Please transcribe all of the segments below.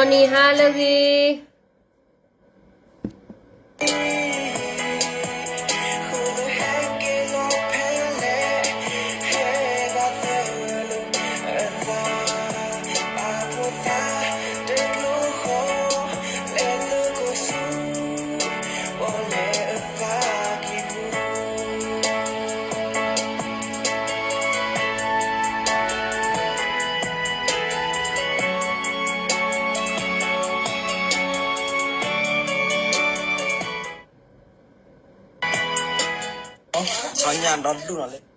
ဂီၤနံၤဟါလၢအဂ့ၤ. ဆီညၣ်ဒီဒူၣ်နီၤလၢ ဟါလၢအဂ့ၤ, ဂီၤနံၤ ဟါလၢအဂ့ၤ.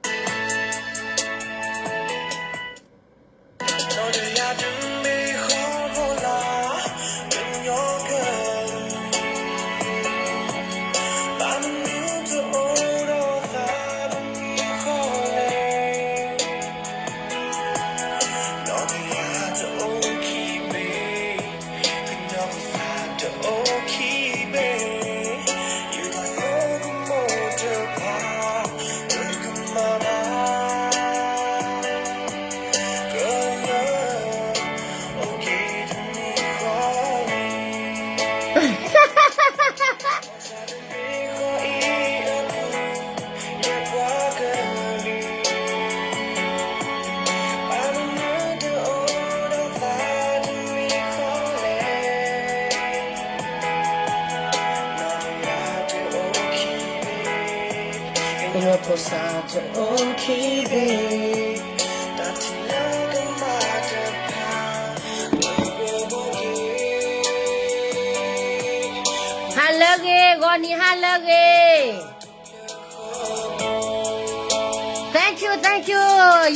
Thank you, thank you,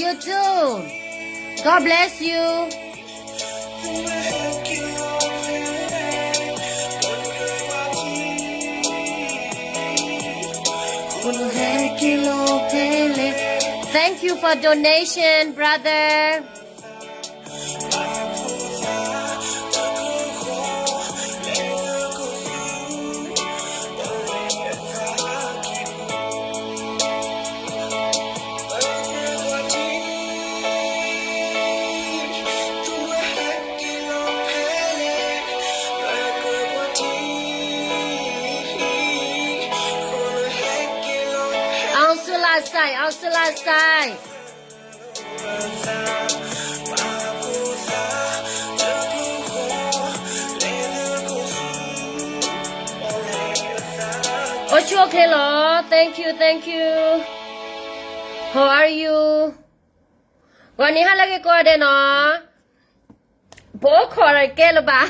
you too. God bless you. Thank you for donation, brother. အောင်စုလဆိုင်, အောင်စုလဆိုင်. Oshokelo, thank you, thank you. How are you? ဂီၤနံၤဟါလၢအဂ့ၤကိးဂၤဒဲးနီၤ. ပအိၣ်ခိးတကဲလၢၤဘၣ်.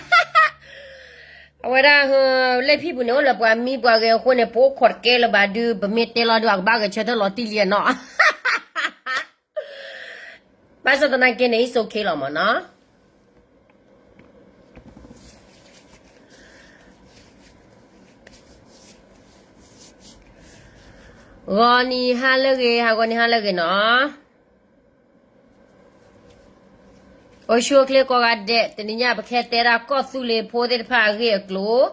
အဝဲဒၣ် လ့ၣ်ဖံပူၤန့ၣ် အိၣ်လၢပှၤမံပှၤဂဲၤအဃိန့ၣ် ပအိၣ်ခိးတကဲလၢၤဘၣ်ဒုး ပမ့ၢ်တဲလီၤဒုး အကဘၣ်ဂဲၤဆၢထၢၣ်လီၤတံၢ်လံနီၤ. ဘၣ်ဆၣ်သနာ်က့န့ၣ် it's okay လီၤမ့ၢ်နီၤ. ဂီၤနံၤဟါလၢအဂ့ၤ, ဟါဂီၤနံၤဟါလၢအဂ့ၤနီၤ. အိၣ်ဆူၣ်အိၣ်ချ့ကိးဂၤဒဲး, တနံၤညါပကဟဲတဲဒၣ်ကီၢ်သူလ့ၤဖိသ့ၣ်တဖၣ်အဂ့ၢ်အကျိၤ,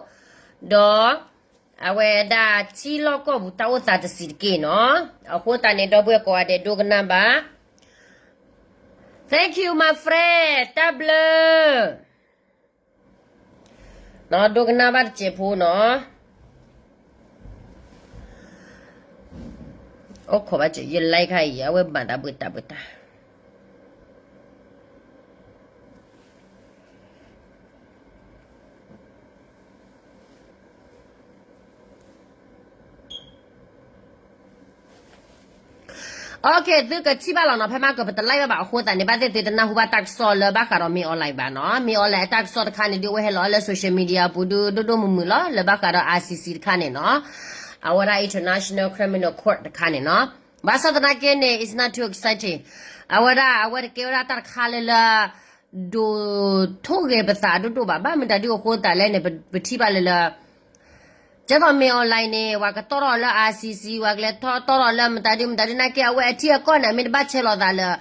ဒီး အဝဲဒၣ်ထံလီၢ်ကီၢ်ပူၤတၢ်အိၣ်သးတဆံးတက့ၢ်နီၤ. အဃိသတးန့ၣ် ဒီပုၢ်ဝဲၢ်ကိးဂၤဒဲးဒိကနၣ်ဘၣ်. Thank you my friend, တၢ်ဘျုး. ဒိကနၣ်ဘၣ်တစဲးဖိနီၤ. အိၣ်ခိးဘၣ်စၢၤ ယ like ခါအံၤ အဝဲဘၣ်တၢ်ဘှံးတၢ်ဘှံးတၢ် Okay, သုကထံၣ်ဘၣ်လီၤနီၤ, ဖဲမ့ၢ်ကပတ like ဘၣ်ဘၣ်အဃိသတးန့ၣ် ဘၣ်သ့ၣ်သုတနၢ်ဟူဘၣ်တၢ်ကစီၣ်လၢဘၣ်ဃးဒီးမ့ၢ် online ဘၣ်နီၤ. မ့ၢ် online အတၢ်ကစီၣ်တခါန့ၣ် ဒုးဝဲဟဲလီၤလၢ social media ပူၤဒုး ဒိၣ်ဒိၣ်မုၢ်မုၢ်လီၤ လၢဘၣ်ဃးဒီး ICC တခါန့ၣ်နီၤ. အဝဲဒၣ် International Criminal Court တခါန့ၣ်နီၤ. ဘၣ်ဆၣ်သနာ်က့န့ၣ် it's not too exciting. အဝဲဒၣ် အဝဲတကဲဝဲဒၣ်တၢ်တခါလၢလၢ ဒိၣ်ထိၣ်ဂဲၤပသးဒိၣ်ဒိၣ်ဘၣ်. ဘၣ်မတၤဒုးအဃိသတးလဲၣ်န့ၣ် ပထံၣ်ဘၣ်လၢလၢ ကဲသိးမ့ၢ် online န့ၣ် ပှၤကတီၢ်ထီၣ်လၢ ICC, ပှၤကလဲၤထီၣ်တီၢ်ထီၣ်လၢမတၤဒုးမတၤဒုးနာ်က့ အဝဲအထံအကီၢ်န့ၣ် အမ့ၢ်တဘၣ်ဆဲးလီၤသးလၢ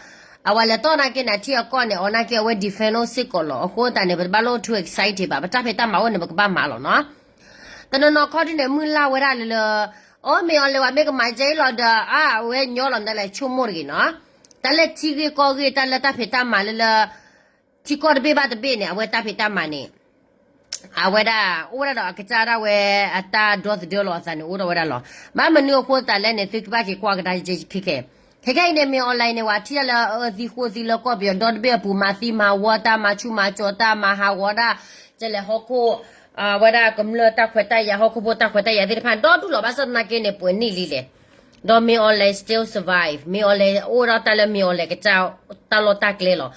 အဝဲလဲၤတီၢ်နာ်က့န့ၣ် အထံအကီၢ်န့ၣ် အီၤနာ်က့ အဝဲ defend စ့ၢ်ကီးလီၤ. အဃိသတးန့ၣ် ပတဘၣ်လိၣ် too excited ဘၣ်. ပတၢ်ဖံးတၢ်မၤအိၣ်န့ၣ် ပကဘၣ်မၤလီၤနီၤ. တနီၤနီၤခီဒုးန့ၣ် မုၢ်လၢ်ဝဲဒၣ်လၢလၢ အိၣ်မ့ၢ် online ဝဲမ့ၢ်ကမၤကဲအံၤလီၤဒီး အဝဲညီလီၤမတၤလဲၣ် ဆိကမိၣ်တဂ့ၤနီၤ. တၢ်လၢထံဂ့ၢ်ကီၢ်ဂ့ၢ် တၢ်လၢတၢ်ဖံးတၢ်မၤလၢလၢ ထံကီၢ်တဘ့ၣ်ဘၣ်တဘ့ၣ်န့ၣ် အဝဲတၢ်ဖံးတၢ်မၤန့ၣ် အဝဲဒၣ် အိၣ်ဝဲဒၣ်ဒီးအကစၢ်ဒၣ်ဝဲအတၢ်ဒီသဒၢလီၤအသးန့ၣ် အိၣ်ဒီးဝဲဒၣ်လီၤ. ဘၣ်မနုၤအဃိသတးလဲၣ်န့ၣ် သုကဘၣ်က့ၤကွၢ်ကဒါခဲခဲ ခဲခဲအံၤန့ၣ် မ့ၢ် online န့ၣ် ဝဲထံၣ်ဒၣ်လၢအအၢသံဃိသံလၢကီၢ်ပယီၤဒီတဘ့ၣ်အပူၤ မၤသံမၤဝီတၢ် မၤဆူၣ်မၤစီၤတၢ် မၤဟးဂီၤဒၣ် ကလဲၤဟီၣ်ခိၣ် ဝဲဒၣ်ကမျၢၢ်တၢ်ခွဲးတၢ်ယာ် ဟီၣ်ခိၣ်ဖိတၢ်ခွဲးတၢ်ယာ်သ့ၣ်တဖၣ် ဒီဒူၣ်လီၤ. ဘၣ်ဆၣ်သနာ်က့န့ၣ် ပှဲၤနံၣ်လံလဲၣ် ဒီး မ့ၢ် online still survive, မ့ၢ် online အိၣ်ဒီးတၢ်လၢ မ့ၢ် online ကစၢ်တၢ်လီၢ်တၢ်ကျဲလီၤ.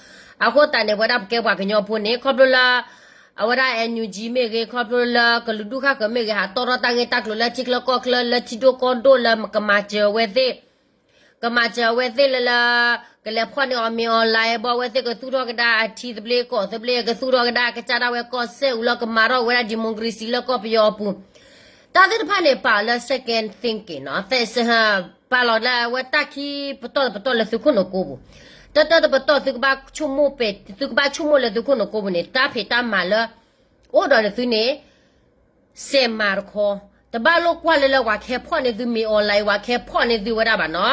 အဃိသတးန့ၣ် ပဝဲဒၣ်ပကဲပှၤကညီဖိန့ၣ် ခီဖျိလၢ အဝဲဒၣ် NUG မ့ၢ်ဂ့ၤ ခီဖျိလၢကလုာ်ဒူၣ်ဃၣ်ဃၢၤမ့ၢ်ဂ့ၤ ဟးတီၢ်ထီၣ်တၢ်ဂ့ၢ်တၢ်ကျိၤလၢထံချၢကီၢ်ချၢ လၢထံဒိၣ်ကီၢ်ဒိၣ်လၢကမၤစၢၤအဝဲသ့ၣ် ကမၤစၢၤအဝဲသ့ၣ်လၢလၢ ကလဲၤဖီၣ်န့ၢ်အီၤ မ့ၢ် online ဘၣ် အဝဲသ့ၣ်ကသူၣ်ထီၣ်ကဒါအထံသဘျ့ကီၢ်သဘျ့ ကသူၣ်ထီၣ်ကဒါကစၢ်ဒၣ်ဝဲကီၢ်စဲၣ်အူလၢကမၤထီၣ်ဝဲဒၣ် democracy လၢကီၢ်ပယီၤအပူၤ တၢ်သ့ၣ်တဖၣ်န့ၣ် ပာ်လၢ second thinking နီၤ သ ပာ်လီၤလၢအဝဲတၢ်ခံပတီၢ်တပတီၢ်လၢသုခိၣ်နူာ်ကိပူၤ တၢတၢတပတီၢ် သုကဘၣ်ဆိကမိၣ်ပဲ သုကဘၣ်ဆိကမိၣ်လၢသုခိၣ်နူာ်ကိပူၤန့ၣ် တၢ်ဖံးတၢ်မၤလၢ အိၣ်ဒီးနသုန့ၣ် စဲးမၤတခီ တဘၣ်လိာ်ကွၢ်လၢလၢပှၤကဟဲဖီၣ်န့ၢ်သု မ့ၢ် online ပှၤကဟဲဖီၣ်န့ၢ်သုဝဲဒၣ်ဘၣ်နီၤ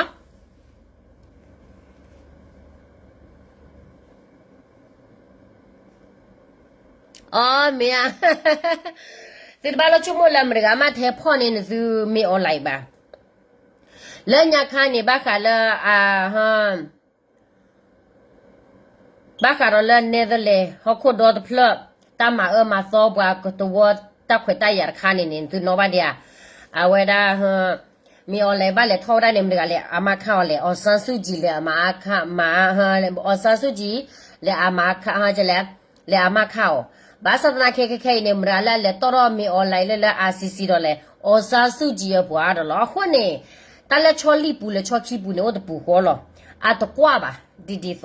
အီ မ့ၢ်ဧါ သုတဘၣ်လိာ်ဆိကမိၣ်လၢမတၤတဂၤမးတဟဲဖီၣ်န့ၢ်နသု မ့ၢ် online ဘၣ် လၢညါခါန့ၣ် ဘၣ်ဃးလၢ အ ဘၣ်ဃးဒီးလၢ Netherlands ဟီၣ်ခိၣ်ဒီတဖျၢၣ် တၢ်မၤအၢမၤသီပှၤကတဝီတၢ်ခွဲးတၢ်ယာ်တခါန့ၣ်န့ၣ် သုနီၣ်ဘၣ်ဒံးဧါ အဝဲဒၣ် မ့ၢ် online ဘၣ်လဲၤထီၣ်ဝဲဒၣ်န့ၣ် မတၤတဂၤလဲၣ် အမါခါအီၤလဲၣ် အောင်ဆန်းစုကြည် လဲၤအမါခါ မၤ အောင်ဆန်းစုကြည် လဲၤအမါခါ လဲၤ လဲၤအမါခါအီၤ ဘၣ်ဆၣ်သနာ်က့ခဲခဲအံၤန့ၣ် မတၤတဂၤလၢအလဲၤတီၢ်ထီၣ် မ့ၢ် online လၢလၢ ICC ဒီးလဲၣ် အောင်ဆန်းစုကြည် အပှၤဒီးလီၤ အဃိန့ၣ် တၢ်လၢဆီလံၢ်ပူၤလၢဆီခံပူၤန့ၣ် အိၣ်တပူၤဃီလီၤ အတကွၢ်ဘၣ် ဒ်ဒ်သိးလီၤ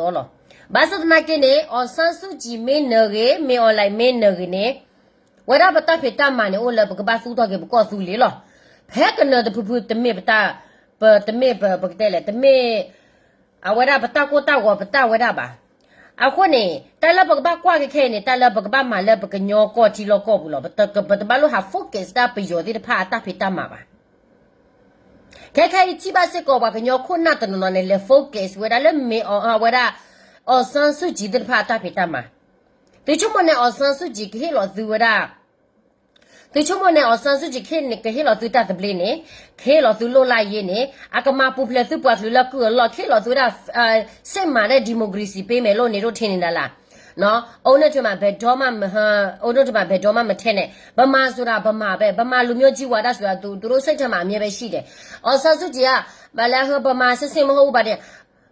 ဘၣ်ဆၣ်သနာ်က့န့ၣ် အောင်ဆန်းစုကြည် မ့ၢ်နၢၤဂ့ၤ မ့ၢ် online မ့ၢ်နၢၤဂ့ၤန့ၣ် ဝဲဒၣ်ပတၢ်ဖံးတၢ်မၤန့ၣ် အိၣ်လၢပကဘၣ်သူၣ်ထီၣ်က့ၤပကီၢ်သူလ့ၤလီၤ. ဖဲကနၢၤတဖုဖု တမ့ၢ်ပတၢ် ပတမ့ၢ်ပ ပကတဲလဲၣ် တမ့ၢ် အဝဲဒၣ်ပတၢ်ကိၢ်တၢ်ဂီၤပတၢ်ဝဲဒၣ်ဘၣ်. အဃိန့ၣ် တၢ်လၢပကဘၣ်ကွၢ်က့ၤခဲအံၤန့ၣ် တၢ်လၢပကဘၣ်မၤလၢပကညီကီၢ်ထံလီၢ်ကီၢ်ပူၤလီၤ. ပတ ပတဘၣ်လိၣ်ဟး focus တၢ်ပယီၤသ့ၣ်တဖၣ်အတၢ်ဖံးတၢ်မၤဘၣ်. ခဲခဲအံၤထံၣ်ဘၣ်စ့ၢ်ကီးပှၤကညီခိၣ်နၢ်တနီၤနီၤန့ၣ် လဲၤ focus ဝဲဒၣ်လၢမ့ၢ်အီၤ ဝဲဒၣ် အောင်ဆန်းစုကြည် သ့ၣ်တဖၣ်အတၢ်ဖံးတၢ်မၤ. သုဆိကမိၣ်န့ၣ် အောင်ဆန်းစုကြည် ကဟ့ၣ်လီၤသုဝဲဒၣ် သုဆိကမိၣ်န့ၣ် အောင်ဆန်းစုကြည် ကဟ့ၣ်လီၤသုတၢ်သဘျ့န့ၣ် ကဟ့ၣ်လီၤသုလိၣ်လၢ်ယ့န့ၣ် အကမၤပူၤဖျဲးသုပှၤကလုာ်လၢကုၢ်အလီၢ် ကဟ့ၣ်လီၤသုဝဲဒၣ် စဲးမၤဒၣ် democracy ပေးမယ်လို့ နေတို့ထင်နေသလား. ဦးနှုတ်ထွေးမှာ ဘယ်တော့မှ ဦးနှုတ်ထွေးမှာ ဘယ်တော့မှ မထည့်နဲ့. ဗမာဆိုတာ ဗမာပဲ, ဗမာလူမျိုးကြီးဝါဒဆိုတာ သူတို့စိတ်ထဲမှာ အမြဲပဲရှိတယ်.အောင်ဆန်းစုကြည်က ဗမာစစ်စစ် မဟုတ်ဘူးပါနဲ့,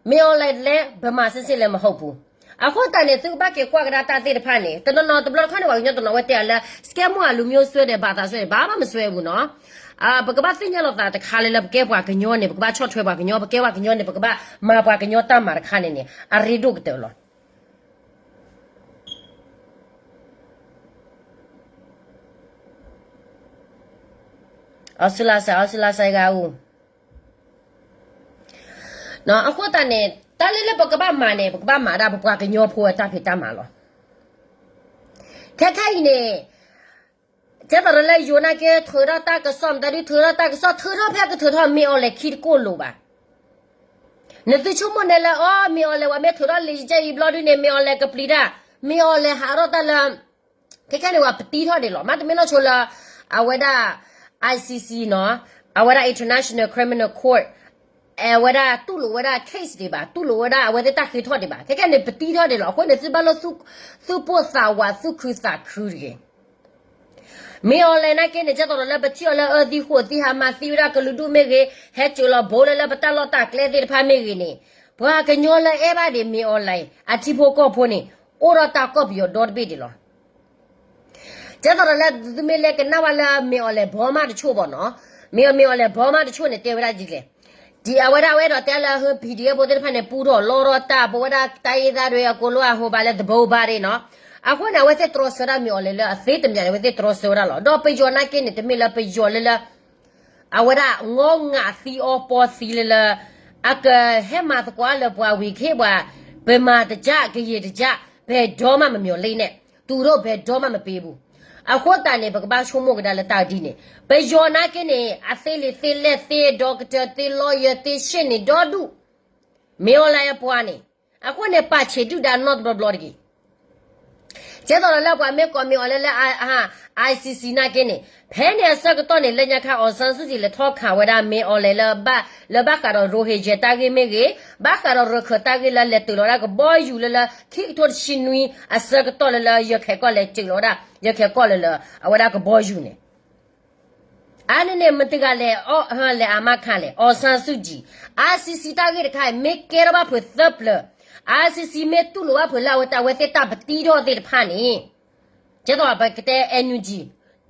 မင်းအောင်လှိုင်လည်း ဗမာစစ်စစ်လည်း မဟုတ်ဘူး. အဃိသတးန့ၣ် သုကဘၣ်က့ၤကွၢ်ကဒါတၢ်သ့ၣ်တဖၣ်န့ၣ် တနီၤနီၤတဘျီတခီၣ်န့ၣ် ပှၤကညီတနီၤဝဲတဲအီၤလၢ စကဲမုၣ်အလူမျိုးစွဲတယ် ဘာသာစွဲတယ် ဘာမှမစွဲဘူးနော်. ပကဘၣ်သ့ၣ်ညါလိာ်သးတခါလၢလၢ ပကဲပှၤကညီန့ၣ် ပကဘၣ်ဆီၣ်ထွဲပှၤကညီ, ပကဲပှၤကညီန့ၣ် ပကဘၣ်မၤပှၤကညီတၢ်မၤတခါန့ၣ်န့ၣ် အရ့ဒိၣ်ကတၢၢ်လီၤ. အီစူလါစဲ အီစူလါစဲဂၤအူ အဃိသတးန့ၣ် တၢ်လၢလၢပကဘၣ်မၤန့ၣ် ပကဘၣ်မၤဒၣ်ပပှၤကညီဖိအတၢ်ဖံးတၢ်မၤလီၤ. ခဲခဲအံၤန့ၣ် ကဲသိးဒီးလၢယိၤနာ်က့ ထုးထီၣ်တၢ်ကစီၣ် မတၤဒုးထုးထီၣ်တၢ်ကစီၣ် ထုးထီၣ်ဖဲကထုးထီၣ် မင်းအောင်လှိုင် ခံတကိၢ်လိာ်ဘၣ်. နသုဆိကမိၣ်န့ၣ်လၢ အီ မင်းအောင်လှိုင် ပှၤမ့ၢ်ထုးထီၣ်လံာ်ကဲအံၤဘျီဒုန့ၣ် မင်းအောင်လှိုင် ကပျံၤတၢ်, မင်းအောင်လှိုင် ဟးထီၣ်တၢ်လၢ ခဲခဲန့ၣ် ပှၤပတံထီၣ်ဒံးလီၤ. မ့တမ့ၢ်နီၢ်ဆိလၢ အဝဲဒၣ် ICC နီၤ, အဝဲဒၣ် International Criminal Court အဝဲဒၣ်တူၢ်လိာ်ဝဲဒၣ် case ဒံးဘၣ်, တူၢ်လိာ်ဝဲဒၣ်အဝဲသ့ၣ်တၢ်ဃ့ထီၣ်ဒံးဘၣ်. ခဲခဲန့ၣ် ပတံထီၣ်ဒံးလီၤ. အဃိန့ၣ် သုဘၣ်လိၣ် သူၣ်ပိၢ်သးဝး သူၣ်ခုသးခုတဂ့ၤ. မင်းအောင်လှိုင် နာ်က့န့ၣ် ကဲသိးဒီးလၢပထံၣ်အီၤလၢအၢသံဃိးသံ ဟးမၤသံဝဲဒၣ်ကလုာ်ဒူၣ်မ့ၢ်ဂ့ၤ, ဟဲစိာ်လီၤဘိလၢလၢပတၢ်လီၢ်တၢ်ကျဲသ့ၣ်တဖၣ်မ့ၢ်ဂ့ၤန့ၣ်, ပှၤကညီလၢအဲၣ်ဘၣ်ဒံး မင်းအောင်လှိုင် အထံဖိကီၢ်ဖိန့ၣ် အိၣ်ဒီးတၢ်ကီၢ်ပယီၤဒီတဘ့ၣ်ဒံးလီၤ. ကဲသိးဒီးလၢသုမ့ၢ်လဲၤကနၣ်ဝဲလၢ မင်းအောင်လှိုင် ဘီမးတဆိၣ်ဘၣ်နီၤ, မင်းအောင်လှိုင် ဘီမးတဆိၣ်န့ၣ် တဲဝဲဒၣ်ဒ်လဲၣ်. ဒ်အဝဲဒၣ် အဝဲအဲၣ်ဒိးတဲလၢ PDF ဖိသ့ၣ်တဖၣ်န့ၣ် ပူထီၣ်လီထီၣ်တၢ် ပဝဲဒၣ် တိုင်းရင်းသားတွေ အကုန်လုံး ဟိုဘၣ်လၢသဘိဘၣ်ဒံးနီၤ. အဃိန့ၣ် အဝဲသ့ၣ်တြီဆၢဒၣ် မင်းအောင်လှိုင် လၢအသ့တမံၤန့ၣ် အဝဲသ့ၣ်တြီဆၢဝဲဒၣ်လီၤ. ဒီးပယီၤနာ်က့န့ၣ် တမ့ၢ်လၢပယီၤလၢလၢ အဝဲဒၣ် ငီငးသံအီပီသံလၢလၢ အကဟဲမၤသကိးလၢပှၤဝံၤကဟ့ၣ်ပှၤ ဗမာတကျား ကရင်တကျား ဘယ်တော့မှမမျှော်လင့်နဲ့, သူတို့ ဘယ်တော့မှမပေးဘူး. အဃိသတးန့ၣ် ပကဘၣ်ဆိကမိၣ်ကဒါလၢတၢ်ဒ်န့ၣ်, ပယီၤနာ်က့န့ၣ် အသ့လံာ်သ့လဲၢ်သ့ doctor သ့ lawyer သ့ ရှေ့နေ ဒီဒူၣ် မင်းအောင်လှိုင် အပှၤန့ၣ်, အဃိန့ၣ် ပာ်ဆံးဒုၣ်ဒါနီတဘျီဘျီတဂ့ၤ. ကဲသိးဒီးလၢပှၤမ့ၢ်ကိးမ့ၢ်အီၤလဲၣ်လၢ ICC နာ်က့န့ၣ်, ဖဲန့ၣ်အဆၢကတီၢ်န့ၣ် လၢညါခါ အောင်ဆန်းစုကြည် လဲၤထီၣ်ခးဝဲဒၣ်မ့ၢ်အီၤလဲၣ်လၢ လၢဘၣ်ဃးဒီး Rohingya တၢ်ဂ့ၢ်မ့ၢ်ဂ့ၤ, ဘၣ်ဃးဒီးရခၢၣ်တၢ်ဂ့ၢ်လၢလဲၤတုၤလီၤဝဲဒၣ်ကဘီယူၤလၢလၢ ခံကထိတဆံနွံအဆၢကတီၢ်လၢလၢ ရခိုင်ကီၢ်လဲၤတုၤလီၤဝဲဒၣ် ရခိုင်ကီၢ်လၢလၢ အဝဲဒၣ်ကဘီယူၤန့ၣ် အါန့ၣ်န့ၣ် မတၤတဂၤလဲၤ လဲၤအမါခါလဲၣ်, အောင်ဆန်းစုကြည်, ICC တၢ်ဂ့ၢ်တခါ မ့ၢ်ကဲထီၣ်ဘၣ်ဖုးသၢပျၢၤ, ICC မ့ၢ်တူၢ်လိာ်ဘၣ်ဖုးလၢအဝဲတၢ်ဝဲသ့ၣ်တၢ်ပတံထီၣ်သ့ၣ်တဖၣ်န့ၣ်, ကဲသိးပကတဲ NUG,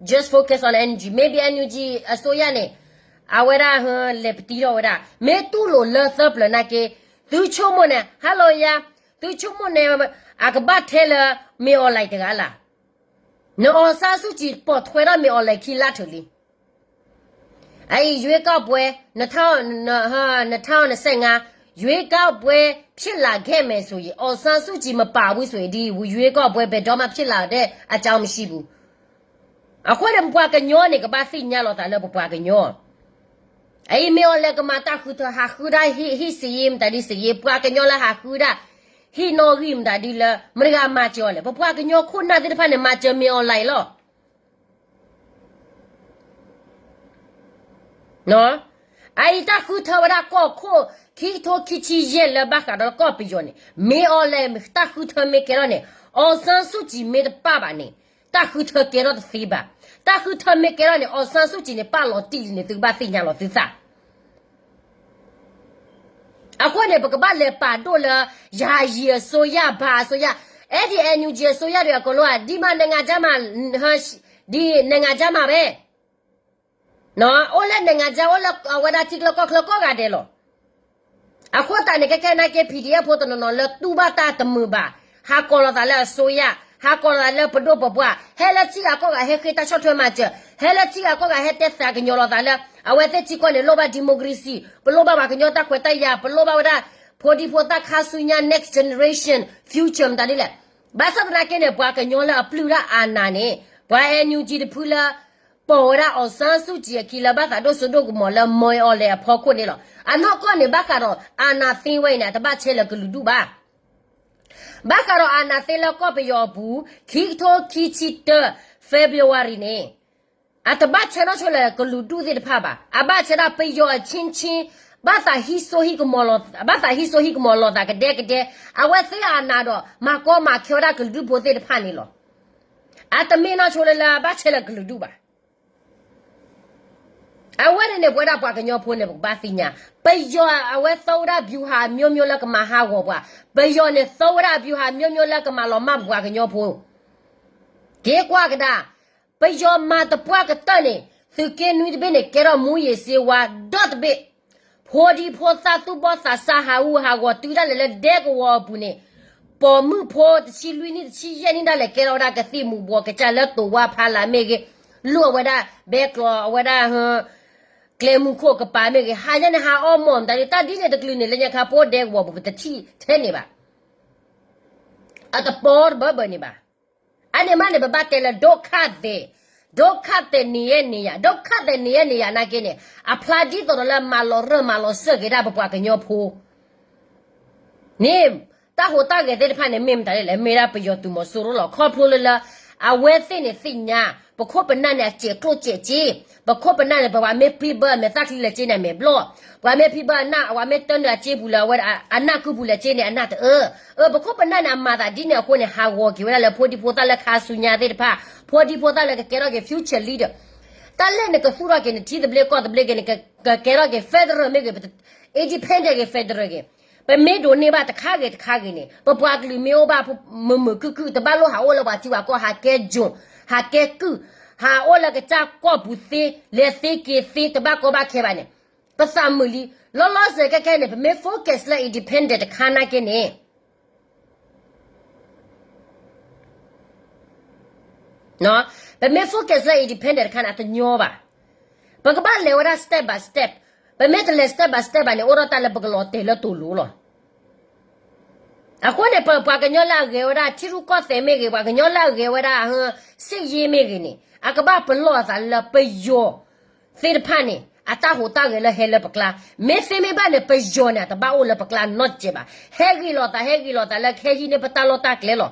just focus on NUG, maybe NUG အစိုးရန့ၣ် အဝဲဒၣ်ဟဲလဲၤပတံထီၣ်ဝဲဒၣ်, မ့ၢ်တူၢ်လိာ်လၢသၢပျၢၤနာ်က့, သုဆိကမိၣ်န့ၣ် ဟါလီၤယါ, သုဆိကမိၣ်န့ၣ် အကဘၣ်ထဲလၢ မ့ၢ်အီၤလဲၣ်တဂၤလၢ် န အောင်ဆန်းစုကြည် ပိာ်ထွဲထီၣ်မ့ၢ်အီၤလဲၣ်ခံလါထုးလံ. အအံၤ ရွေးကောက်ပွဲ နှစ်ထောင်နှစ်ဆယ့်ငါး ရွေးကောက်ပွဲ ဖြစ်လာခဲ့မယ်ဆိုရင် အောင်ဆန်းစုကြည် မပါဘူးဆိုရင် ဒီရွေးကောက်ပွဲ ဘယ်တော့မှ ဖြစ်လာတဲ့အကြောင်းမရှိဘူး. အဃိန့ၣ် ပပှၤကညီန့ၣ် ကဘၣ်သ့ၣ်ညါလီၤသးလၢပပှၤကညီ အအံၤမ့ၢ်အီၤလဲၣ်ကမၤတၢ်ဃုထၢ ဟးဃုဒၣ်ဟံၣ် ဟံၣ်စ့ယ့ မတၤဒ်စ့ယ့ ပှၤကညီလၢဟးဃုဒၣ် ဟံၣ်နီၣ်ဂံၢ်မတၤဒ်လၢ မတၤတဂၤမၤစၢၤအီၤလဲၣ်. ပပှၤကညီခိၣ်နၢ်သ့ၣ်တဖၣ်န့ၣ် မၤစၢၤမ့ၢ်အီၤလဲၣ်လီၤ. အအံၤတၢ်ဃုထၢဝဲဒၣ်ကီၢ်ခိၣ် ခံကထိခံဆံယဲၢ်လၢဘၣ်ဃးဒီးကီၢ်ပယီၤန့ၣ် မ့ၢ်အီၤလဲၣ် တၢ်ဃုထၢမ့ၢ်ကဲထီၣ်န့ၣ် အောင်ဆန်းစုကြည် မ့ၢ်တပၣ်ဘၣ်န့ၣ် တၢ်ဃုထၢကဲထီၣ်တသ့ဘၣ်. တၢ်ဃုထၢမ့ၢ်ကဲထီၣ်န့ၣ် အောင်ဆန်းစုကြည် န့ၣ် ပၣ်လီၤတံၢ်လံန့ၣ် သုကဘၣ်သ့ၣ်ညါလီၤသုသး အဃိန့ၣ် ပကဘၣ်လဲၤပာ်ဒိၣ်လၢ ယာယီအစိုးရ ဘၣ်အစိုးရ အဲဒ် NUG အစိုးရတွေအကုန်လုံး ဒီမှာနိုင်ငံခြားမှာ ဒီနိုင်ငံခြားမှာပဲ အိၣ်လၢ နိုင်ငံခြား အိၣ်လၢအဝဲဒၣ်ထံချၢကီၢ်ချၢကိးဂၤဒဲးလီၤ. အဃိသတးန့ၣ် ခဲခဲနာ်က့ PDF ဖိတနီၤနီၤလၢတူၢ်ဘၣ်တၢ်တမုာ်ဘၣ်, ဟးကိးလိာ်သးလၢအစိုးရ, ဟးကိးလိာ်သးလၢပဒိၣ်ပပှၢ်, ဟဲလၢထံဂၤကီၢ်ဂၤဟဲဃ့တၢ်ဆီၣ်ထွဲမၤစၢၤ, ဟဲလၢထံဂၤကီၢ်ဂၤဟဲတဲသးကညီၤလိာ်သးလၢ အဝဲသ့ၣ်ထံကီၢ်န့ၣ် လိၣ်ဘၣ် democracy, ပလိၣ်ဘၣ်ပှၤကညီတၢ်ခွဲးတၢ်ယာ်, ပလိၣ်ဘၣ်ဝဲဒၣ် ဖိဒံဖိသၣ်ခါဆူညါ next generation future မတၤဒ်လဲၣ်. ဘၣ်ဆၣ်သနာ်က့န့ၣ် ပှၤကညီလၢအပျုၢ်ဒၣ်အါနးန့ၣ် ပှၤ NUG တဖုလၢ ပိာ်ဝဲဒၣ် အောင်ဆန်းစုကြည် အခံလၢဘၣ်သးဒိၣ်စိဒိၣ်ကမီၤလၢ မ့ၢ်အီၤလဲၣ်အဖီခိၣ်န့ၣ်လီၤ. အနီၢ်ကီၢ်န့ၣ် ဘၣ်ဃးဒီး အာဏာသိမ်း ဝဲအံၤန့ၣ် အတဘၣ်ဆဲးလၢကလုာ်ဒူၣ်ဘၣ်. ဘၣ်ဃးဒီး အာဏာသိမ်း လၢကီၢ်ပယီၤအပူၤ ခံကထိခံဆံတၢ February န့ၣ် အတဘၣ်ဆဲးနီၣ်ဆိလၢကလုာ်ဒူၣ်သ့ၣ်တဖၣ်ဘၣ်. အဘၣ်ဆဲးဒၣ်ပယီၤအချင်းချင်း ဘၣ်သးဟံးစိဟံးကမီၤလီၤ, ဘၣ်သးဟံးစိဟံးကမီၤလီၤသးကဒဲကဒဲ, အဝဲသ့ၣ်အနးဒီး မၤကီမၤခဲဝဲဒၣ်ကလုာ်ဒူၣ်ဖိသ့ၣ်တဖၣ်န့ၣ်လီၤ. အတမ့ၢ်နီၢ်ဆိလၢလၢအဘၣ်ဆဲးလၢကလုာ်ဒူၣ်ဘၣ်. အဝဲန့ၣ်န့ၣ် ပဝဲဒၣ်ပှၤကညီဖိန့ၣ် ပကဘၣ်သ့ၣ်ညါ, ပယီၤအဝဲသီဝဲဒၣ် ဗျူဟာ မျိုးမျိုး လၢကမၤဟးဂီၤပှၤ, ပယီၤန့ၣ် သီဝဲဒၣ် ဗျူဟာ မျိုးမျိုး လၢကမၤလီၤမၢ်ပပှၤကညီဖိ က့ၤကွၢ်ကဒါ, ပယီၤမၤသပှၢ်ကတၢၢ်န့ၣ် သုးက့နွံတဘ့ၣ်န့ၣ် ကဲထီၣ် မူးယစ်ဆေးဝါး ဒီတဘ့ၣ်, ဖိဒံဖိသၣ်သူၣ်ဘီၣ်သးစၢ်ဟးဂူာ်ဟးဂီၤတုၤဒၣ်လဲာ်လၢဒဲကဝီၤအပူၤန့ၣ်, ပိာ်မုၣ်ဖိတဆံလွံၢ်နံၣ်တဆံယဲၢ်နံၣ်ဒၣ်လဲာ် ကဲထီၣ်ဝဲဒၣ်ကသံၣ်မူၤဘှီးကစၢ်လၢတိၤဝါဖးလးမ့ၢ်ဂ့ၤ, လူၤအဝဲဒၣ်ဘဲကျီအဝဲဒၣ် ကျဲမုၢ်ခိၣ်ကပၤမ့ၢ်ဂ့ၤ, ဟါညါန့ၣ် ဟးအီၣ်မီၢ်မတၤဒ် တၢ်ဒ်န့ၣ်တကလုာ်န့ၣ် လၢညါခါ ပအိၣ်ဒဲကဝီၤပူၤ ပတထံၣ်ထဲန့ၣ်ဘၣ်. အတပီတဘၢဘၢန့ၣ်ဘၣ်. အန့ၣ်မးန့ၣ် ပဘၣ်တဲလၢ ဒုက္ခသည်, ဒုက္ခသည် နေရပ်နေရာ, ဒုက္ခသည် နေရပ်နေရာ နာ်က့န့ၣ် အဖျါဒ်သိးဒီးလၢမၤလီၤရၢၢ်မၤလီၤစၢၢ်က့ၤဒၣ်ပပှၤကညီဖိ န့ၣ်, တၢ်ဟူးတၢ်ဂဲၤသ့ၣ်တဖၣ်န့ၣ် မ့ၢ်မတၤဒ်လဲၣ်, မ့ၢ်ဒၣ်ပယီၤသုးမီၤစိရိၤလီၤ. ခီဖျိလၢလၢ အဝဲသ့ၣ်န့ၣ်သ့ၣ်ညါ ပခိၣ်ပနၢ်န့ၣ် အစဲးကျိၣ်စဲးစ့, ပခိၣ်ပနၢ်န့ၣ် ပှၤမ့ၢ်ဖံးဘၢအမဲာ်သၣ်ချံလဲၤစ့န့ၣ် အမဲာ်ဘျီၣ်, ပှၤမ့ၢ်ဖံးဘၢအနၢ် အဝဲမ့ၢ်တၢနုာ်အစ့ပူၤလၢအဝဲအနၢ်ကုၢ်ပူၤလဲၤစ့န့ၣ် အနၢ်တအၢ, အၢ ပခိၣ်ပနၢ်န့ၣ် အမၤသးဒ်န့ၣ်အဃိန့ၣ် ဟးဂီၤက့ၤဝဲဒၣ်လၢ ဖိဒံဖိသၣ်လၢခါဆူညါသ့ၣ်တဖၣ်, ဖိဒံဖိသၣ်လၢကကဲထီၣ်က့ၤ future leader, တၢ်လဲၣ်န့ၣ် ကသူၣ်ထီၣ်က့ၤ နထံသဘျ့ကီၢ်သဘျ့က့ၤန့ၣ် ကကဲထီၣ်က့ၤ federal မ့ၢ်ဂ့ၤ, independent က့ၤ federal က့ၤ, ပမ့ၢ်ဒိးန့ၢ်ဘၣ်တခါဂ့ၤတခါဂ့ၤန့ၣ် ပပှၤကလုာ်မ့ၢ်အိၣ်ဘၣ် မုာ်မုာ်ခုၣ်ခုၣ် တဘၣ်လိၣ်ဟးအိၣ်လၢပှၤထံပှၤကီၢ် ဟးကဲ join, ဟးကဲကုၢ်, ဟးအိၣ်လၢကစၢ်ကီၢ်ပူၤသ့, လဲၤသ့က့ၤသ့ တဘၣ်ကီဘၣ်ခဲဘၣ်န့ၣ် ပသးမုာ်လံ. လီၤလီၤဆဲးခဲခဲန့ၣ် ပမ့ၢ် focus လၢ independent တခါနာ်က့န့ၣ် ပမ့ၢ် focus လၢ independent တခါန့ၣ် အတညီဘၣ်. ပကဘၣ်လဲၤဝဲဒၣ် step by step, ပမ့ၢ်တလဲၤ step by step ဘၣ်န့ၣ် အိၣ်ဒီးတၢ်လၢပကလီၤတဲာ်လၢတိၤလိၤလီၤ. အဃိန့ၣ် ပပှၤကညီလၢအဂဲၤဝဲဒၣ် ထံရူၢ်ကီၢ်သဲးမ့ၢ်ဂ့ၤ, ပှၤကညီလၢအဂဲၤဝဲဒၣ် စစ်ရေး မ့ၢ်ဂ့ၤန့ၣ် အကဘၣ်ပလီၢ်အသးလၢပယီၤသ့ၣ်တဖၣ်န့ၣ် အတၢ်ဟူးတၢ်ဂဲၤလၢဟဲလၢပကျါ, မ့ၢ်သ့မ့ၢ်ဘၣ်န့ၣ် ပယီၤန့ၣ် အတဘၣ်အိၣ်လၢပကျါနီတစဲးဘၣ်. ဟဲဂ့ၤလိာ်သး ဟဲဂ့ၤလိာ်သးလၢကဟဲဟံးန့ၢ်ပတၢ်လီၢ်တၢ်ကျဲလီၤ.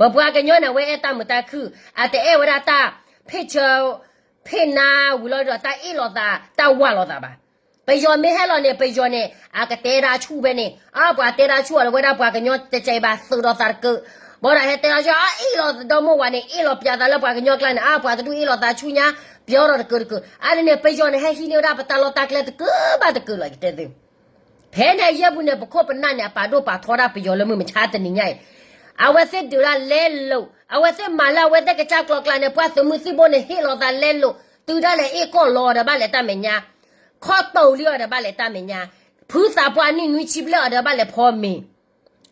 ပပှၤကညီန့ၣ် အဝဲအဲၣ်တၢ်မုာ်တၢ်ခုၣ်, အတအဲၣ်ဝဲဒၣ်တၢ်ဖ့ၣ်ဆၢ ဖ့ၣ်နါဝံၤလီၤဒီး တၢ်အ့ၣ်လိာ်သး တၢ်ဝးလိာ်သးဘၣ်. ပယီၤမ့ၢ်ဟဲလီၤန့ၣ် ပယီၤန့ၣ် အကတဲတၢ်ဆူၣ်ဖဲန့ၣ် အပှၤတဲတၢ်ဆူၣ်အီၤလၢဝဲဒၣ်ပှၤကညီတကဲဘၣ် သုးဒီးသးတကၢး, ဘၣ်ဒီးဟဲတဲတၢ်ဆူၣ် အအ့ၣ်လိာ်သးဒီမိၢ်ဝၤန့ၣ် အ့ၣ်လိာ်ပၠးသးလၢပှၤကညီကျါန့ၣ် အပှၤတဒူၣ်အ့ၣ်လိာ်သးဆူၣ်ညါ ပျီထီၣ်တကၢးတကၢး အါန့ၣ်န့ၣ် ပယီၤန့ၣ် ဟဲဟံးန့ၢ်ဝဲဒၣ်ပတၢ်လီၢ်တၢ်ကျဲတကၢးဘၣ်တကၢးလီၤ ယတဲသု ဖဲန့ၣ်အယဲၢ်ပူၤန့ၣ် ပခိၣ်ပနၢ်န့ၣ် အပာ်ဒိၣ်ပာ်ထီဒၣ်ပယီၤလၢမုၢ်မဆါတနံၤညါအံၤ, အဝဲသ့ၣ်ဒုးဒၣ်လဲလိာ်, အဝဲသ့ၣ်မၤလၢအဝဲသ့ၣ်ကစၢ်ကျိၤကျါန့ၣ် ပှၤသုးမုၢ်သံၣ်ဘိန့ၣ် ဟ့ၣ်လီၤသးလဲလိာ်, တုၤဒၣ်လဲာ်အ့ၣ်ကီၢ်လီၤအီၤဒီးဘၣ်လဲၤတၢ်မဲာ်ညါ, ခီတီၢ်လံအီၤဒီးဘၣ်လဲၤတၢ်မဲာ်ညါ, ဖုသးပှၢ်နံၣ်နွံဆံဘျဲၣ်အီၤဒီးဘၣ်လဲၤဖီမ့ၤ,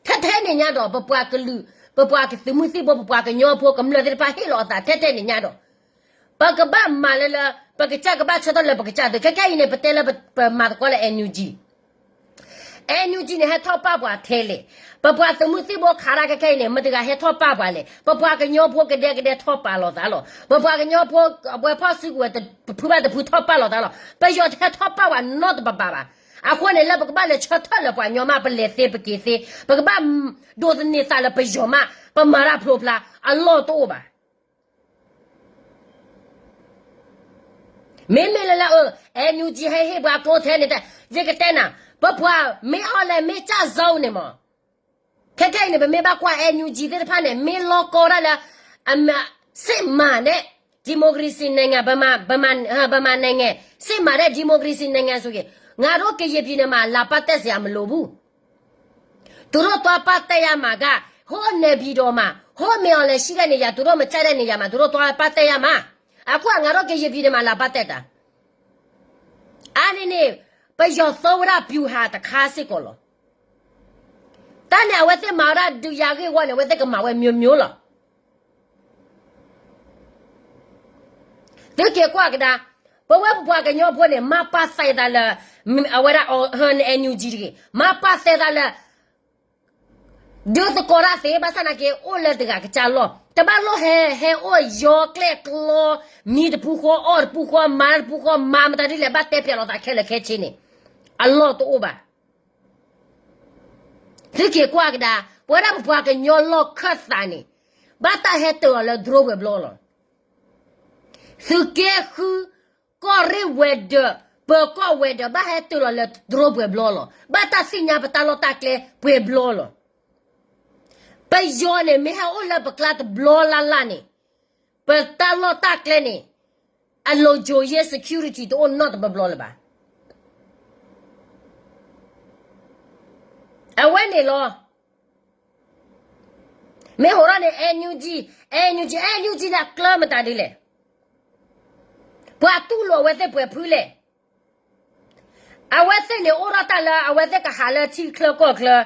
ထဲထဲန့ၣ်ညါဒီး ပပှၤကလုာ်, ပပှၤသုးမုၢ်သံၣ်ဘိ ပပှၤကညီဖိကမျၢၢ်သ့ၣ်တဖၣ်ဟ့ၣ်လီၤအသးထဲထဲန့ၣ်ညါဒီး ပကဘၣ်မၤလၢလၢ ပကစၢ်ကဘၣ်ဆၢထၢၣ်လၢပကစၢ်သုး ခဲခဲအံၤန့ၣ် ပတဲလၢပမၤသကိးလၢ NUG, NUG န့ၣ် ဟဲထီၣ်ပာ်ပှၤထဲလဲၣ်, ပပှၤသုးမုၢ်သံၣ်ဘိခးတၢ်ခဲခဲအံၤန့ၣ် မတၤတဂၤဟဲထီၣ်ပာ်ပှၤလဲၣ်, ပပှၤကညီဖိကဒဲကဒဲထီၣ်ပာ်လိာ်သးလီၤ, ပပှၤကညီဖိ အဝဲဖီၣ်စုကဝဲၤတဖုဘၣ်တဖုထီၣ်ပာ်လိာ်သးလီၤ, ပယီၤတဟဲထီၣ်ပာ်ပှၤနီတပၤပၤဘၣ်, အဃိန့ၣ် လၢပကဘၣ်လဲၤဆၢထၢၣ်လၢပှၤကညီမး ပလဲၤသ့ပက့ၤသ့, ပကဘၣ်ဒိးသန့ၤသးလၢပယီၤမး ပမၤတၢ်ဖျိဖျါ အလီၢ်တအိၣ်ဘၣ် မ့မ့ၢ်လၢလၢ NUG ဟဲဟ့ၣ်ပှၤကျိထဲန့ၣ် ယကတဲနၤ, ပပှၤမ့ၢ်အီၤလဲၣ်မ့ၢ်ကၢ်စီန့ၣ်မး, ခဲခဲအံၤန့ၣ် ပမ့ၢ်ဘၣ်ကွၢ် NUG သ့ၣ်တဖၣ်န့ၣ် မ့ၢ်လီၤကီဒၣ်လၢ စစ်မှန်တဲ့ ဒီမိုကရေစီနိုင်ငံ ဗမာနိုင်ငံ စစ်မှန်တဲ့ ဒီမိုကရေစီနိုင်ငံဆိုရင် ငါတို့ကရင်ပြည်နယ်မှာ လာပတ်သက်စရာမလိုဘူး သူတို့သွားပတ်သက်ရမှာက ဟိုးနေပြည်တော်မှာ ဟိုးမင်းအောင်လှိုင်ရှိတဲ့နေရာ သူတို့မကြိုက်တဲ့နေရာမှာ သူတို့သွားပတ်သက်ရမှာ အခုက ငါတို့ကရင်ပြည်နယ်မှာ လာပတ်သက်တာ အါန့ၢ်န့ၣ် ပယီၤသိဝဲဒၣ် ဗျူဟာ တခါစ့ၢ်ကီးလီၤ. တၢ်န့ၣ် အဝဲသ့ၣ်မၤဝဲဒၣ်ဒုးယၤဂ့ၢ်ဝီန့ၣ် အဝဲသ့ၣ်ကမၤဝဲ မျိုးမျိုး လီၤ. သုက့ၤကွၢ်ကဒါ, ပဝဲပပှၤကညီဖိန့ၣ် မၤပာ်သးသးလၢ အဝဲဒၣ် NUG တဂ့ၤ, မၤပာ်သးသးလၢ ဒုးသကိးတၢ်သ့ ဘၣ်ဆၣ်နာ်က့ အိၣ်လၢတဂၤကစၢ်လီၢ်, တဘၣ်လိၣ်ဟဲ ဟဲအိၣ်ယီၤကျဲၣ်ကျီ, မံတပူၤဃီ အီၣ်တပူၤဃီ, မၤတပူၤဃီ, မၤမတၤဒ်လဲၣ် ဘၣ်တဲပၠးလိာ်သးခဲလၢာ်ခဲဆ့န့ၣ် အလီၢ်တအိၣ်ဘၣ်. သုက့ၤကွၢ်ကဒါ, ပဝဲဒၣ်ပပှၤကညီလီၢ်ခၢၣ်သးန့ၣ် ဘၣ်တၢ်ဟဲတ့ၢ်လီၤလၢဒြိပှဲၤဘျီလီၤ. သုးက့ဃု ကီၢ်ရ့ၣ်ဝဲၤဒၢး ပၢၤကီၢ်ဝဲၤဒၢး ဘၣ်ဟဲတ့ၢ်လီၤလၢဒြိပှဲၤဘျီလီၤ. ဘၣ်တၢ်သ့ၣ်ညါပတၢ်လီၢ်တၢ်ကျဲပှဲၤဘျီလီၤ. ပယီၤန့ၣ် မ့ၢ်ဟဲအိၣ်လၢပကျါတဘျီလၢ်လၢ်န့ၣ် ပတၢ်လီၢ်တၢ်ကျဲန့ၣ် အလုံခြုံရေး security တအိၣ်နီတဘျီဘျီလၢၤဘၣ်. အဝဲန့ၣ်လီၤ. မ့ၢ်ဟိးထီၣ်န့ၣ် NUG, NUG, NUG န့ၣ်အကျၢၤမတၤဒ်လဲၣ်. ပှၤတူၢ်လိာ်အဝဲသ့ၣ်ပှဲၤဖုလဲၣ်. အဝဲသ့ၣ်န့ၣ် အိၣ်ထီၣ်တၢ်လၢအဝဲသ့ၣ်ကဟးလၢထံချၢကီၢ်ချၢ,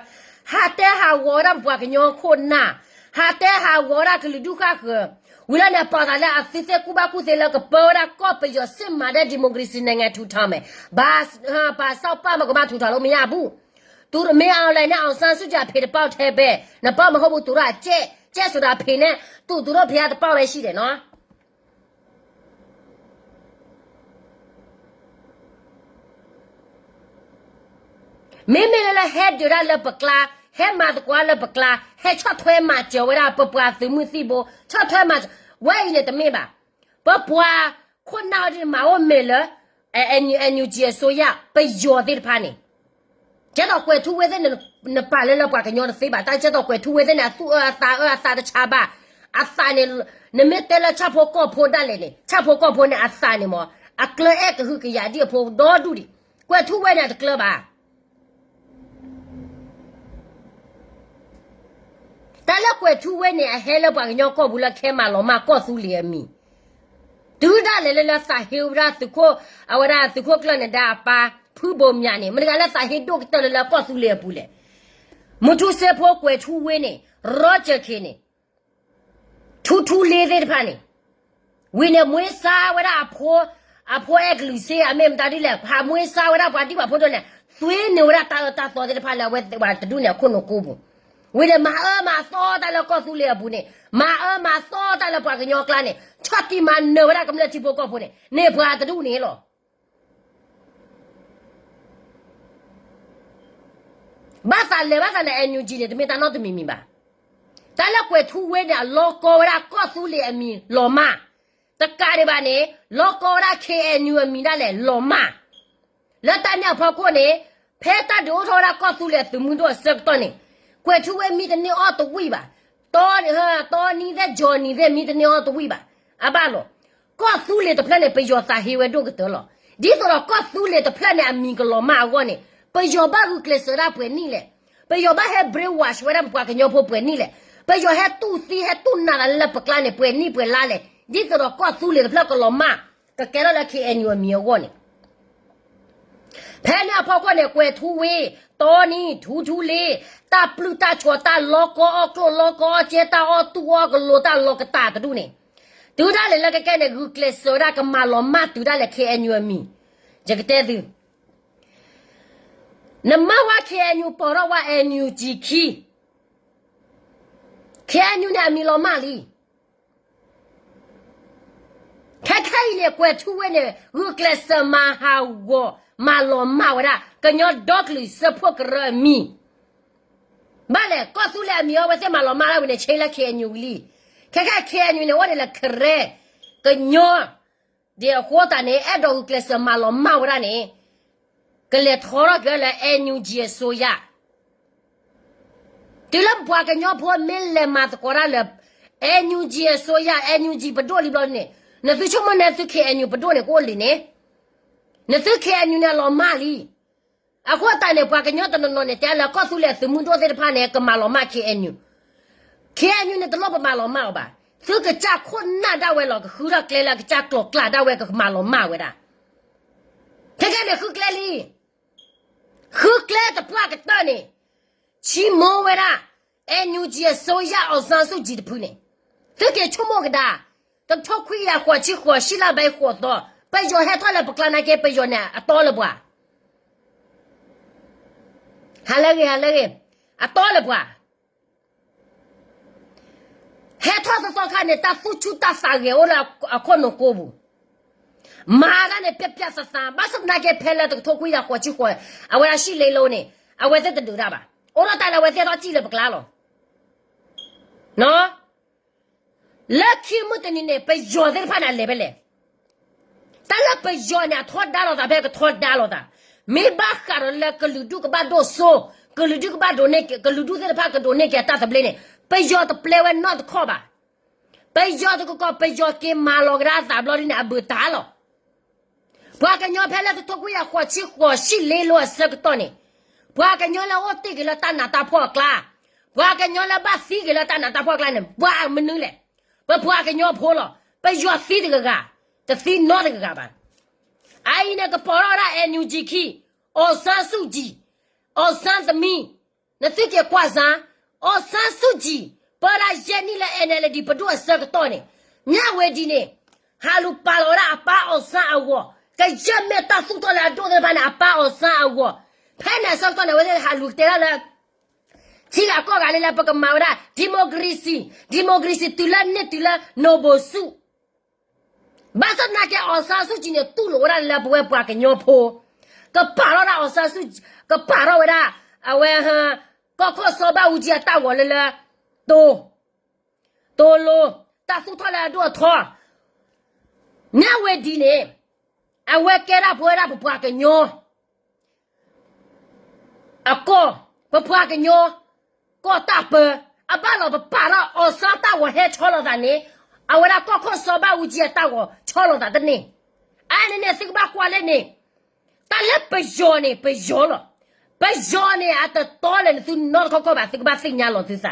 ဟးတဲဟးဂီၤဝဲဒၣ်ပပှၤကညီခိၣ်နၢ်, ဟးတဲဟးဂီၤဝဲဒၣ်ကလုာ်ဒူၣ်ဃၣ်ဃၢၤ, ဝံၤလီၤန့ၣ် ပာ်သးလၢအသုသ့ၣ်ကူၣ်ဘၣ်ကူၣ်သ့လၢကပၢဝဲဒၣ်ကီၢ်ပယီၤစစ်မှန်တဲ့ ဒီမိုကရေစီနိုင်ငံထူထောင်မယ်, ဘာသာပေါက်မှ ကမထူထောင်လို့မရဘူး. သူတို့ မင်းအောင်လှိုင်နဲ့ အောင်ဆန်းစုကြည် အဖေတပေါက်ထဲပဲ, နပေါက်မဟုတ်ဘူး သူတို့အကျဲ, ကျဲဆိုတာအဖေနဲ့ သူ့, သူတို့ဖေကတပေါက်ပဲရှိတယ်နော်. မ့မ့ၢ်လၢလၢဟဲဒုးတၢ်လၢပကျါ, ဟဲမၤသကိးလၢပကျါ, ဟဲဆီၣ်ထွဲမၤစၢၤဝဲဒၣ်ပပှၤသုးမုၢ်သံၣ်ဘိ, ဆီၣ်ထွဲမၤစၢၤ, ဝဲအံၤန့ၣ်တမ့ၢ်ဘၣ်. ပပှၤခိၣ်နၢ်အံၤဒ်န့ၣ် မၤအိၣ်မဲာ်လၢ NUG အစိုးရ ပယီၤသ့ၣ်တဖၣ်န့ၣ် ကဲသိးကွဲၤထူဝ့သ့ၣ်န့ၣ် နပာ်လၢလၢပှၤကညီတသ့ဘၣ်, တၢ်ကဲသိးကွဲၤထူဝ့သ့ၣ်န့ၣ် အသူၣ်အၢအသးအၢအသးတဆါဘၣ်, အသးန့ၣ်, နမ့ၢ်တဲလၢဆၣ်ဖိကီၢ်ဖိဒၣ်လဲာ်န့ၣ် ဆၣ်ဖိကီၢ်ဖိန့ၣ်အသးန့ၣ်မ့ၢ် အကျၢၤအဲၣ်ကဟုကယာ်ဒ်အဖိဒီဒူၣ်ဒံး, ကွဲၤထူဝ့န့ၣ်အတကျၢၤဘၣ်. တၢ်လၢကွဲၤထူဝ့န့ၣ် အဟဲလၢပှၤကညီကီၢ်ပူၤလၢခဲမၤလီၤမၢ်ကီၢ်သူလ့ၤအမံၤ, တုၤဒၣ်လဲာ်လၢလၢသးဟ့ဝဲဒၣ်သုးခိၣ်, အဝဲဒၣ်သုးခိၣ်ကျၢၢ်နဒါအပၢ် ဖုဘိးမၠးန့ၣ် မတၤတဂၤလၢသးဟ့ဒိၣ်ကတၢၢ်လၢလၢကီၢ်သူလ့ၤအပူၤလဲၣ်. မူထူစ့ဖိကွဲၤထူဝ့န့ၣ် ရီကၠၢၣ်ခ့န့ၣ် ထူထူလ့သ့ၣ်တဖၣ်န့ၣ်, ဝံၤန့ၣ် မွေးစားဝဲဒၣ်အဖိ, အဖိအဲၣ်ကလုာ်စ့ အမ့ၢ်မတၤဒ်လဲၣ်, ဟးမွေးစားဝဲဒၣ်ပှၤဒံၣ်ပှၤဖိဒိၣ်န့ၣ်, သွ့န့ၢ်ဝဲဒၣ်တၢ်အၢတၢ်သီသ့ၣ်တဖၣ်လၢအဝဲပှၤတဒူၣ်န့ၣ်အခိၣ်နူာ်ကိးပူၤ, ဝံၤန့ၣ် မၤအၢမၤသီတၢ်လၢကီၢ်သူလ့ၤအပူၤန့ၣ်, မၤအၢမၤသီတၢ်လၢပှၤကညီအကျါန့ၣ်, ဆီၣ်တံၢ်မၤနၢၤဝဲဒၣ်ကမျၢၢ်ထံဖိကီၢ်ဖိန့ၣ်, န့ၢ်ပှၤတဒူၣ်န့ၣ်လီၤ. ဘၣ်သးလဲၤဘၣ်သးလၢ NUG န့ၣ် တမ့ၢ်တၢ်နီတမံၤမံၤဘၣ်. တၢ်လၢကွဲၤထူဝ့န့ၣ် အလီၤကီဝဲဒၣ်ကီၢ်သူလ့ၤအမံၤလီၤမၢ်, တကးဒံးဘၣ်န့ၣ် လီၤကီဝဲဒၣ် ခ့ၣ်အဲၣ်ယူၣ် အမံၤဒၣ်လဲာ်လီၤမၢ်. လၢတၢ်န့ၣ်အဖီခိၣ်န့ၣ် ဖဲတၢ်ဒုးအိၣ်ထီၣ်ဝဲဒၣ်ကီၢ်သူလ့ၤအသုးမုၢ်ဒိၣ်အဆၢကတီၢ်န့ၣ် ကွဲၤထူဝ့မံတန့ၢ်အီၣ်တဝံၣ်ဘၣ်, တီနံၤသ့ၣ် ကၠီနံၤသ့ၣ် မံတန့ၢ်အီၣ်တဝံၣ်ဘၣ်. အဘၣ်လီၤ, ကီၢ်သူလ့ၤတဖျၢၣ်န့ၣ် ပယီၤသးဟ့ဝဲဒိၣ်ကတၢၢ်လီၤ. ဒ်သိးဒီးကီၢ်သူလ့ၤတဖျၢၣ်န့ၣ် အမံၤကလီၤမၢ်အဂီၢ်န့ၣ် ပယီၤဘၣ်ဂုာ်ကျဲးစၢးဒၣ်ပှဲၤနံၣ်လဲၣ်. ပယီၤဘၣ်ဟဲ brainwash ဝဲဒၣ်ပပှၤကညီဖိပှဲၤနံၣ်လဲၣ်. ပယီၤဟဲတူၢ်သံ ဟဲတူၢ်နးသးလၢပကျါန့ၣ် ပှဲၤနံၣ်ပှဲၤလါလဲၣ်. ဒ်သိးဒီးကီၢ်သူလ့ၤတဖျၢၣ်ကလီၤမၢ် ကကဲထီၣ်လၢ ခ့ၣ်အဲၣ်ယူၣ် အမံၤအဂီၢ်န့ၣ် ဖဲန့ၣ်အဖီခိၣ်န့ၣ် ကွဲၤထူဝ့, တီနံၤ, ထူထူလ့, တၢ်ပျုၢ်တၢ်ကၠီၤ တၢ်လီၤကီအီၣ်ကျိၣ် လီၤကီအီၣ်ကဲ တၢ်အီၣ်တူၢ်အီၣ်ကလိၤ တၢ်လီၤကတၢ်တဒူၣ်န့ၣ် တုၤဒၣ်လဲာ်လၢကကဲန့ၣ် ဂုာ်ကျဲးစၢးဝဲဒၣ်ကမၤလီၤမၢ်တုၤဒၣ်လဲာ် ခ့ၣ်အဲၣ်ယူၣ် အမံၤ. ယကတဲသု, နမၢဝဲ ခ့ၣ်အဲၣ်ယူၣ် ပိာ်ထီၣ်ဝဲ အ NUG ခံ ခ့ၣ်အဲၣ်ယူၣ် န့ၣ် အမံၤလီၤမၢ်လံ. ခဲခဲအံၤန့ၣ် ကွဲၤထူဝ့န့ၣ် ဂုာ်ကျဲးစၢးမၤဟးဂီၤ မၤလီၤမၢ်ဝဲဒၣ် ကညီဒီကလုာ်စၢဖှိၣ်ကရၢအမံၤ. ဘၣ်လဲၣ် ကီၢ်သူလ့ၤအမံၤအဝဲသ့ၣ်မၤလီၤမၢ်ဒၣ်ဝံၤန့ၣ် ဆ့လၢ ခ့ၣ်အဲၣ်ယူၣ် ဝံၤလံ. ခဲခဲ ခ့ၣ်အဲၣ်ယူၣ် န့ၣ် အိၣ်ဒံးလၢ ကရၢ, ကညီ ဒ်အဃိသတးန့ၣ် အဲၣ်ဒိးဂုာ်ကျဲးစၢးမၤလီၤမၢ်ဝဲဒၣ်န့ၣ် ကလဲၤထီထီၣ်က့ၤလၢ NUG အစိုးရ. တုၤလၢပပှၤကညီဖိမ့ၢ်လဲၤမၤသကိးတၢ်လၢ NUG အစိုးရ, NUG ပဒိၣ်လံဘျီန့ၣ် နသုဆိကမိၣ်န့ၣ် သု ခ့ၣ်အဲၣ်ယူၣ် ပဒိၣ်န့ၣ် ကအိၣ်လံန့ၣ်, နသု ခ့ၣ်အဲၣ်ယူၣ် န့ၣ် အလီၤမၢ်လံ. အဃိသတးန့ၣ် ပှၤကညီတနီၤနီၤန့ၣ် တဲလၢကီၢ်သူလ့ၤအသုးမုၢ်ဒိၣ်သ့ၣ်တဖၣ်န့ၣ် ကမၤလီၤမၢ် ခ့ၣ်အဲၣ်ယူၣ်, ခ့ၣ်အဲၣ်ယူၣ် န့ၣ် တလိၣ်ပမၤလီၤမၢ်အီၤဘၣ်. သုကစၢ်ခိၣ်နၢ်ဒၣ်ဝဲလီၤ ကဃုထီၣ်ကျဲလၢကစၢ်ကျိၤကျဲဒၣ်ဝဲ ကမၤလီၤမၢ်ဝဲဒၣ်. ခဲခဲန့ၣ် ဃုကျဲလံ. ဃုကျဲတပှၢ်ကတၢၢ်န့ၣ် ဆိကမိၣ်ဝဲဒၣ် NUG အစိုးရ အောင်ဆန်းစုကြည် တဖုန့ၣ်, သုက့ၤဆိကမိၣ်ကဒါ, တထိခွံကယၤဃိးဆံဃိး ရှစ်လပိုင်း ဃိးသီ, ပယီၤဟဲထီၣ်လၢပကျါနာ်က့ ပယီၤန့ၣ် အတီလၢပှၤ ဟါလၢဂ့ၤ ဟါလၢဂ့ၤ, အတီလၢပှၤ ဟဲထီၣ်သီသီခါန့ၣ် တၢ်သူၣ်ဆူၣ်တၢ်သးဂဲၤအိၣ်လၢအခိၣ်နူာ်ကိးပူၤ, မၤတၢ်န့ၣ် ပျးပျးသးသး, ဘၣ်ဆၣ်သနာ်က့ ဖဲလၢတကထိခွံကယၤဃိးဆံဃိး အဝဲဒၣ် ရှစ်လေးလုံး န့ၣ် အဝဲသ့ၣ်တဒုးတၢ်ဘၣ်. အိၣ်ဒီးတၢ်လၢအဝဲသ့ၣ်ထီၣ်စံၣ်လၢပကျါလီၤ. လၢခံမုၢ်တနံၤန့ၣ် ပယီၤသ့ၣ်တဖၣ်န့ၣ် အလဲၤဖဲလဲၣ်. တၢ်လၢပယီၤန့ၣ် အထီဒါလိာ်သးဖဲကထီဒါလိာ်သး, မ့ၢ်ဘၣ်ဃးဒီးလၢကလုာ်ဒူၣ်ကဘၣ်ဒိၣ်စိ, ကလုာ်ဒူၣ်ကဘၣ်ဒိးန့ၢ်က့ၤ, ကလုာ်ဒူၣ်သ့ၣ်တဖၣ်ကဒိးန့ၢ်က့ၤအတၢ်သဘျ့န့ၣ် ပယီၤတပျဲဝဲနီတခီၣ်ဘၣ်. ပယီၤတကီၢ် ပယီၤက့ၤမၤလီၤကဒါအသးဘျီဒ်န့ၣ် အဘုးတၢ်လီၤ. ပှၤကညီဖဲလၢတထိခွံကယၤဃိးဆံဃိး ရှစ်လေးလုံး အဆၢကတီၢ်န့ၣ်, ပှၤကညီလၢအိၣ်တ့ၢ်က့ၤလၢတၢ်နးတၢ်ဖှီၣ်အကျါ, ပှၤကညီလၢဘၣ်သံက့ၤလၢတၢ်နးတၢ်ဖှီၣ်အကျါန့ၣ် ပှၤမနုၤလဲၣ်. ပပှၤကညီဖိလီၤ. ပယီၤသံတဂၤဂၤ, တသံနီတဂၤဂၤဘၣ်. အအံၤန့ၣ် ကပီၤထီၣ်ဝဲဒၣ် NUG ခံ, အောင်ဆန်းစုကြည်, အောင်ဆန်းသမီး, နသုက့ၤကွၢ်စၢ်, အောင်ဆန်းစုကြည် ပၢဒၣ်ယဲၢ်နံၣ်လၢ NLD ပဒိၣ်အဆၢကတီၢ်န့ၣ်, မြဝတီ န့ၣ် ဟးလူၤပာ်လီၤဝဲဒၣ်အပၢ် အောင်ဆန်း အဂီၤ, ကယဲၢ်မ့ၢ်တၢ်သူၣ်ထီၣ်လၢအဒိၣ်သ့ၣ်တဖၣ်န့ၣ် အပၢ် အောင်ဆန်း အဂီၤ, ဖဲန့ၣ်အဆၢကတီၢ်န့ၣ် အဝဲသ့ၣ်ဟးလူၤကတဲဒၣ်လၢ ထံဂၤကီၢ်ဂၤလၢ လၢပကမၤဝဲဒၣ် democracy, democracy တုၤလၢန့ၢ်တုၤလၢ နိၣ်ဘိၣ်စု ဘၣ်ဆၣ်သနာ်က့ အောင်ဆန်းစုကြည် န့ၣ် တူၢ်လိာ်ဝဲဒၣ်လၢပဝဲပှၤကညီဖိ, ကပာ်ထီၣ်ဒၣ် အောင်ဆန်းစုကြည်, ကပာ်ထီၣ်ဝဲဒၣ် အဝဲ ကီၢ်ခိၣ်စီၤဘၣ်အူကၠံအတၢ်ဂီၤလၢလၢ တိၤ, တိၤလိၤ, တၢ်သူၣ်ထီၣ်လၢအဒိၣ်အထီ, မြဝတီ န့ၣ် အဝဲကဲဒၣ်ပဝဲဒၣ်ပပှၤကညီ အကီၢ်, ပပှၤကညီ ကီၢ်တၢ်ပၢ, အဘၣ်လီၤပပာ်ထီၣ် အောင်ဆန်း တၢ်ဂီၤဟဲဆီလီၤသးန့ၣ်, အဝဲဒၣ်ကီၢ်ခိၣ်စီၤဘၣ်အူကၠံအတၢ်ဂီၤဆီလီၤသးတန့ၢ်. အန့ၣ်န့ၣ် သုကဘၣ်ကွၢ်လၢန့ၣ်, တၢ်လၢပယီၤန့ၣ် ပယီၤလီၤ. ပယီၤန့ၣ် အတတီလၢၤနသုနီတခီခီဘၣ်, သုကဘၣ်သ့ၣ်ညါလီၤသုသး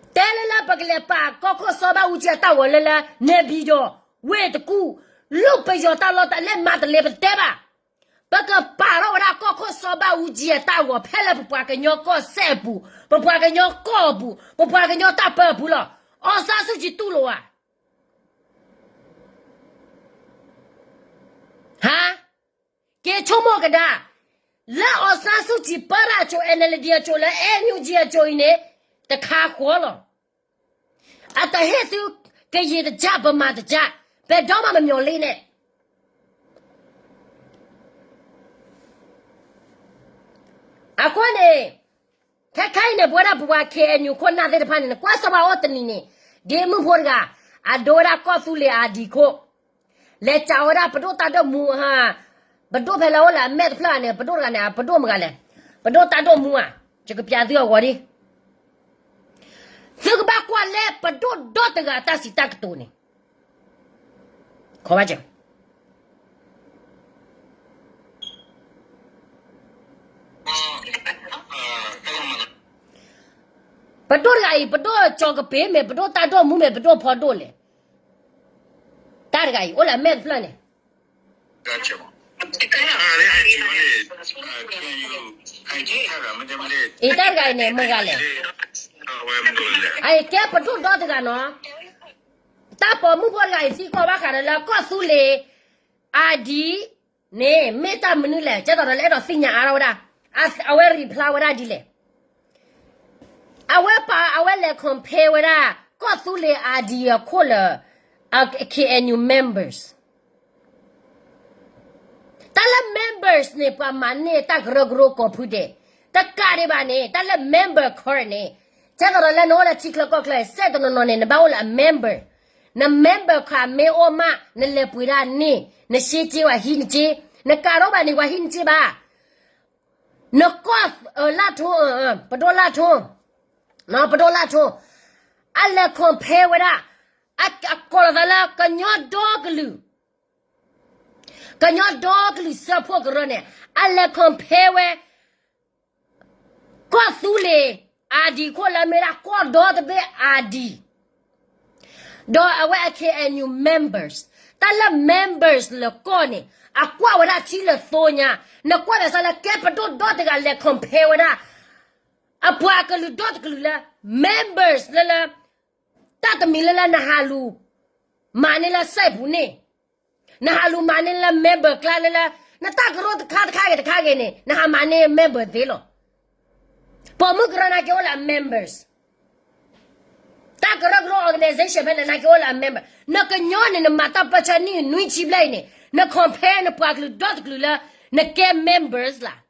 တဲလၢလၢပကလဲၤပာ်ကီၢ်ခိၣ်စီၤဘၣ်အူကၠံအတၢ်ဂီၤလၢလၢ နဲၣ်ဘံၣ်ဒီး ဝ့ၢ်တကူၣ်, လူၢ်ပယီၤတၢ်လီၢ်တၢ်လဲၤမၤတလဲၤပတဲဘၣ်. ပကပာ်ထီၣ်ဝဲဒၣ်ကီၢ်ခိၣ်စီၤဘၣ်အူကၠံအတၢ်ဂီၤဖဲလၢပပှၤကညီကီၢ်စဲၣ်အပူၤ, ပပှၤကညီကီၢ်အပူၤ, ပပှၤကညီတၢ်ပၢအပူၤလီၤ. အောင်ဆန်းစုကြည် တူၢ်လိာ်ဧါ ဟါ, က့ၤဆိကမိၣ်ကဒါ, လၢအောင်ဆန်းစုကြည် ပၢတၢ်အစိၤ NLD အစိၤလၢ NUG အစိၤအံၤန့ၣ် တခါဃီလီၤ. အတဟ့ၣ်သု ကရင်တကျါ ဗမာတကျါ, ဘယ်တော့မှမမျှော်လင့်နဲ့. အဃိန့ၣ် ခဲခါအံၤန့ၣ် ပဝဲဒၣ်ပပှၤ K N U ခိၣ်နၢ်သ့ၣ်တဖၣ်န့ၣ် နကွၢ်စီၤပၤအိၣ်တနံၤန့ၣ် ဒ်မုၣ်ဖိတဂၤ အဒိဝဲဒၣ်ကီၢ်သူလ့ၤ ID ခိၣ် လဲၤစံးဝဲဒၣ်ပဒိၣ်တၢ်ဒိၣ်မူဧါ, ပဒိၣ်ဖဲလၢအိၣ်လၢအမဲာ်တဖျၢၣ်န့ၣ် ပဒိၣ်တဂၤန့ၣ် ပဒိၣ်မတၤလဲၣ်, ပဒိၣ်တၢ်ဒိၣ်မူဧါ, ယကပျးသုအဂီၤဒ် သုကဘၣ်ကွၢ်လၢပဒိၣ်ဒီတဂၤတၢ်စံးတၢ်ကတိၤန့ၣ်, ခီဘၣ်က ပဒိၣ်တဂၤအံၤ ပဒိၣ်ကၠီၤကပ့ၤမ့ၢ် ပဒိၣ်တၢ်ဒိၣ်မူမ့ၢ် ပဒိၣ်ဖီဒိၣ်လဲၣ်, တၢ်တဂၤအံၤ အိၣ်လၢအမဲာ်တဖျၢၣ်န့ၣ် အံၤတၢ်တဂၤအံၤန့ၣ် မတၤလဲၣ်, အကဲပဒိၣ်ဒီတဂၤနီၤ, တၢ်ပိာ်မုၣ်ဖိတဂၤအံၤသံကွၢ်ဘၣ်ဃးဒီးလၢကီၢ်သူလ့ၤ ID န့ၣ် မ့ၢ်တၢ်မနုၤလဲၣ်, ကဲသိးဒီးလၢအဲၣ်ဒိးသ့ၣ်ညါအါထီၣ်ဝဲဒၣ်, အဝဲ reply ဝဲဒၣ်ဒ်လဲၣ်, အဝဲပာ် အဝဲလဲၤ compare ဝဲဒၣ် ကီၢ်သူလ့ၤ ID အခိၣ်လၢ K N U members တၢ်လၢ members န့ၣ် ပှၤမၤန့ၢ်တၢ်ကရၢကရိကိးဖုဒဲး, တကးဒံးဘၣ်န့ၣ် တၢ်လၢ member card န့ၣ် ကဲသိးဒီးလၢနအိၣ်လၢထံချၢကီၢ်ချၢ စဲးတနီၤနီၤန့ၣ် နဘၣ်အိၣ်လၢအ member, န member card မ့ၢ်အိၣ်မး နလဲၤပှ့ၤဒၣ်န့ၣ် နရှ့က့ဝဲဟံးနက့, နကးထီၣ်ဘၣ်န့ၣ် ဝဲဟံးနက့ဘၣ်, နကီၢ်လၢထိ, ပဒိၣ်လၢထိ, ပဒိၣ်လၢထိ, အလဲၤ compare ဝဲဒၣ်, အကိးလီၤသးလၢကညီဒီကလုာ် ကညီဒီကလုာ်စၢဖှိၣ်ကရၢန့ၣ် အလဲၤ compare ဝဲ ကီၢ်သူလ့ၤ ID ခိၣ်လၢမ့ၢ်ဒၣ်ကီၢ်ဒီတဘ့ၣ် ID ဒီးအဝဲအ K N U members, တၢ်လၢ members လၢကီၢ်န့ၣ် အကွၢ်ဝဲဒၣ်ထံလၢသိညါ, နကွၢ်ဒီးစၢလၢကဲပဒိၣ်ဒီတဂၤလဲၤ compare ဝဲဒၣ် အပှၤကလုာ်ဒီတကလုာ်လၢ members လၢလၢ တၢ်တမံၤလၢလၢနဟးလူၤ မၤန့ၢ်လၢစဲးပူၤန့ၣ်, နဟးလူၤမၤန့ၢ်လၢ member ကျါလၢလၢ နတၢ်ကရၢတခါတခါဂ့ၤတခါဂ့ၤန့ၣ် နဟးမၤန့ၢ် member သ့လီၤ. ပိာ်မုၣ်ကရၢနာ်က့အိၣ်လၢအ members, တၢ်ကရၢကရိ organization ဖဲန့ၣ်နာ်က့အိၣ်လၢအ member, နကညီန့ၣ် နမၤတၢ်ပၢဆှၢနံၣ်နွံဆံဘျဲၣ်အံၤန့ၣ် န compare နပှၤကလုာ်ဒီတကလုာ်လၢ နကဲ members လၢ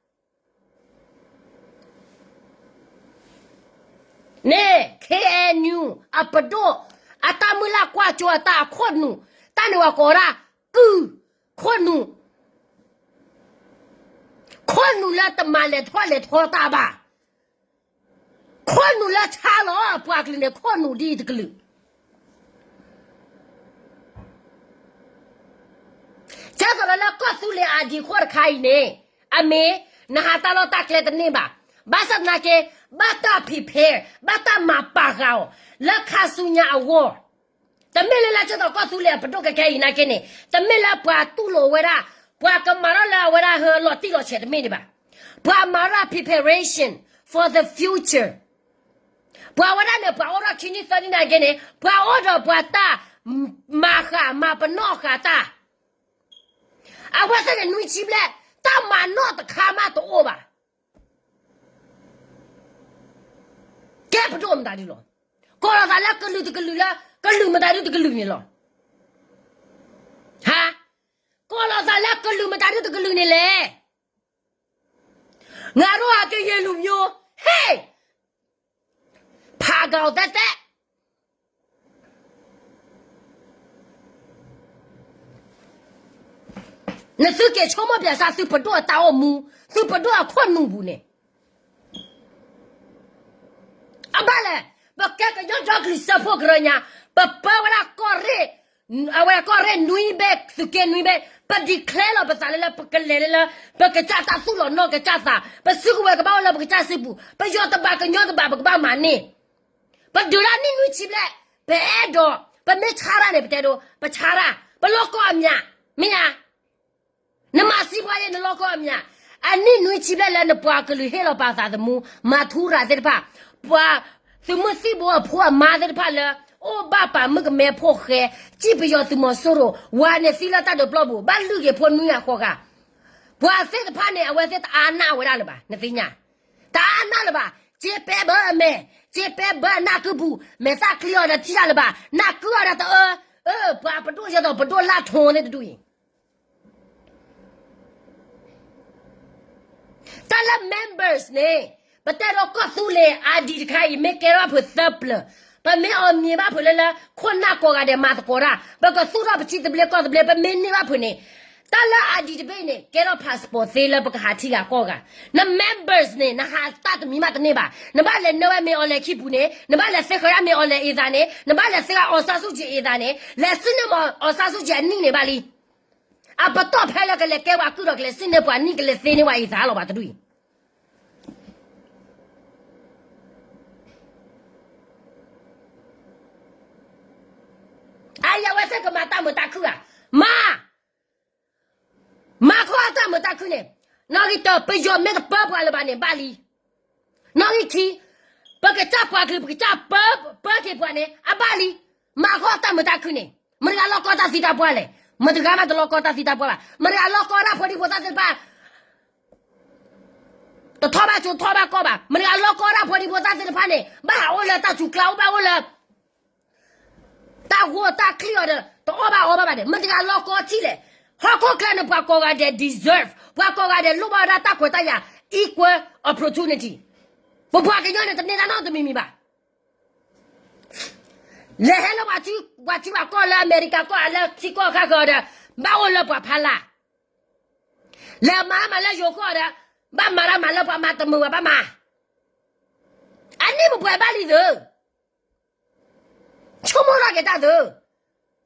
န့ၣ် K N U အပဒိၣ် အတၢ်မုၢ်လၢ်ကွၢ်ကၠိအတၢ်အခိၣ်နူာ်, တၢ်န့ၣ်ဝဲကိးဒၣ် ကုၢ်ခိၣ်နူာ်, ခိၣ်နူာ်လၢတမၤလဲၤထီၣ်လဲၤထီတၢ်ဘၣ်, ခိၣ်နူာ်လၢဆါလီၤပှၤကလုာ်န့ၣ် ခိၣ်နူာ်ဒ်အံၤတကလုာ် ကဲသိးဒီးလၢကီၢ်သူလ့ၤ ID ခိၣ်တခါအံၤန့ၣ်, အမ့ၢ် နဟးတၢ်လီၢ်တၢ်ကျဲတန့ၢ်ဘၣ်. ဘၣ်ဆၣ်သနာ်က့ ဘၣ်တၢ် prepare, ဘၣ်တၢ်မၤပာ်ဃာ်အီၤ လၢခါဆူညါအဂီၢ်, တမ့ၢ်လၢလၢကဲသိးကီၢ်သူလ့ၤအပဒိၣ်ကဲခဲအံၤနာ်က့န့ၣ် တမ့ၢ်လၢပှၤတူၢ်လိာ်ဝဲဒၣ်, ပှၤကမၤထီၣ်လၢအဝဲဒၣ်ဟၢလီၤတံၢ်လီၤဆဲးတမ့ၢ်ဒံးဘၣ်. ပှၤမၤထီၣ် preparation for the future. ပှၤဝဲဒၣ်န့ၣ် ပှၤအိၣ်ထီၣ်ခံနံၣ်သၢနံၣ်နာ်က့န့ၣ် ပှၤအိၣ်ဒီးပှၤတၢ်မၤဃာ်မၤပနီၣ်ဃာ်တၢ်, အဝဲသ့ၣ်န့ၣ်နွံဆံဘျဲၣ် တၢ်မၤနီၣ်တခါမးတအိၣ်ဘၣ်. ကဲပဒိၣ်မတၤဒုလီၤ. ကိးလီၤသးလၢကလုာ်တကလုာ်လၢ ကလုာ်မတၤဒုတကလုာ်န့ၣ်လီၤ. ဟါ, ကိးလီၤသးလၢကလုာ်မတၤဒုတကလုာ်န့ၣ်လဲၣ်. ငါတို့ဟာကရင်လူမျိုး, ဟဲ, ဖးကီးတဲတဲ, နသုက့ၤဆိကမိၣ်ပၠးစၢ်သုပဒိၣ်အတၢ်အိၣ်မူ, သုပဒိၣ်အခိၣ်နူာ်ပူၤန့ၣ် အဘၣ်လဲၣ်, ပကဲကညီဒီကလုာ်စၢဖှိၣ်ကရၢညါ, ပပၢဝဲဒၣ်ကီၢ်ရ့ၣ်, အဝဲကီၢ်ရ့ၣ်နွံဘ့ၣ် သုးက့နွံဘ့ၣ်, ပ declare လီၤပသးလၢလၢ ပကလဲၤလၢလၢ ပကစၢ်တၢ်သူၣ်လီၤနီၢ်ကစၢ်သး, ပစုကဝဲၤကဘၣ်အိၣ်လၢပကစၢ်စုပူၤ, ပယီၤတဘၣ်ကညီတဘၣ် ပကဘၣ်မၤန့ၢ်, ပဒုးဒၣ်နံၣ်နွံဆံဘျဲၣ်, ပအဲၣ်ဒိး, ပမ့ၢ်ဆါတၢ်န့ၣ် ပတဲဒိ, ပဆါတၢ်, ပလီၢ်ကီၢ်အမြး, မ့ၢ်ဧါ. နမၤစံးပှၤယဲ နလီၢ်ကီၢ်အမြး, အနံၣ်နွံဆံဘျဲၣ်လၢနပှၤကလုာ်ဟ့ၣ်လီၤပာ်သးသမူ, မၤထူရၤသ့ၣ်တဖၣ်, ပှၤသုးမုၢ်သံၣ်ဘိအဖိအမါသ့ၣ်တဖၣ်လၢ အိၣ်ဘၣ်ပာ်မုၣ်ကမဲဖိဃဲ, စံၣ်ပယီၤသုးမီၤစိရိၤ, ဝၤန့ၣ်သံလၢတၢ်ဒုးပျီပူၤ, ဘၣ်လုၢ်ဂ့ၤဖိနွံဂၤဃိးဂၤ, ပှၤသ့ၣ်တဖၣ်န့ၣ် အဝဲသ့ၣ်တအါနၢ်ဝဲဒၣ်လၢၤဘၣ်, နသ့ၣ်ညါ, တအါနၢ်လၢၤဘၣ်, စ့ပဲဘၢအမဲာ်, စ့ပဲဘၢအနၢ်ကုပူၤ, မဲာ်သၣ်ချံအီၤဒီးထံၣ်တၢ်လၢၤဘၣ်, နၢ်ကုအီၤဒီးတအၢ, အၢ, ပှၤပဒိၣ်ယဲသိးပဒိၣ်လၢထိသ့ၣ်တဒူၣ်အံၤ တၢ်လၢ members န့ၣ် ပတဲဒီးကီၢ်သူလ့ၤ ID တခါအံၤ မ့ၢ်ကဲထီၣ်ဖုးသၢပျၢၤ, ပမ့ၢ်အီၤမံၤဘၣ်ဖုးလၢလၢ ခိၣ်နၢ်ကိးဂၤဒဲးမၤသကိးတၢ်, ပကသူၣ်ထီၣ်ပထံသဘျ့ကီၢ်သဘျ့ ပမ့ၢ်န့ၢ်ဘၣ်ဖုးန့ၣ်, တၢ်လၢ ID တဘ့ၣ်အံၤန့ၣ် ကဲထီၣ် passport သ့လၢပကဟးထံဂၤကီၢ်ဂၤ, န members န့ၣ် နဟးတၢ်တမံၤမးတန့ၢ်ဘၣ်, နဘၣ်လဲၤနၢဝဲမ့ၢ်အီၤလဲၤခံပူၤန့ၣ်, နဘၣ်လဲၤသ့ဃာ်ဒၣ်မ့ၢ်အီၤလဲၤအ့ၣ်သးန့ၣ်, နဘၣ်လဲၤသ့ဃာ် အောင်ဆန်းစုကြည် အ့ၣ်သးန့ၣ်, လဲၤစံၣ်န့ၢ်မ့ၢ် အောင်ဆန်းစုကြည် အနံၣ်န့ၣ်ဘၣ်လံ. အပတီၢ်ဖဲလၢကလဲၤကဲပှၤကုၢ်ဒီးကလဲၤစံၣ်န့ၢ်ပှၤနံၣ် ကလဲၤသ့န့ၢ်ပှၤအ့ၣ်သးလီၤဘၣ်တဒူၣ်အံၤ. အယဝဲသ့ၣ်ကမၤတၢ်မုာ်တၢ်ခုၣ်ဧါ, မၤ, မၤခီအတၢ်မုာ်တၢ်ခုၣ်န့ၣ်, နီၣ်ဂံၢ်တၢ ပယီၤမ့ၢ်တပၢပှၤလၢၤဘၣ်န့ၣ် ဘၣ်လံ. နီၣ်ဂံၢ်ခံ, ပကစၢ်ပှၤကလုာ် ပကစၢ်ပၢ, ပၢက့ၤပှၤန့ၣ် အဘၣ်လံ. မၤခီအတၢ်မုာ်တၢ်ခုၣ်န့ၣ်, မတၤတဂၤလီၤကီတၢ်သံတၢ်ပှၢ်လဲၣ်, မတၤတဂၤမးတလီၤကီတၢ်သံတၢ်ပှၢ်ဘၣ်, မတၤတဂၤလီၤကီဒၣ်ဖိဒံဖိသၣ်သ့ၣ်တဖၣ် တထီၣ်ဘၣ်ကၠိထီၣ်ဘၣ်ကီၢ်ဘၣ်, မတၤတဂၤလီၤကီဒၣ်ဖိဒံဖိသၣ်သ့ၣ်တဖၣ်န့ၣ် ဘၣ်ဟးအိၣ်လၢတၢ်စူၤကျါ အိၣ်ဘၣ်အိၣ်လၢ တၢ်ဂိၢ်တၢ်ချံအီၤဒီး တအီၣ်ဘၣ်အီဘၣ်ဘၣ်န့ၣ် မတၤတဂၤလီၤကီထံလဲၣ်. ဟီၣ်ခိၣ်ချၢန့ၣ် ပှၤကိးဂၤဒဲး deserve, ပှၤကိးဂၤဒဲးလိၣ်ဘၣ်ဝဲဒၣ်တၢ်ခွဲးတၢ်ယာ် equal opportunity. ပပှၤကညီန့ၣ် တန့ၢ်တၢ်နီတမံၤမံၤဘၣ်. လဲၤဟဲလၢပှၤထံပှၤကီၢ်လၢအမဲရကၤကီၢ် လၢထံကီၢ်ခါဃၢၤဒီး ဘၣ်အိၣ်လၢပှၤဖးလၢ်, လဲၤမၤမၤလၢယိၤကီၢ်ဒီး ဘၣ်မၤတၢ်မၤလၢပှၤမၤတမုာ်ဘၣ်ဘၣ်မၤ, အန့ၣ်ပပှၤဘၣ်လံသု ဆိကမိၣ်ထီၣ်က့ၤတၢ်သု,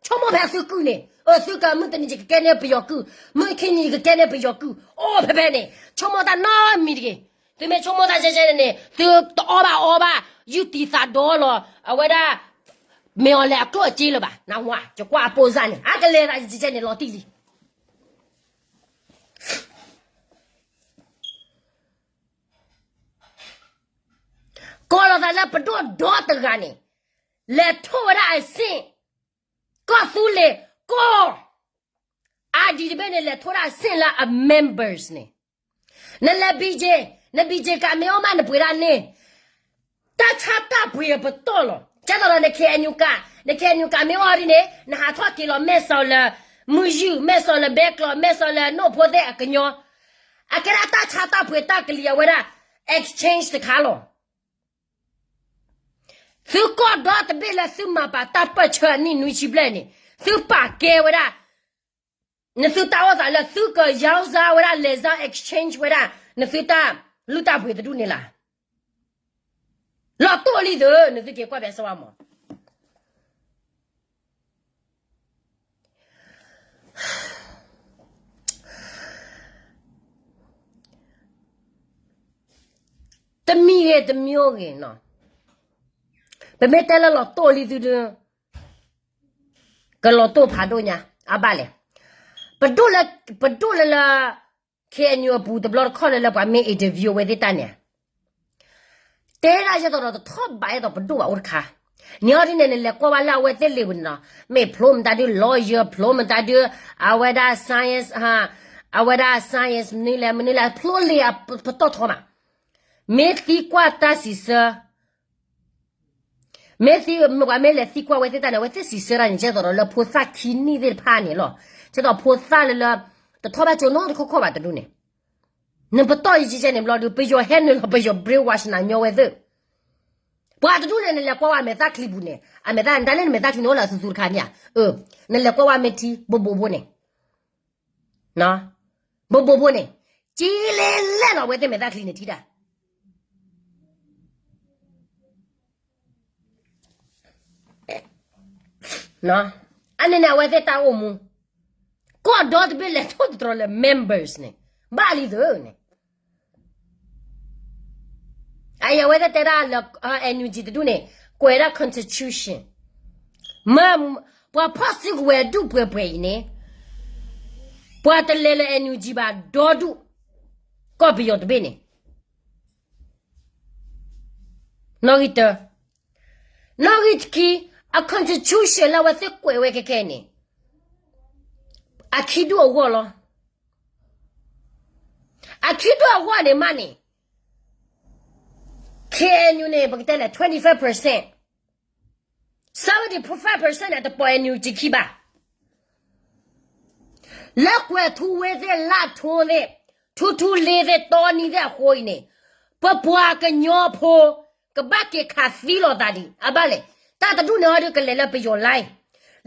ဆိကမိၣ်ဖဲသုကုၢ်န့ၣ်, အသုကမုၢ်တနံၤယကကဲန့ၢ်ပယီၤကုၢ်, မုၢ်ခံနံၤယကကဲန့ၢ်ပယီၤကုၢ်, အိၣ်ဖဲဖဲန့ၣ် ဆိကမိၣ်တၢ်နီတမံၤတဂ့ၤ. သုမ့ၢ်ဆိကမိၣ်တၢ်ကဲကဲန့ၣ်န့ၣ် သုတအီၣ်ဘၣ်အီဘၣ်, ယုၢ်တံာ်သးဒီလီၤ, အဝဲဒၣ် မ့ၢ်အီၤလဲၤအကျိၣ်အစ့လၢၤဘၣ်, နဝၤ ယကွၢ်အပိစၢ်န့ၣ် အကလဲၤသးယကဲန့ၣ်လီၤတံၢ်လံ. ကီးလီၤသးလၢပဒိၣ်ဒီတဂၤန့ၣ် လဲၤထိၣ်ဝဲဒၣ်အဆင့် ကီၢ်သူလ့ၤ ကီၢ် ID တဘ့ၣ်န့ၣ် လဲၤထိၣ်ဒၣ်အဆင့်လၢအ members န့ၣ်, နလဲၤ BJ, န BJ ကးမ့ၢ်အိၣ်မးနပှ့ၤဒၣ်န့ၣ်, တၢ်ဆါတၢ်ပှ့ၤအပတီၢ်လီၤ. ကဲသိးဒီးန KNU ကး, န KNU ကးမ့ၢ်အိၣ်ဒ်န့ၣ် နဟးထီၣ်က့ၤလီၤ မဲၢ်စီၤလၢ မုၢ်ယုၢ်, မဲၢ်စီၤလၢ ဘဲကျိး, မဲၢ်စီၤလၢ နိၣ်ဖိသ့ၣ်အကညီ, အကဲဒၣ်တၢ်ဆါတၢ်ပှ့ၤတၢ်ကလံၤအဝဲဒၣ် exchange တခါလီၤ. သုကီၢ်ဒီတဘ့ၣ်လၢသုမၤပာ်တၢ်ပၢၢ်ဆၢအနံၣ်နွံဆံဘျဲၣ်န့ၣ် သုပာ်ကဲဝဲဒၣ် နသုတၢ်အိၣ်သးလၢသုကယီၤစၢ်ဝဲဒၣ် လဲၤစၢ် exchange ဝဲဒၣ် နသုတၢ်လုၢ်တၢ်ပှ့ၤတဒူၣ်န့ၣ်လီၤ. လီၤတိၢ်လံသု, နသုက့ၤကွၢ်ဖဲစဝါမး တမံၤဂ့ၤတမံၤဂ့ၤနီၤ, ပမ့ၢ်တဲလၢလီၤတိၢ်လံသုဒုး ကလီၤတိၢ်ဖးဒိၣ်ညါ အဘၣ်လဲၣ်. ပဒိၣ်လၢ, ပဒိၣ်လၢလၢ KNU အပူၤတဘျီတခီၣ်လၢလၢပှၤမ့ၢ် interview ဝဲသ့ၣ်တၢ်န့ၣ် တဲဒၣ်ယဲသိးဒီးတထီၣ်ဘးယဲသိးပဒိၣ်ဘၣ်အိၣ်တခါ, န့ၣ်အီၤဒ်န့ၣ် နလဲၤကွၢ်ဝဲလၢအဝဲသ့ၣ်လံာ်ပူၤန့ၣ်နီၤ, မ့ၢ်ဖျိမတၤဒုး lawyer ဖျိမတၤဒုး အဝဲဒၣ် science, အဝဲဒၣ် science မနုၤလဲၣ် မနုၤလဲၣ် ဖျိလံာ်အပတီၢ်ထီမး, မ့ၢ်သံကွၢ်တၢ်စံးဆၢ မ့ၢ်သံ, ပှၤမ့ၢ်လဲၤသံကွၢ်ဝဲသ့ၣ်တၢ်န့ၣ် အဝဲသ့ၣ်စံးဆၢတၢ်န့ၣ် ကဲသိးဒီးလၢဖိသၣ်ခံနံၣ်သ့ၣ်တဖၣ်န့ၣ်လီၤ. ကဲသိးဖိသၣ်လၢလၢ တထီၣ်ဘၣ်ကၠိနီတခီၣ်ခီၣ်ဘၣ်တဒူၣ်န့ၣ်, နပတီၢ်ယကဲကဲန့ၣ်ဘျီဒုး ပယီၤဟဲနုာ်လီၤ ပယီၤ brainwash နၤညီဝဲသ့ၣ်, ပှၤတဒူၣ်န့ၣ် နလဲၤကွၢ်ဝဲအမဲာ်သၣ်ချံပူၤန့ၣ် အမဲာ်သၣ် နတၢ်န့ၣ်နမဲာ်သၣ်ချံန့ၣ်အိၣ်လၢအသူသူတခါမ့ၢ်ဧါ, နလဲၤကွၢ်ဝဲမ့ၢ်ထံ ဘိဘိဘိန့ၣ် ဘိဘိဘိန့ၣ် က့လဲလဲလီၤ အဝဲသ့ၣ်မဲာ်သၣ်ချံန့ၣ်ထံတၢ် အန့ၣ်န့ၣ် အဝဲသ့ၣ်တၢ်အိၣ်မူ ကီၢ်ဒီတဘ့ၣ်လဲၤထိၣ်သတြီၤလၢ members န့ၣ် ဘၣ်လံသုန့ၣ် အအံၤအဝဲသ့ၣ်တဲဒၣ်လၢ NUG တဒူၣ်န့ၣ် ကွဲးဒၣ် constitution မ့ၢ်ပှၤဖီၣ်စုကဝဲၤဒူၣ်ပှဲၤပှဲၤအံၤန့ၣ် ပှၤတလဲၤလၢ NUG ဘၣ်ဒီဒူၣ် ကီၢ်ပယီၤတဘ့ၣ်န့ၣ် နီၣ်ဂံၢ်တၢ, နီၣ်ဂံၢ်တခံ, အ constitution လၢအဝဲသ့ၣ်ကွဲးဝဲခဲခဲအံၤန့ၣ် အခံဒူၣ်အဂီၢ်လီၤ. အခံဒူၣ်အဂီၢ်န့ၣ်မးန့ၣ် KNU န့ၣ် ပကတဲလဲၣ် twenty-five percent, seventy-five percent န့ၣ် တပိာ် NUG ခံဘၣ်. လၢကွဲၤထူဝ့သ့ၣ် လၢထိသ့ၣ် ထူထူလ့သ့ၣ်တီနံၤသ့ၣ်အဃိအံၤန့ၣ်, ပပှၤကညီဖိ ကဘၣ်က့ၤခးသံလိာ်သးဒံး အဘၣ်လဲၣ်. တၢ်တဒူၣ်န့ၣ်ဟီဒုးကလဲၤလၢပယီၤ line,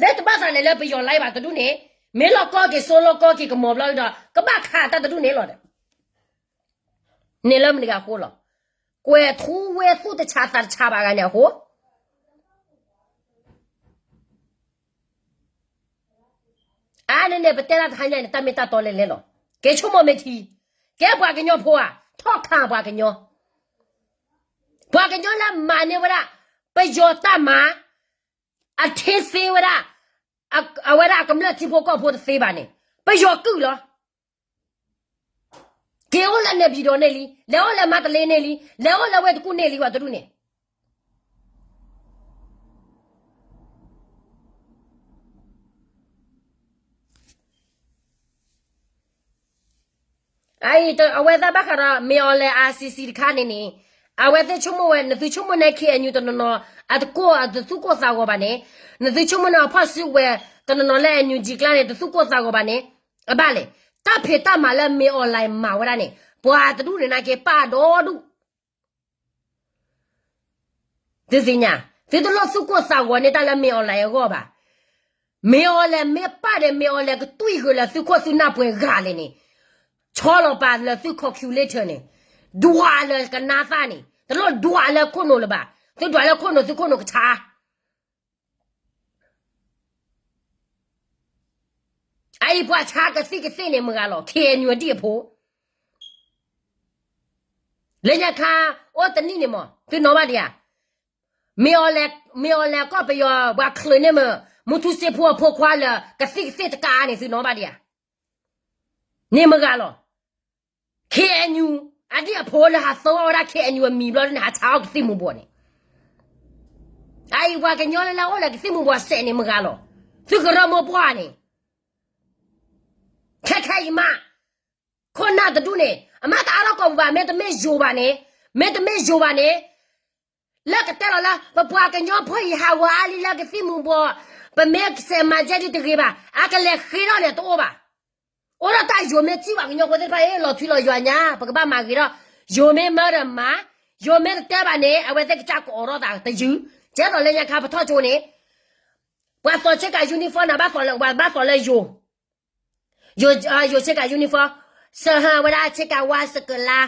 လၢတဘၣ်သးလဲၤလၢပယီၤ line ဘၣ်တဒူၣ်န့ၣ်, မ့ၢ်လီၢ်ကီၢ်က့ၤစိလီၢ်ကီၢ်က့ၤကမီၤဘျီဒီး ကဘၣ်ခးတၢ်တဒူၣ်န့ၣ်လီၤဒီး န့ၣ်လၢမနုၤဂၤအဃိလီၤ. ကွဲးထူဝဲသူၣ်တဆးသးတဆးဘၣ်ဂၤန့ၣ်အဃိ အါန့ၣ်န့ၣ် ပတဲတၢ်တဟါညါန့ၣ် တၢ်မ့ၢ်တၢ်တီလဲၣ်လဲၣ်လီၤ. က့ၤဆိကမိၣ်မ့ၢ်ထံ, ကဲပှၤကညီဖိဧါ, ထီၣ်ခးပှၤကညီ, ပှၤကညီလၢမၤန့ၢ်ဝဲဒၣ် ပယီၤတၢ်မၤ, အထ့သ့ဝဲဒၣ်, အဝဲဒၣ်အကမျၢၢ်ထံဖိကီၢ်ဖိတသ့ဘၣ်န့ၣ်, ပယီၤကုၢ်လီၤ. က့ၤအိၣ်လၢနဲၣ်ပၠံၤဒီးန့ၣ်လံ, လဲၤအိၣ်လၢမါတလ့န့ၣ်လံ, လဲၤအိၣ်လၢဝ့ၢ်တကူၣ်န့ၣ်လံ ပှၤတဒူၣ်န့ၣ် အအံၤ အဝဲသ့ၣ်ဘၣ်ဃးဒီး မ့ၢ်အီၤလဲၣ် ICC တခါန့ၣ်န့ၣ်, အဝဲသ့ၣ်ဆိကမိၣ်ဝဲ နသုဆိကမိၣ်န့ၣ် KNU တနီၤနီၤ အတကိၢ်အတသူၣ်ကိၢ်သးဂီၤဘၣ်န့ၣ်, နသုဆိကမိၣ်န့ၣ်အဖီၣ်စုဝဲၤ တနီၤနီၤလၢ NUG ကျါန့ၣ် တသူၣ်ကိၢ်သးဂီၤဘၣ်န့ၣ်, အဘၣ်လဲၣ်. တၢ်ဖံးတၢ်မၤလၢမ့ၢ်အီၤလဲၣ်မၤဝဲဒၣ်န့ၣ် ပှၤတဒူၣ်န့ၣ်နာ်က့ၤပာ်ဒီဒူၣ် သုသ့ၣ်ညါ, သုတလိၣ်သူၣ်ကိၢ်သးဂီၤန့ၢ်တၢ်လၢမ့ၢ်အီၤလဲၣ်အဂီၢ်ဘၣ်. မ့ၢ်အီၤလဲၣ်မ့ၢ်ပာ်ဒီး မ့ၢ်အီၤလဲၣ်ကတွံၢ်ဃုာ်လၢသုခိၣ်သုနၢ်ပှဲၤဂၤလဲၣ်န့ၣ်, ဆီလီၤပာ်လၢသု calculator န့ၣ်, ဒွးလၢကနါသၣ်န့ၣ်, တလိၣ်ဒွးလၢခိၣ်နူာ်လၢၤဘၣ်. သုဒွးလၢခိၣ်နူာ် သုခိၣ်နူာ်ကဆါ အအံၤပှၤဆါကသံၣ်ကသ့ၣ်န့ၣ်မတၤဂၤလီၤ, KNU ဒံၣ်အဖိ လၢညါခါ အိၣ်တနံၣ်န့ၣ်မး သုနီၣ်ဘၣ်ဒံးဧါ. မ့ၢ်အီၤလဲၣ်, မ့ၢ်အီၤလဲၣ်ကီၢ်ပယီၤ ပှၤချုးန့ၢ်မုၢ်ထူစ့ဖိအဖိခွါလၢကသံၣ်ကသ့ၣ်တကးန့ၣ် သုနီၣ်ဘၣ်ဒံးဧါ. န့ၣ်မတၤဂၤလီၤ, KNU အဒံၣ်အဖိလၢဟးသီအီၣ်ဝဲဒၣ် KNU အမံၤဘျီန့ၣ် ဟးဆါအီၣ်ကသံၣ်မူၤဘှီးန့ၣ်, အအံၤပှၤကညီလၢလၢအိၣ်လၢကသံၣ်မူၤဘှီးစဲးန့ၣ်မတၤဂၤလီၤ, သုကရၢမိၢ်ပှၢ်န့ၣ် ခဲခဲအံၤမး ခိၣ်နၢ်တဒူၣ်န့ၣ် အမ့ၢ်တအါထီၣ်ကိာ်ပူၤဘၣ်, မ့တမ့ၢ်ယိၤဘၣ်န့ၣ်, မ့တမ့ၢ်ယိၤဘၣ်န့ၣ်, လၢကတဲလီၤလၢ ပပှၤကညီဖိအံၤဟးဂီၤအါလံလၢကသံၣ်မူၤဘှီး, ပမ့ၢ်စဲးမၤကဲဒ်တဂ့ၤဘၣ်, အကလဲၤဃ့ထီၣ်န့ၣ်တအိၣ်ဘၣ်. အိၣ်ဒီးတၢ်ယိၤမ့ၢ်ထံၣ်ပှၤကညီဖိသ့ၣ်တဖၣ်အံၤ လီၤထွံလီၤယွၤညါ ပကဘၣ်မၤဂ့ၤထီၣ်, ယိၤမ့ၢ်မၢဒီးမၤ, ယိၤမ့ၢ်တတဲဘၣ်န့ၣ် အဝဲသ့ၣ်ကစၢ်ကအိးထီၣ်သးတယုၢ်, ကဲသိးလၢညါခါပထီၣ်ကၠိန့ၣ် ပှၤသိးဆ့ကၤ uniform န့ၣ် ဘၣ်သိးလၢ ပှၤဘၣ်သိးလၢယိၤ ယိၤဆ့ကၤ uniform, စဟၢဝဲဒၣ်ဆ့ကၤဝါစကလါ,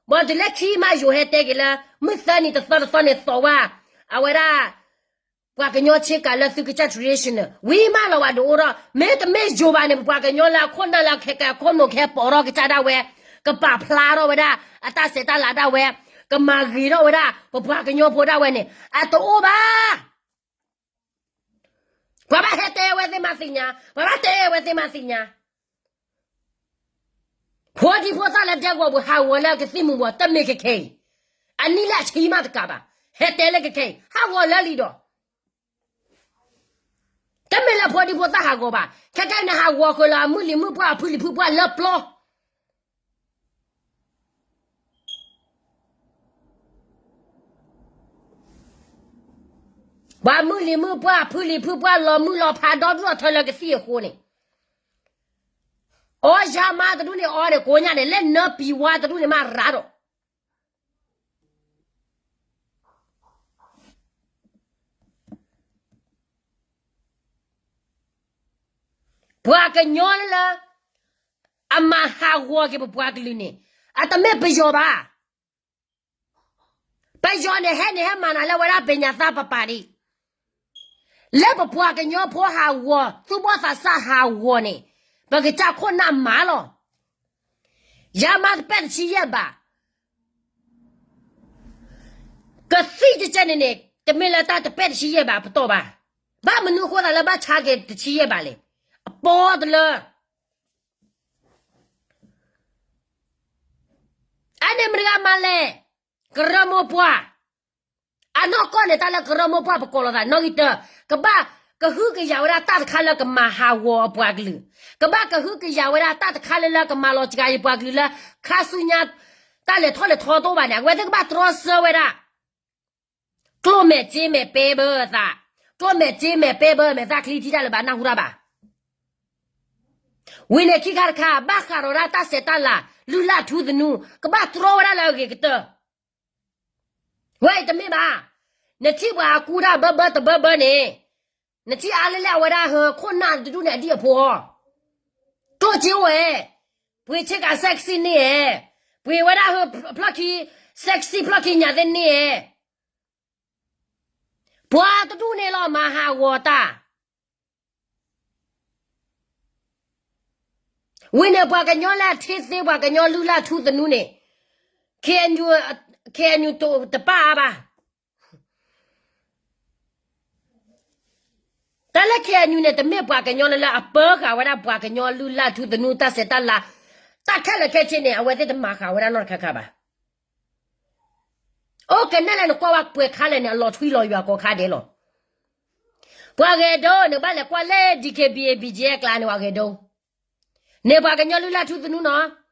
ဘၣ်တုၤလၢခံမးယိၤဟဲတဲက့ၤလၢ မုၢ်သၢနံၤတသီတသီန့ၣ်သိးဝဲ, အဝဲဒၣ် ပှၤကညီဆ့ကၤလၢသုကစၢ် traditional ဝံၤမးလီၤဝဲဒိးအိၣ်ထီၣ်, မ့တမ့ၢ်ယိၤဘၣ်န့ၣ် ပပှၤကညီလၢအခိၣ်နၢ်လၢအခဲကဲအခိၣ်နူာ်ကဟဲပိာ်ထီၣ်ကစၢ်ဒၣ်ဝဲ, ကပာ်ဖျါထီၣ်ဝဲဒၣ် အတၢ်ဆဲးတၢ်လၤဒၣ်ဝဲ, ကမၤဂ့ၤထီၣ်ဝဲဒၣ် ပပှၤကညီဖိဒၣ်ဝဲန့ၣ် အတအိၣ်ဘၣ်. ပှၤဘၣ်ဟဲတဲအဝဲသ့ၣ်မးသ့ၣ်ညါ, ပှၤဘၣ်တဲအဝဲသ့ၣ်မးသ့ၣ်ညါ, ဖိဒံဖိသၣ်လၢဒဲကဝီၤပူၤဟးဂီၤလၢကသံၣ်မူၤဘှီးတမ့ၢ်ခဲခဲအံၤ, အနံၣ်လၢအဆံမးတကးဘၣ်, ဟဲတဲလၢခဲခဲအံၤ ဟးဂီၤလၢလံဒီး တမ့ၢ်လၢဖိဒံဖိသၣ်ဟးဂီၤဘၣ်, ခဲခဲအံၤန့ၣ်ဟးဂီၤဃုာ်လၢအမုၢ်လံၤမုၢ်ပှၢ်အဖုလံၤဖုပှၢ်လၢပျီ ပှၤမုၢ်လံၤမုၢ်ပှၢ် ဖုလံၤဖုပှၢ်လီၤမုၢ်လီၤဖးဒီဒူၣ်အထၢလၢကသံၣ်အဃိန့ၣ်, အီယါမါတဒူၣ်န့ၣ်အီန့ၣ် ကိးညါန့ၣ် လၢနၢပံၤဝါတဒူၣ်န့ၣ်မးရၤဒီး ပှၤကညီလၢ အမၤဟးဂီၤက့ၤပပှၤကလုာ်န့ၣ် အတမ့ၢ်ပယီၤဘၣ်. ပယီၤန့ၣ်ဟဲန့ၣ်ဟဲမၤနၤလၢဝဲဒၣ်ဘဲညါသၣ်ပပာ်ဒံး, လၢပပှၤကညီဖိဟးဂီၤ သူၣ်ဘီၣ်သးစၢ်ဟးဂီၤန့ၣ် ပကစၢ်ခိၣ်နၢ်မၤလီၤ. ယါမါတပဲၣ်တဆံယဲၢ်ဘး ကသံၣ်ကကဲန့ၣ်န့ၣ် တမ့ၢ်လၢတၢ်တပဲၣ်တဆံယဲၢ်ဘးပတီၢ်ဘၣ်. ဘၣ်မနုၤအဃိသတးလၢဘၣ်ဆါက့ၤတဆံယဲၢ်ဘးလဲၣ်. အပီတလၢ အန့ၣ်မတၤတဂၤမၤလဲၣ်. ကရၢမိၢ်ပှၢ် အနီၢ်ကီၢ်န့ၣ် တၢ်လၢကရၢမိၢ်ပှၢ်ပကိးလိာ်သးနီၣ်ဂံၢ်တၢ, ကဘၣ်ကဟုကယာ်ဝဲဒၣ်တၢ်တခါလၢကမၤဟးဂီၤအပှၤကလုာ်, ကဘၣ်ကဟုကယာ်ဝဲဒၣ်တၢ်တခါလၢလၢကမၤလီၤစှၤယပှၤကလုာ်လၢ ခါဆူညါ တၢ်လဲၤထီၣ်လဲၤထီတအိၣ်ဘၣ်န့ၣ် အဝဲသ့ၣ်ကဘၣ်တြီဆၢဝဲဒၣ် ကျိၣ်မဲာ်စ့မဲာ်ပဲဘၢသး, ကျိၣ်မဲာ်စ့မဲာ်ပဲဘၢမဲာ်သၣ်ချံထံတၢ်လၢၤဘၣ်နၢ်ဟူတၢ်ဘၣ်. ဝံၤန့ၣ်ခံခါတခါ ဘၣ်ဃးဒီးဒၣ်တၢ်ဆဲးတၢ်လၤ လုၢ်လၢ်ထူသနူ ကဘၣ်တြီဝဲဒၣ်လၢအဂ့ၤကတၢၢ်. ဝဲအံၤတမ့ၢ်ဘၣ်, နထံၣ်ပှၤအကူတၢ်ဘၢဘၢတဘၢဘၢန့ၣ်, နထံၣ်အါလဲၣ်လဲၣ်အဝဲဒၣ်ဟၢခိၣ်နၢ်တဒူၣ်န့ၣ်အဒံၣ်အဖိအီၤ, ကျိၣ်စ့အိၣ်ဝဲ, ပှ့ၤဆ့ကၤ sexy န့ၣ်ဧဲ, ပှ့ၤဝဲဒၣ်ဟၢဖျီၣ်ခံ, sexy ဖျီၣ်ခံညၣ်သ့ၣ်န့ၣ်ဧဲ, ပှၤတဒူၣ်န့ၣ်လီၤမၤဟးဂီၤတၢ် ဝံၤန့ၣ်ပှၤကညီလၢအထံသ့ ပှၤကညီလုၢ်လၢ်ထူသနူန့ၣ်, KNU, KNU တပၣ်အါဘၣ်. တၢ်လၢ KNU န့ၣ် တမ့ၢ်ပှၤကညီလၢလၢအပၢဃာ်ဝဲဒၣ်ပှၤကညီလုၢ်လၢ်ထူသနူတၢ်ဆဲးတၢ်လၤ, တၢ်ခဲလၢာ်ခဲဆ့န့ၣ် အဝဲသ့ၣ်တမၤဃာ်ဝဲဒၣ်နီတခါခါဘၣ်. အိၣ်ကနဲၣ်လၢနကွၢ်ဝဲပှဲၤခါလဲၣ်န့ၣ် အလီၤထွံလီၤယွၤကိးခါဒဲးလီၤ. ပှၤဂဲၤဒိန့ၣ် ဘၣ်လဲၤကွၢ်လၢ DKBA BGF အကျါန့ၣ် ပှၤဂဲၤဒိ, န့ၣ်ပှၤကညီလုၢ်လၢ်ထူသနူနီၤ.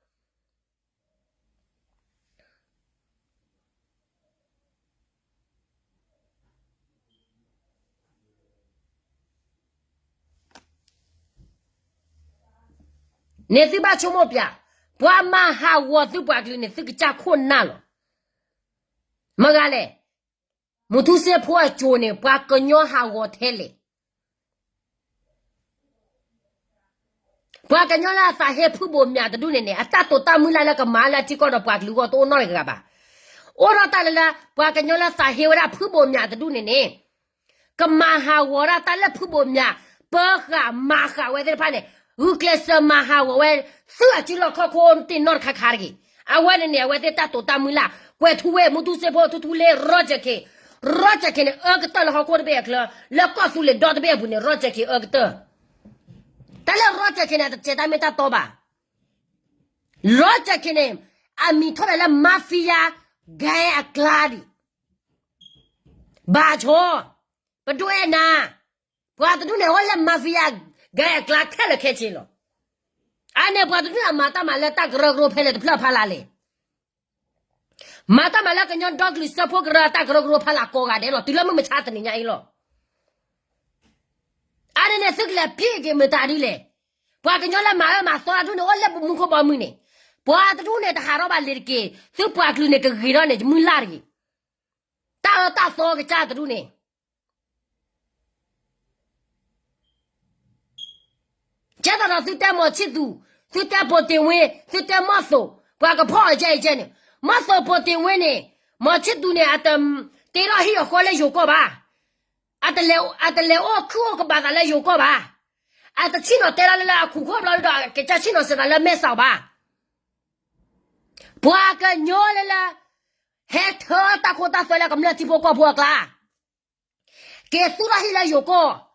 န့ၣ်သုဘၣ်ဆိကမိၣ်ပျး, ပှၤမၤဟးဂီၤသုပှၤကလုာ်န့ၣ် သုကစၢ်ခိၣ်နၢ်လီၤ. မ့ၢ်ဂၤလဲၣ်, မူထူစ့ဖိအစိၤန့ၣ် ပှၤကညီဟးဂီၤထဲလဲၣ်. ပှၤကညီလၢအသးဟ့ဖုဘိၣ်မၠးတဒူၣ်န့ၣ်န့ၣ် အတၢ်တိာ်တၢ်မုၢ်လၢ်လၢကမၤလၢထံကီၢ်ဒီးပှၤကလုာ်အဂီၢ်တအိၣ်နီတဂၤဘၣ်. အိၣ်ထီၣ်တၢ်လၢလၢ ပှၤကညီလၢသးဟ့ဝဲဒၣ်ဖုဘိၣ်မၠးတဒူၣ်န့ၣ်န့ၣ် ကမၤဟးဂီၤဒၣ်တၢ်လၢဖုဘိၣ်မၠး ပၢဃာ်မၤဃာ်ဝဲသ့ၣ်တဖၣ်န့ၣ် ဂုာ်ကျဲးစၢးမၤဟးဂီၤဝဲ သုးအစုလီၢ်ခီၣ်ခိၣ်တ့ၢ်နီတခါခါတဂ့ၤ. အဝဲန့ၣ်န့ၣ် အဝဲသ့ၣ်တၢ်တိာ်တၢ်မုၢ်လၢ် ကွဲးထူဝဲ မူထူစ့ဖိထူထူလ့ Roger Khin, Roger Khin န့ၣ် အၢကတၢၢ်လၢဟီၣ်ခိၣ်တဘ့ၣ်အချၢ, လၢကီၢ်သူလ့ၤဒီတဘ့ၣ်အပူၤန့ၣ် Roger Khin အၢကတၢၢ်. တၢ်လၢ Roger Khin န့ၣ် အတစဲးတၢ်မ့ၢ်တၢ်တီဘၣ်. Roger Khin န့ၣ် အမံၤထီၣ်ဝဲလၢ mafia gang အကျါဒံး ဘၣ်ဆိ, ပဒိၣ်အဲၣ်နၤ, ပှၤတဒူၣ်န့ၣ်အိၣ်လၢ mafia gang အကျါခဲလၢာ်ခဲဆ့လီၤ. အန့ၣ်ပှၤတဒူၣ်န့ၣ်အမၤတၢ်မၤလၢတၢ်ကရၢကရိဖဲလဲၣ်တဖျၢၣ်ဖးလၢ်လဲၣ်. မၤတၢ်မၤလၢကညီဒီကလုာ်စၢဖှိၣ်ကရၢအတၢ်ကရၢကရိဖးလၢ်ကိးဂၤဒဲးလီၤ. တုၤလၢမုၢ်မဆါတနံၤညါအံၤလီၤ. အန့ၣ်န့ၣ်သုကလဲၤပျံၤက့ၤမတၤဒ်လဲၣ်. ပှၤကညီလၢမၤအၢမၤသီတဒူၣ်န့ၣ် အိၣ်လၢပမူခိၣ်ဘီမုၢ်န့ၣ်, ပှၤတဒူၣ်န့ၣ်တဟးထီၣ်ဘၣ်လ့ၤတက့ၢ်. သုပှၤကလုာ်န့ၣ်ကဂ့ၤထီၣ်န့ၣ် မုၢ်လၢ်တဂ့ၤ. တၢ်အၢတၢ်သီကစၢ်တဒူၣ်န့ၣ် ကဲသိးဒီးသုတဲမီၤဆံၣ်သူ, သုတဲပိာ်တ့ၢ်ဝ့, သုတဲမီၢ်သိး, ပှၤကဖီၣ်အီၤကဲအံၤကဲန့ၣ်, မီၢ်သိးပိာ်တ့ၢ်ဝ့န့ၣ်, မီၤဆံၣ်သူန့ၣ် အတတ့ထီၣ်ဟံၣ်အဃီလၢယိၤကီၢ်ဘၣ်. အတလဲၤအိၣ်ခုၣ်အိၣ်ကဘၣ်သးလၢယိၤကီၢ်ဘၣ်. အတဆ့ၣ်နီၤတဲဒၣ်လၢလၢအခိၣ်ခီၣ်ဘျီဒီး ကစၢ်ဆ့ၣ်နီၤစဲးသးလၢမဲာ်ဆှးဘၣ်. ပှၤကညီလၢလၢ ဟဲထၢတၢ်ခိတၢ်သွဲလၢကမျၢၢ်ထံဖိကီၢ်ဖိအကျါ က့ၤသူၣ်ထီၣ်ဟံၣ်လၢယိၤကီၢ်.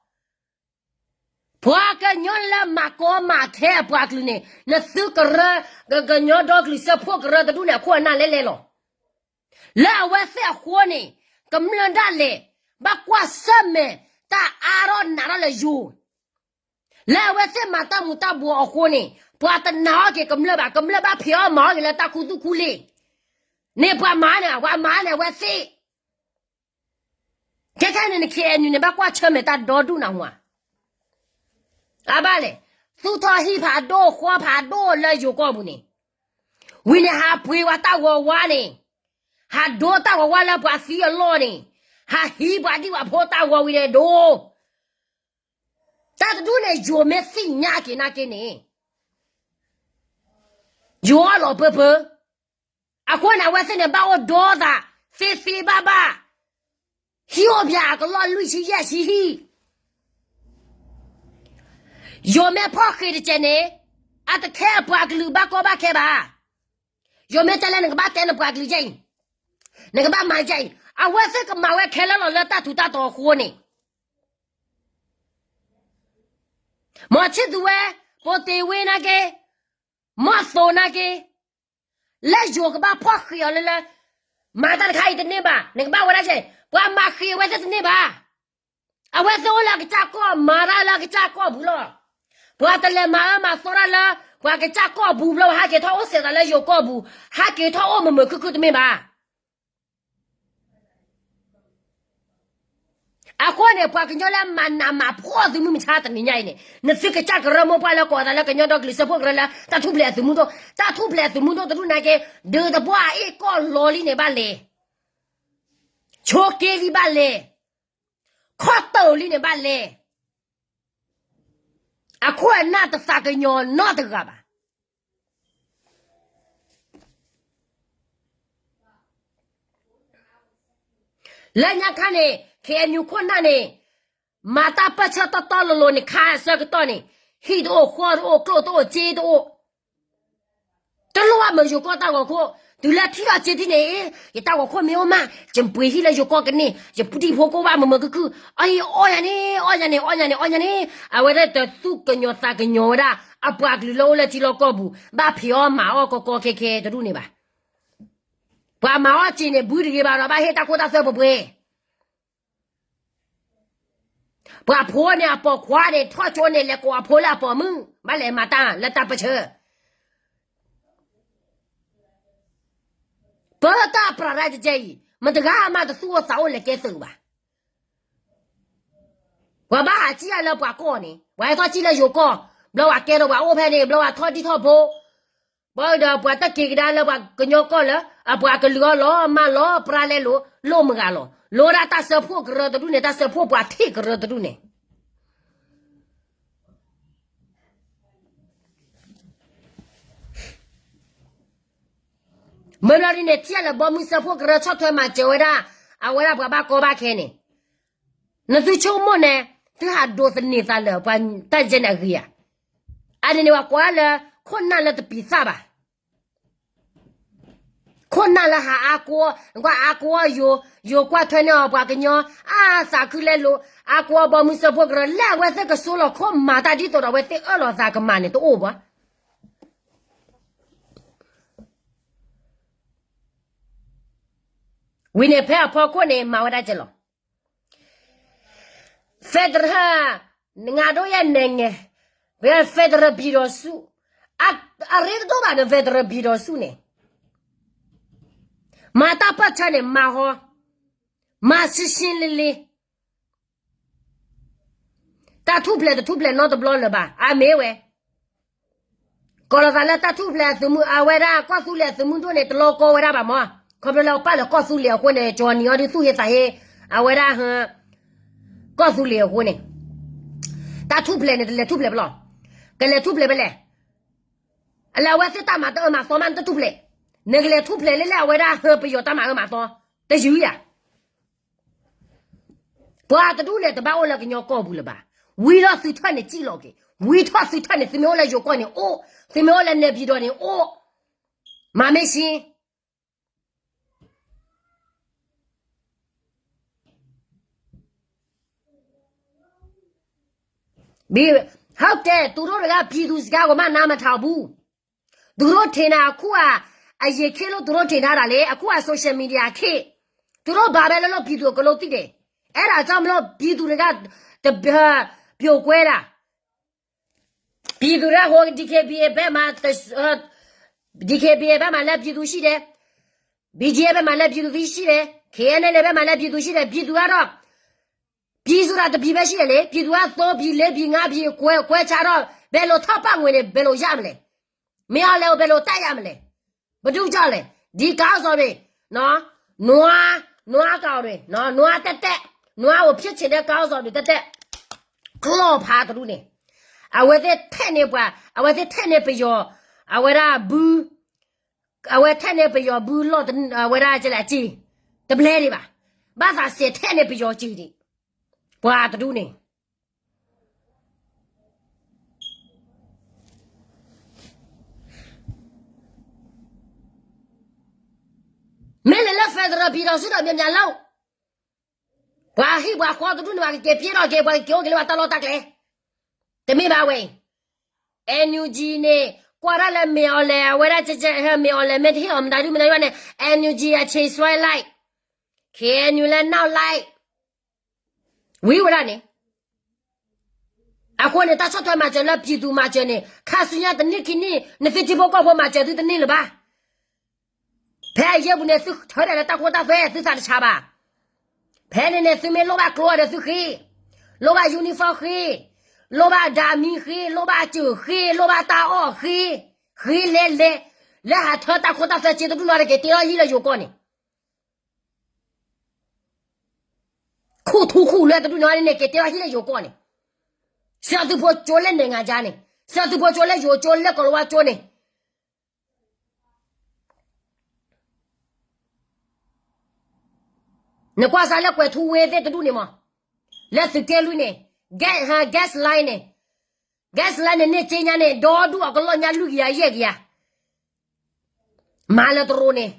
ပှၤကညီလၢမၤကီမၤခဲအပှၤကလုာ်န့ၣ် နသုကရၢ, ကညီဒီကလုာ်စၢဖှိၣ်ကရၢတဒူၣ်န့ၣ် အခိၣ်အနၢ်လဲလဲလီၤ. လၢအဝဲသ့ၣ်အဃိန့ၣ် ကမျၢၢ်ဒၣ်လဲာ် ဘၣ်ကွၢ်ဆၢၣ်မဲာ်တၢ်အါထီၣ်နးထီၣ်လၢယိၤ လၢအဝဲသ့ၣ်မၤတၢ်မူၤတၢ်ဘှီးအဃိန့ၣ် ပှၤတနာ်အီၤက့ၤကမျၢၢ်ဘၣ်, ကမျၢၢ်ဘၣ်ဖံးအီၣ်မၤအီၣ်က့ၤလၢတၢ်ခူသူၣ်ခူလ့ၢ်. န့ၣ်ပှၤမၤန့ၣ် ပှၤမၤန့ၣ်အဝဲသ့ၣ်. ခဲခဲန့ၣ် KNU န့ၣ် ဘၣ်ကွၢ်ဆၢၣ်မဲာ်တၢ်ဒီဒူၣ်နၢ်ဟူဧါ. အဘၣ်လဲၣ်, သူၣ်ထီၣ်ဟံၣ်ဖးဒိၣ်ဃီဖးဒိၣ်လၢယိၤကီၢ်ပူၤန့ၣ်, ဝံၤန့ၣ်ဟးပှ့ၤဝဲတၢ်ဂီၤဝါန့ၣ်, ဟးဒိတၢ်ဂီၤဝါလၢပှၤသံအလီၢ်န့ၣ်, ဟးဟံးပှၤဒံၣ်ပှၤဖိတၢ်ဂီၤဝံၤန့ၣ်ဒိ တၢ်တဒူၣ်န့ၣ် ယိၤမ့ၢ်သ့ၣ်ညါက့ၤနာ်က့န့ၣ်, ယိၤအီၣ်လီၤပၢပၢ. အဃိန့ၣ် အဝဲသ့ၣ်န့ၣ် ဘၣ်အိၣ်ဒီသး သ့သ့ဘၣ်ဘၣ်, ဟံၣ်အိၣ်ပၠးအကလီၢ်လွံၢ်ဆံယဲၢ်ဆံဟံၣ် ယိၤမ့ၢ်ဖီၣ်ဃံးတကဲးန့ၣ်, အတခဲအပှၤကလုာ်ဘၣ်ကီဘၣ်ခဲဘၣ်. ယိၤမ့ၢ်တဲလၢနကဘၣ်တဲနပှၤကလုာ်ယဲၢ်အံၤ, နကဘၣ်မၤယဲၢ်အံၤ, အဝဲသ့ၣ်ကမၤဝဲခဲလၢာ်လီၤလၢတၢ်ထူးတၢ်တီၤအဃိန့ၣ်, မီၤဆံၣ်သူဝဲ, ပိာ်တ့ၢ်ဝ့နာ်က့, မီၢ်သိးနာ်က့ လၢယိၤကဘၣ်ဖီၣ်ဃံးအီၤလၢလၢ, မၤတၢ်တခါအံၤတန့ၢ်ဘၣ်, နကဘၣ်ဝဲဒၣ်ယဲၢ်, ပှၤမၤဃံးအဝဲသ့ၣ်တန့ၢ်ဘၣ်. အဝဲသ့ၣ်အိၣ်လၢအကစၢ်ကီၢ် မၤတၢ်လၢအကစၢ်ကီၢ်ပူၤလီၤ. ပှၤတလဲၤမၤအၢမၤသီတၢ်လၢ ပှၤကစၢ်ကီၢ်ပူၤဘျီ ဟဲက့ၤထီၣ်အိၣ်စဲးသးလၢယိၤကီၢ်ပူၤ, ဟဲက့ၤထီၣ်အိၣ်မုာ်မုာ်ခုၣ်ခုၣ်တမ့ၢ်ဘၣ်. အဃိန့ၣ် ပှၤကညီလၢမၤနးမၤဖှီၣ်သုမုၢ်မဆါတနံၤညါအံၤန့ၣ် နသုကစၢ်ကရၢမိၢ်ပှၢ်လၢကိးသးလၢကညီဒီကလုာ်စၢဖှိၣ်ကရၢလၢ တၢ်ထူၣ်ဖျဲးအသုးမုၢ်ဒိၣ် တၢ်ထူၣ်ဖျဲးအသုးမုၢ်ဒိၣ်တဒူၣ်န့ၣ်က့ ဒုးသပှၢ်အ့ၣ်ကီၢ်လီၤလံန့ၣ်ဘၣ်လဲၤ, ဆိးက့လံဘၣ်လဲၤ, ခီၣ်တၢၢ်လံန့ၣ်ဘၣ်လဲၤ, အခိၣ်အနၢ်တသးကညီၤနီတဂၤဘၣ်. လၢညါခါန့ၣ် ခ့ၣ်အဲၣ်ယူၣ်ခိၣ်နၢ်န့ၣ် မၤတၢ်ပၢၢ်ဆၢတီတီလိၤလိၤန့ၣ် ခါအဆၢကတီၢ်န့ၣ် ဟံၣ်တအိၣ်, ဃီတအိၣ်, ကျိၣ်တအိၣ်, စ့တအိၣ်, တလိၣ်ဘၣ်မၢယိၤကီၢ်တၢ်ဂီၤခိၣ်, တုၤလၢထံၣ်ထီၣ်စ့ထံၣ်န့ၣ် ယတၢ်ဂီၤခိၣ်မ့ၢ်အိၣ်မး, ယပှ့ၤဟံၣ်လၢယိၤကီၢ်ကန့ၢ်, ယတံၤဖိကိၢ်ဘၣ်မုာ်မုာ်ခုၣ်ခုၣ်, အအံၤအီၣ်ယၤန့ၣ် အီၣ်ယၤန့ၣ် အီၣ်ယၤန့ၣ် အီၣ်ယၤန့ၣ်, အဝဲဒၣ်တသူၣ်ကညီၤသးကညီၤဝဲဒၣ် အပှၤကလုာ်လၢအိၣ်လၢထံလီၢ်ကီၢ်ပူၤ ဘၣ်ဖံးအီၣ်မၤအီၣ်ကီကီခဲခဲတဒူၣ်န့ၣ်ဘၣ်. ပှၤမၤအီၣ်စ့န့ၣ် ဘုတဂ့ၤဘၣ်ဒီး ဘၣ်ဟ့ၣ်တၢ်ခိတၢ်သွဲပှဲၤပှဲၤ ပှၤဖိန့ၣ်အပိာ်ခွါန့ၣ် ထီၣ်ကၠိန့ၣ် လဲၤကိးအဖိလၢအပိာ်မုၣ် ဘၣ်လဲၤမၤတၢ်လၢတၢ်ပၢၢ်ဆၢ, ပၢတၢ်ပြးတၢ်ကဲကဲအံၤ မတဂၤမးတသူၣ်အိၣ်သးအိၣ်လဲၤကဲသုးဘၣ်. ပှၤဘၣ်ဟးစံၣ်အါလၢပှၤကီၢ်န့ၣ် ပှၤဟဲထီၣ်စံၣ်လၢယိၤကီၢ်, ဘျီပှၤကဲထီၣ်ပှၤအိၣ်ဖဲန့ၣ် ဘျီပှၤထီၣ်ဒံၣ်ထီၣ်ဖိ ဘၣ်ဒီးပှၤတၢ်က့ၤကဒါလၢပှၤကညီကီၢ်လၢ အပှၤကလုာ်အီၤလီၤမၢ်လီၤပြါလဲလိာ် လိၣ်မုၢ်ဂၤလီၤ. လိၣ်ဝဲဒၣ်တၢ်စၢဖှိၣ်ကရၢတဒူၣ်န့ၣ် တၢ်စၢဖှိၣ်ပှၤထံၣ်ကရၢတဒူၣ်န့ၣ် မ့ၢ်ဘျီဒ်န့ၣ် ထံၣ်လၢဘီမုၢ်စၢဖှိၣ်ကရၢဆီၣ်ထွဲမၤစၢၤဝဲဒၣ် အဝဲဒၣ်ပှၤဘၣ်ကီဘၣ်ခဲန့ၣ်, နသုဆိကမိၣ်န့ၣ် သုဟးဒိးသန့ၤသးလၢပှၤတၢ်ယဲၢ်န့ၣ်အဂ့ၤဧါ. အန့ၣ်န့ၣ် ပှၤကိးလၢ ခိၣ်နၢ်လၢတပံၤသၣ်ဘၣ်. ခိၣ်နၢ်လၢဟးအါကဝီၤ, ကွၢ်အါကဝီၤယိၤ, ယိၤကွၢ်ထွဲန့ၢ်အီၤပှၤကညီ, အါသးခုလဲလိာ်, အါကဝီၤဘီမုၢ်စၢဖှိၣ်ကရၢ လၢအဝဲသ့ၣ်ကစိလီၤခိၣ်မၤတၢ်ဒ်သိးဒီးအဝဲသ့ၣ်အၢၣ်လီၤသးကမၤန့ၣ်တအိၣ်ဘၣ်. ဝံၤန့ၣ်ဖဲအဖီခိၣ်န့ၣ် မၤဝဲဒၣ်ကဲလီၤ. federal ငါတို့ရဲ့နိုင်ငံ, ဖဲ federal ပြည်ထောင်စု, အရ့တဒိၣ်ဘၣ်ဒီး federal ပြည်ထောင်စုန့ၣ်, မၤတၢ်ပၢၢ်ဆၢန့ၣ် မၤဟီ, မၤရှင်းရှင်းလင်းလင်း တၢ်ထူၣ်ဖျဲးတထူၣ်ဖျဲးနီတဘျီလၢၤဘၣ် အမ့ၢ်ဝဲ ကိးလီၤသးလၢတၢ်ထူၣ်ဖျဲးအသုးမုၢ် အဝဲဒၣ်ကီၢ်သူလ့ၤအသုးမုၢ်ဒိၣ်န့ၣ် တလီၤကီဝဲဒၣ်ဘၣ်မး, ခီဖျိလၢအပၢ်လၢကီၢ်သူလ့ၤအဃိန့ၣ် ကၠီနံၤအီၤဒ်သူၣ်ဟ့သးဟ့ အဝဲဒၣ် ကီၢ်သူလ့ၤအဃိန့ၣ်, တၢ်ထူၣ်ဖျဲးန့ၣ် တလဲၤထူၣ်ဖျဲးဖဲလဲၣ်, ကလဲၤထူၣ်ဖျဲးဖဲလဲၣ်, အလၢအဝဲသ့ၣ်တၢ်မၤတၢ်အၢမၤသီမး နတထူၣ်ဖျဲး, နကလဲၤထူၣ်ဖျဲးလၢလၢအဝဲဒၣ်ဟၢပယီၤတၢ်မၤအၢမၤသီ, တယုၢ်ယၤ ပှၤတဒူၣ်န့ၣ် တဘၣ်အိၣ်လၢကညီကီၢ်ပူၤလၢၤဘၣ်. ဝံထီၣ်သုထၢၣ်န့ၣ် စံၣ်လီၤက့ၤ, ဝံထီၣ်သုထၢၣ်န့ၣ် သုမ့ၢ်အိၣ်လၢယိၤကီၢ်န့ၣ်အိၣ်, သုမ့ၢ်အိၣ်လၢနဲပံၤဒီးန့ၣ်အိၣ်, မၤမ့ၢ်ဆ့ ဟုတ်တယ်, သူတို့တွေက ပြည်သူစကားကို မနားမထောင်ဘူး, သူတို့ထင်တာ အခုက အရင်ခေတ်လို့ သူတို့ထင်ထားတာလေ, အခုက social media ခေတ်, သူတို့ဘာပဲလုပ်လို့ ပြည်သူအကုန်လုံးသိတယ်, အဲဒါကြောင့်မလို့ ပြည်သူတွေက တ ပြိုကွဲတာ ပြည်သူတွေက ဟို DKBA ဘက်မှာ DKBA ဘက်မှာလည်း ပြည်သူရှိတယ်, BGF ဘက်မှာလည်း ပြည်သူရှိတယ်, KNLA ဘက်မှာလည်း ပြည်သူရှိတယ်, ပြည်သူကတော့ ပြည်ဆိုတာ တစ်ပြည်ပဲရှိတယ်လေ, ပြည်သူက သုံးပြည် လေးပြည် ငါးပြည် ကွဲ ကွဲခြားတော့ ဘယ်လိုထောက်ပံ့ငွေတွေ ဘယ်လိုရမလဲ, မင်းအောင်လှိုင်ကို ဘယ်လိုတိုက်ရမလဲ, ဘယ်သူကြောင့်လဲ, ဒီခေါင်းဆောင်တွေ နော်, နွား, နွားကောင်တွေ နော်, နွားတက်တက်, နွားကို ဖြစ်ချင်တဲ့ ခေါင်းဆောင်တွေ တက်တက်, ကျီၢ်ဖးတရူးန့ၣ်, အဝဲသ့ၣ်ထဲန့ၢ်ပှၤ, အဝဲသ့ၣ်ထဲန့ၢ်ပယီၤ, အဝဲဒၣ်ဘု, အဝဲထဲန့ၢ်ပယီၤဘုလီၢ်, အဝဲဒၣ်ကဲလၢအစ့, တဘျဲဒံးဘၣ်, ဘၣ်သးစဲးထဲန့ၢ်ပယီၤစ့ဒံး, ပှၤတရူးန့ၣ် မ့ၢ်လဲၤလၢ federal ပြည်ထောင်စု ဒီး မြန်မာ့လောက်, ပှၤဟံၣ်ပှၤဃီတဒူၣ်န့ၣ် ပှၤကက့ၤပျဲထီၣ်က့ၤ ပှၤကက့ၤအိၣ်က့ၤလၢပှၤတၢ်လီၢ်တၢ်ကျဲ, တမ့ၢ်ဘၣ်ဝဲအံၤ, NUG န့ၣ် ကွၢ်တၢ်လၢ မင်းအောင်လှိုင် အဝဲဒၣ် မင်းအောင်လှိုင် မ့ၢ်တဟ့ၣ်အီၤမတၤဒုမတၤယွၤန့ၣ် NUG အချိန်ဆွဲလိုက်, KNU လည်းနောက်လိုက်, ဝံၤဝဲဒၣ်န့ၣ် အဃိန့ၣ် တၢ်ဆီၣ်ထွဲမၤစၢၤလၢ ပြည်သူမၤစၢၤန့ၣ် ခါဆူညါတနံၣ်ခံနံၣ် နသုထံဖိကီၢ်ဖိမၤစၢၤသုတန့ၢ်လၢၤဘၣ်. ဖဲအယဲၢ်ပူၤန့ၣ် သုထၢဒၣ်လၢတၢ်ခိတၢ်သွဲ သုသးတဆါဘၣ်. ဖဲန့ၣ်န့ၣ် သုမ့ၢ်လိၣ်ဘၣ်ကျိဒီးသုဃ့, လိၣ်ဘၣ် uniform ဃ့, လိၣ်ဘၣ်ဒၣ်မံဃ့, လိၣ်ဘၣ်စၢၤဃ့, လိၣ်ဘၣ်တၢ်အီၣ်ဃ့, ဃ့လဲၤလဲၤ, လၢဟးထၢတၢ်ခိတၢ်သွဲစ့တဒူၣ်နီတက့ၤ တ့ထီၣ်ဟံၣ်လၢယိၤကီၢ်န့ၣ်, ခူၣ်ထူခူၣ်လၢတဒူၣ်န့ၣ်န့ၣ် က့ၤတ့ထီၣ်ဟံၣ်လၢယိၤကီၢ်န့ၣ်, စၢသုဖိကၠိလၢနဲၣ်ငါကါန့ၣ်, စၢသုဖိကၠိလၢယိၤကၠိလၢကီၤလၤဝါကၠိန့ၣ် နကွၢ်စးလၢကွဲၤထူဝ့သ့ၣ်တဒူၣ်န့ၣ်မး, လၢသုးက့လွံၢ်န့ၣ်, gas line န့ၣ်, gas line န့ၣ် န့ၢ်က့ညါန့ၣ် ဒီဒူၣ်အကလီၢ်ညါလွံၢ်ကယၤယဲၢ်ကယၤ, မၤလၢတရိၤန့ၣ်,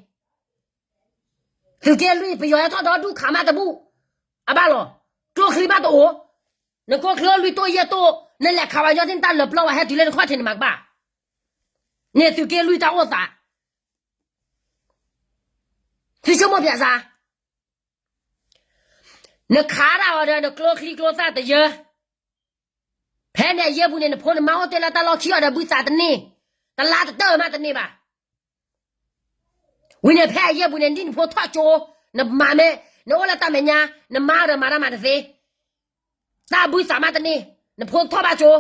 သုးက့လွံၢ် ပယီၤဟဲထီၣ်ဒီဒူၣ်ခးမးတဘူၣ်, အဘၣ်လီၤ, ကျိချံဘၣ်တအိၣ်, နကျိချံအိၣ်လွံၢ်တိၣ်ယဲၢ်တိၣ်, နလဲၤခးပှၤကညီသ့ၣ်နတၢ်လၢပျီဝဲဟဲတုၤလၢနခီၣ်ထံးန့ၣ်မၤကဘၣ်, န့ၣ်သုးက့လွံၢ်တၢ်အိၣ်သး, သုဆိကမိၣ်ပၠးစါ နခးဒၣ်အီၤဒီးနကျိချံကျိသၣ်တယၢ, ဖဲန့ၣ်အယဲၢ်ပူၤန့ၣ် နဖိနမါအိၣ်တ့ၢ်လၢတၢ်လီၢ်ခံအီၤဒီးဘုသးတန့ၢ်, တလါတတၢၢ်မးတန့ၢ်ဘၣ်. ဝံၤန့ၣ်ဖဲအယဲၢ်ပူၤန့ၣ် ဒ်နဖိထီၣ်ကၠိ, နမၤမ့ၢ်, နအိၣ်လၢတၢ်မဲာ်ညါ, နမါဒီးမၤတၢ်မၤတသ့, တၢ်ဘုသးမးတန့ၢ်, နဖိထီၣ်ဘၣ်ကၠိ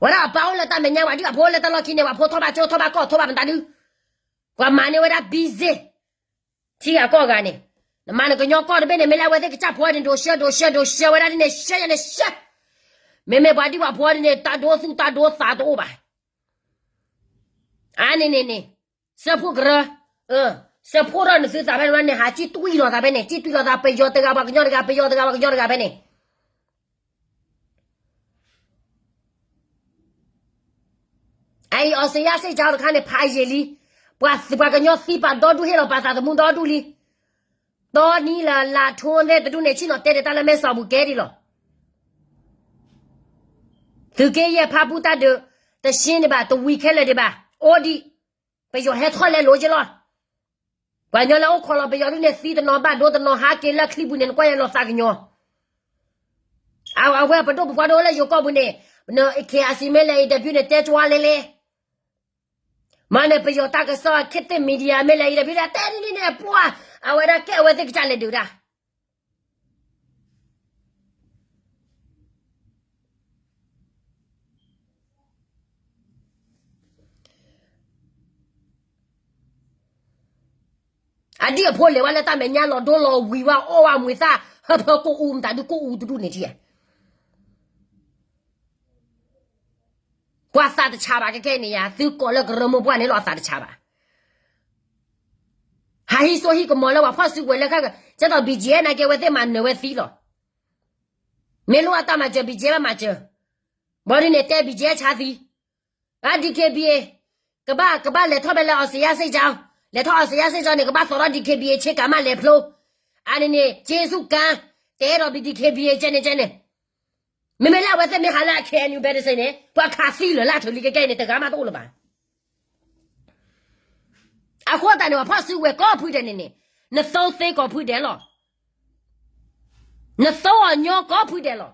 ဝဲဒၣ်အပၢ်အိၣ်လၢတၢ်မဲာ်ညါ ပှၤဒ်အဖိအိၣ်လၢတၢ်လီၢ်ခံန့ၣ် ပှၤဖိထီၣ်ဘၣ်ကၠိထီၣ်ဘၣ်ကီၢ်ထီၣ်ဘၣ်မတၤဒု, ပှၤမၤန့ၢ်ဝဲဒၣ် busy ထံဂၤကီၢ်ဂၤန့ၣ်, နမၤနကညီကီၢ်တဘ့ၣ်န့ၣ် မ့ၢ်လၢအဝဲသ့ၣ်ကစၢ်ဖိန့ၣ် ဒိးရှဲဒိးရှဲဒိးရှဲဝဲဒၣ်ဒ်န့ၣ် ရှဲယၤန့ၣ်ရှဲ, မ့မ့ၢ်ပှၤဒ်ပှၤဖိန့ၣ် တၢ်ဒိသူၣ်တၢ်ဒိသးတအိၣ်ဘၣ်. အါန့ၣ်န့ၣ်န့ၣ်, စၢဖှိၣ်ကရၢ, စၢဖှိၣ်ထီၣ်နသုသးဖဲန့ၣ် နဟးစံၣ်တွံၢ်လီၤသးဖဲန့ၣ် စံၣ်တွံၢ်လီၤသး ပယီၤတဂၤပှၤကညီတဂၤ ပယီၤတဂၤပှၤကညီတဂၤဖဲန့ၣ် အံၤ အီစထြ့လယါစ့ၣ်ကီတခါန့ၣ် ဖးယံာ်လံ, ပှၤသုးပှၤကညီသံပာ်ဒီဒူၣ်ဟ့ၣ်လီၤပာ်သးသမူဒီဒူၣ်လံ. တီနံလၢလါထိသ့ၣ်တဒူၣ်န့ၣ် ဆ့ၣ်နီၤတဲဒၣ်တၢ်လၢမဲာ်စီၤပူၤကဲဒံးလီၤ. သုးက့ယဲၢ်ဖးပူတၢ်ဒုး, တဆ့န့ၣ်ဘၣ် တဝံၤခဲလၢာ်ဒံးဘၣ်, အိၣ်ဒံး, ပယီၤဟဲထီၣ်လဲၤလိၤက့လီၤ. ပှၤကညီလၢအိၣ်ခိးလီၤပယီၤဒ်န့ၣ် သံတနီၤဘၣ်ဒိတနီၤ ဟးက့ၤလၢချံပူၤန့ၣ် နကွၢ်ယလီၤသးကညီၤ အဝဲပဒိၣ်ပပှၢ်ဒိၣ်လၢယိၤကီၢ်ပူၤန့ၣ်, န KIC မ့ၢ်လဲၤ interview န့ၣ် တဲကၠွလဲလဲ, မ့ၢ်န့ၣ် ပယီၤတၢ်ကစီၣ် ခေတ်သစ် media မ့ၢ်လဲၤ interview တဲဒ်န့ၣ်န့ၣ် ပှၤ, အဝဲဒၣ်ကဲအဝဲသ့ၣ်ကစၢ်လဲၤဒုးဒၣ် အဒံၣ်အဖိလဲၤဝဲလၢတၢ်မဲာ်ညါလီၤဒိလီၤဝံၤဝဲအီၣ်ဝဲမွံၤသၣ် ဟၢဖၢကိၣ်အူမတၤဒုကိၣ်အူတဒူၣ်န့ၣ်ထံဧါ. ပှၤသးတဆးဘၣ်ကဲကဲန့ၣ်ယါ သုကိးလၢကရၢမိၢ်ပှၢ်န့ၣ်လီၤအသးတဆးဘၣ်. ဟးဟံးစိဟံးကမီၤလၢပှၤဖီၣ်စုကဝဲၤလၢ ကဲသိး BGF နာ်က့ အဝဲသ့ၣ်မၤနၢၤဝဲသံလီၤ. မ့ၢ်လိၣ်အတၢ်မၤစၢၤ BGF ဘၣ်မၤစၢၤ, ဘၣ်ဒ်န့ၣ်တဲ BGF ဆါသံ အ DKBA ကဘၣ် ကဘၣ်လဲၤထီၣ်ဖဲလၢ အီစထြ့လယါစ့ၣ်ကီ, လဲၤထီၣ်အီစထြ့လယါစ့ၣ်ကီန့ၣ် ကဘၣ်သိးထီၣ် DKBA ဆ့ကၤမးလဲၤဖျိ, အါန့ၣ်န့ၣ် က့စူၣ်ကါ, တဲဒီး DKBA ကဲန့ၣ်ကဲန့ၣ်, မ့မ့ၢ်လၢအဝဲသ့ၣ်မ့ၢ်ဟးလၢအ KNU ဘဲတစ့ၣ်န့ၣ် ပှၤခးသံလၢာ်လၢအထၢၣ်လံကဲကဲန့ၣ် တဂၤမးတအိၣ်လၢၤဘၣ်. အဃိသတးန့ၣ် ပှၤဖီၣ်စုကဝဲၤကိးဖုဒဲးန့ၣ်န့ၣ်, နသိသ့ကိးဖုဒဲးလီၤ. နသိအီၤညီကိးဖုဒဲးလီၤ.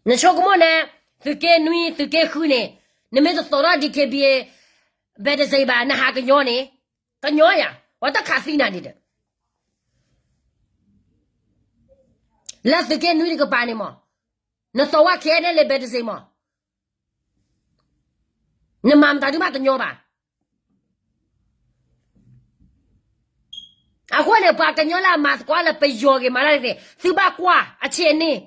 နဆိကမိၣ်န့ၣ်, သုးက့နွံ သုးက့ဃုန့ၣ်, နမ့ၢ်တသိးထီၣ် DKBA ဘဲတစ့ၣ်ဘၣ် နဟးကညီန့ၣ်, ကညီယၤ, ပှၤတခးသံနၤဒ်ဒီး လၢသုးက့နွံတကပၤန့ၣ်မး, နသိးဝဲ KNLA ဘဲတစ့ၣ်မး, နမၤမတၤဒုမးတညီဘၣ်. အဃိန့ၣ် ပှၤကညီလၢအမၤသကိးလၢပယီၤဂ့ၤမးလၢ်တသ့ၣ် သုဘၣ်ကွၢ်အဆ့ၣ်န့ၣ်,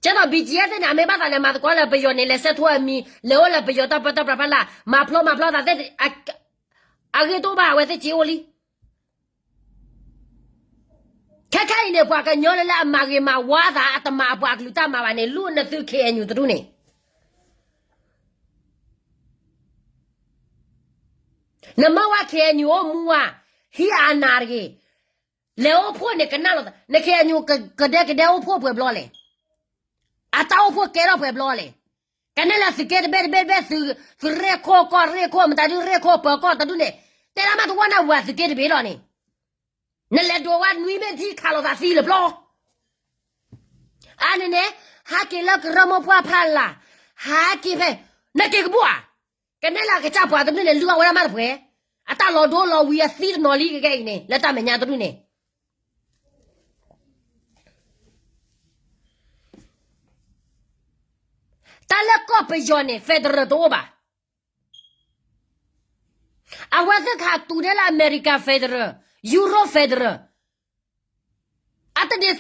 ကဲသိး BGF သ့ၣ်န့ၣ် အမ့ၢ်ဘၣ်သးလဲၤမၤသကိးလၢပယီၤန့ၣ် လဲၤဆဲးထိအမံၤ လဲၤအိၣ်လၢပယီၤတၢ်ပၢတၢ်ပြးဖးလၢ် မၤဖျီမၤဖျီသးသ့ၣ် အဂ့ၢ်တအိၣ်ဘၣ် အဝဲသ့ၣ်စ့အိၣ်လံ. ခဲခါအံၤန့ၣ် ပှၤကညီလၢလၢအမၤဂ့ၤမၤဝါသး အတမၤအပှၤအကလုာ်တၢ်မၤဘၣ်န့ၣ် လူနသု KNU တဒူၣ်န့ၣ်, နမ့ၢ်ဝဲ KNU အိၣ်မူဝါ, ဟံးအနၢ်တဂ့ၤ, လဲၤအိၣ်ဖှိၣ်န့ၣ်ကနၣ်လိာ်သး, န KNU ကဒဲကဒဲအိၣ်ဖှိၣ်ပှဲၤဘျီလဲၣ်, အတၢ်အိၣ်ဖှိၣ်ကဲထီၣ်ပှဲၤဘျီလဲၣ်, ကနဲၣ်လၢသုးက့တဘ့ၣ်တဘ့ၣ်တဘ့ၣ်သု, သုးရ့ၣ်ခိၣ်ကီၢ်ရ့ၣ်ခိၣ် မတၤဒုးရ့ၣ်ခိၣ်ပၢၤကီၢ်တဒူၣ်န့ၣ်, တဲဒၣ်မးတဝီနၢ်ဝဲသုးက့တဘ့ၣ်လီၤန့ၣ်, နလဲၤဒိးဝဲနွံမ့ၢ်ထံခးလိာ်သးသံလၢာ်ပျီ အါန့ၣ်န့ၣ်, ဟးက့ၤလၢကရၢမိၢ်ပှၢ်ဖးလၢ်, ဟးက့ၤဖဲ နက့ၤကဘူၣ်ဧါ, ကနဲလၢအကစၢ်ပှၤတဒူၣ်န့ၣ် လုၢ်အီၣ်ဝဲဒၣ်မးတပှဲၤ, အတၢ်လီၤဒိလီၤဝံၤအသံတနီၤလံကကဲအံၤန့ၣ် လၢတၢ်မဲာ်ညါတဒူၣ်န့ၣ် တၢ်လၢကီၢ်ပယီၤန့ၣ် federal တအိၣ်ဘၣ်. အဝဲသ့ၣ်ခးတူၢ်ဒဲလၢ America federal, Europe federal, အတဒ်သိး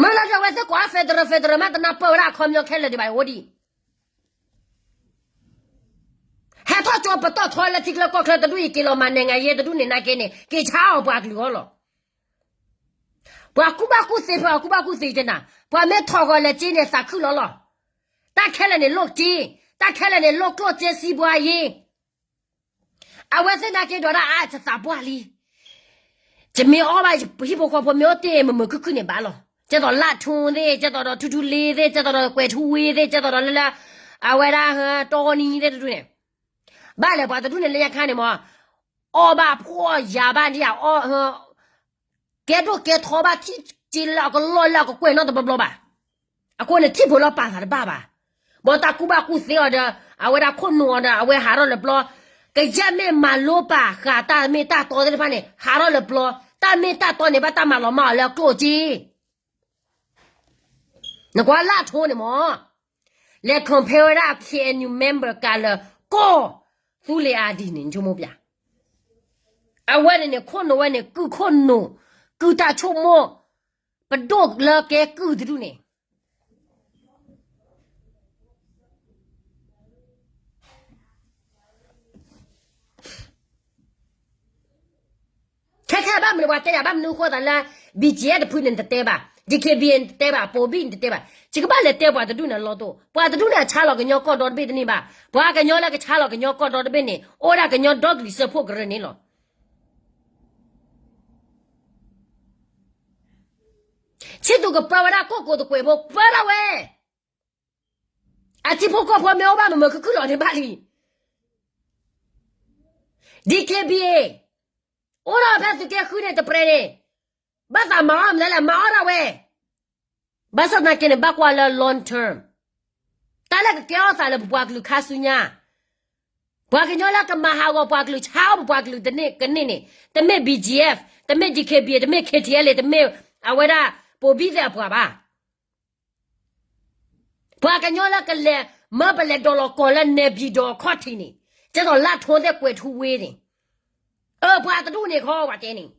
မ့ၢ်လီၤဒီးအဝဲသ့ၣ်ကိးအီၤ federal federal မး တနၢ်ပၢၢ်ဝဲဒၣ်အခီပညီခဲလၢာ်ဒံးဘၣ် အိၣ်ဒံး ဟဲထီၣ်ကၠိပတီၢ်ထီလၢထံချၢကီၢ်ချၢတဒူၣ်အံၤ က့ၤလီၤမၤ နိုင်ငံရေး တဒူၣ်န့ၣ်နာ်က့န့ၣ် က့ၤဆါအီၤပှၤကလုာ်အဂီၢ်လီၤ. ပှၤကူၣ်ဘၣ်ကူၣ်သ့ ပှၤကူၣ်ဘၣ်ကူၣ်သ့ကနၤ, ပှၤမ့ၢ်ထီၣ်ဂီၤလဲၤက့န့ၣ် သးခုလီၤလီၤ. တၢ်ခဲလၢာ်န့ၣ်လိၣ်က့, တၢ်ခဲလၢာ်န့ၣ်လိၣ်ကျိၣ်စ့စံးဘှါယ့ အဝဲသ့ၣ်နာ်က့ဒိးဒၣ်အါ ယသးပှၢ်လံ. ယမ့ၢ်အီၣ်ဘၣ် ယဟံၣ်ဖိဃီဖိမ့ၢ်အိၣ်တ့ၢ်မုာ်မုာ်ခုၣ်ခုၣ်န့ၣ်ဘၣ်လီၤ. ကဲသိးလၢ်ထူသ့ၣ်, ကဲသိးဒီးထူထူလ့သ့ၣ်, ကဲသိးဒီးကွဲၤထူဝ့သ့ၣ်, ကဲသိးဒီးလၢလၢ အဝဲဒၣ် တီနံသ့ၣ်တဒူၣ်န့ၣ်, ဘၣ်လဲၣ်ပှၤတဒူၣ်န့ၣ်လၢညါခါန့ၣ်မ့ၢ် အီၣ်ဘၣ်ဖှီၣ်ယာ်ဘၣ်ဒ်အီၣ် ကဲဒိၣ်ကဲထီဘၣ်ထံၣ်က့လၢအကလီၢ်လၢအကကွဲၢ်နီတဘျီဘျီဘၣ်. အဃိန့ၣ် ထံၣ်ဖိလီၤပာ်သးတဘၣ်ဘၣ်. ဘီတၢ်ကူၣ်ဘၣ်ကူၣ်သ့အီၤဒီး အဝဲဒၣ်ခိၣ်နူာ်အီၤဒီး အဝဲဟးထီၣ်လၢပျီ, ကယဲၢ်မ့ၢ်မၤလိပာ်ဃာ်တၢ်မ့ၢ်တၢ်တီသ့ၣ်တဖၣ်န့ၣ် ဟးထီၣ်လၢပျီ, တၢ်မ့ၢ်တၢ်တီန့ၣ် ဘၣ်တၢ်မၤလီၤမၢ်အီၤလၢအကျိၣ်စ့ နကွၢ်လၢ်ထူန့ၣ်မ့ၢ် လဲၤ compare ဝဲဒၣ် KNU member ကးလၢ ကီၢ်သူလ့ၤအါဒံးန့ၣ် နဆိကမိၣ်ပျၢ်, အဝဲန့ၣ်န့ၣ် ခိၣ်နူာ်ဝဲန့ၣ် ကုၢ်ခိၣ်နူာ်, ကုၢ်တၢ်ဆိကမိၣ်, ပဒိၣ်လၢကဲကုၢ်တဒူၣ်န့ၣ် ခဲခဲဘၣ်မနုၤပှၤတဲယၤ ဘၣ်မနုၤဃိသးလၢ BGF တဖုန့ၣ်နတတဲဘၣ်, DKBA န့ၣ်တတဲဘၣ်, ပိာ်ဘံၣ်န့ၣ်တတဲဘၣ်, ယကဘၣ်လဲၤတဲပှၤတဒူၣ်န့ၣ်အလီၢ်တိၢ်, ပှၤတဒူၣ်န့ၣ်အဆါလီၤကညီကီၢ်ဒီတဘ့ၣ်တန့ၢ်ဘၣ်, ပှၤကညီလၢကဆါလီၤကညီကီၢ်ဒီတဘ့ၣ်န့ၣ် အိၣ်ဒၣ်ကညီဒီကလုာ်စၢဖှိၣ်ကရၢန့ၣ်လီၤ. ဆံးသူၣ်ကပၢဝဲဒၣ်ကီၢ်ကိးသကွဲးဖိ ပၢထီၣ်ဝဲ, အထံဖိကီၢ်ဖိမ့ၢ်အိၣ်ဘၣ်မုာ်မုာ်ခုၣ်ခုၣ်လီၤန့ၣ်ဘၣ်လံ. DKBA အိၣ်ဒီးဖဲသုးက့ဃုန့ၣ်တပြဲၤန့ၣ် ဘၣ်သးမၤအီၣ်မနုၤလဲၣ် မၤအီၣ်ဒၣ်ဝဲ, ဘၣ်ဆၣ်သနာ်က့န့ၣ် ဘၣ်ကွၢ်လၢ long term တၢ်လၢကကဲထီၣ်သးလၢပပှၤကလုာ်ခါဆူညါ, ပှၤကညီလၢကမၤဟးဂီၤပှၤကလုာ် ဆါအီၣ်ပပှၤကလုာ်တန့ၢ်ကန့ၢ်န့ၣ် တမ့ၢ် BGF, တမ့ၢ် DKBA, တမ့ၢ် KTLA, တမ့ၢ်အဝဲဒၣ်ပိာ်ဘံၣ်သ့ၣ်အပှၤဘၣ်. ပှၤကညီလၢကလဲၤမၢပလဲၤဒိးလီၤကီၢ်လၢနဲပံၤဒီးအခီၣ်ထံးန့ၣ် ကဲသိးလၢ်ထူသ့ၣ်ကွဲၤထူဝ့န့ၣ်, အၢ ပှၤတဒူၣ်န့ၣ်ခီပှၤတဲန့ၣ်,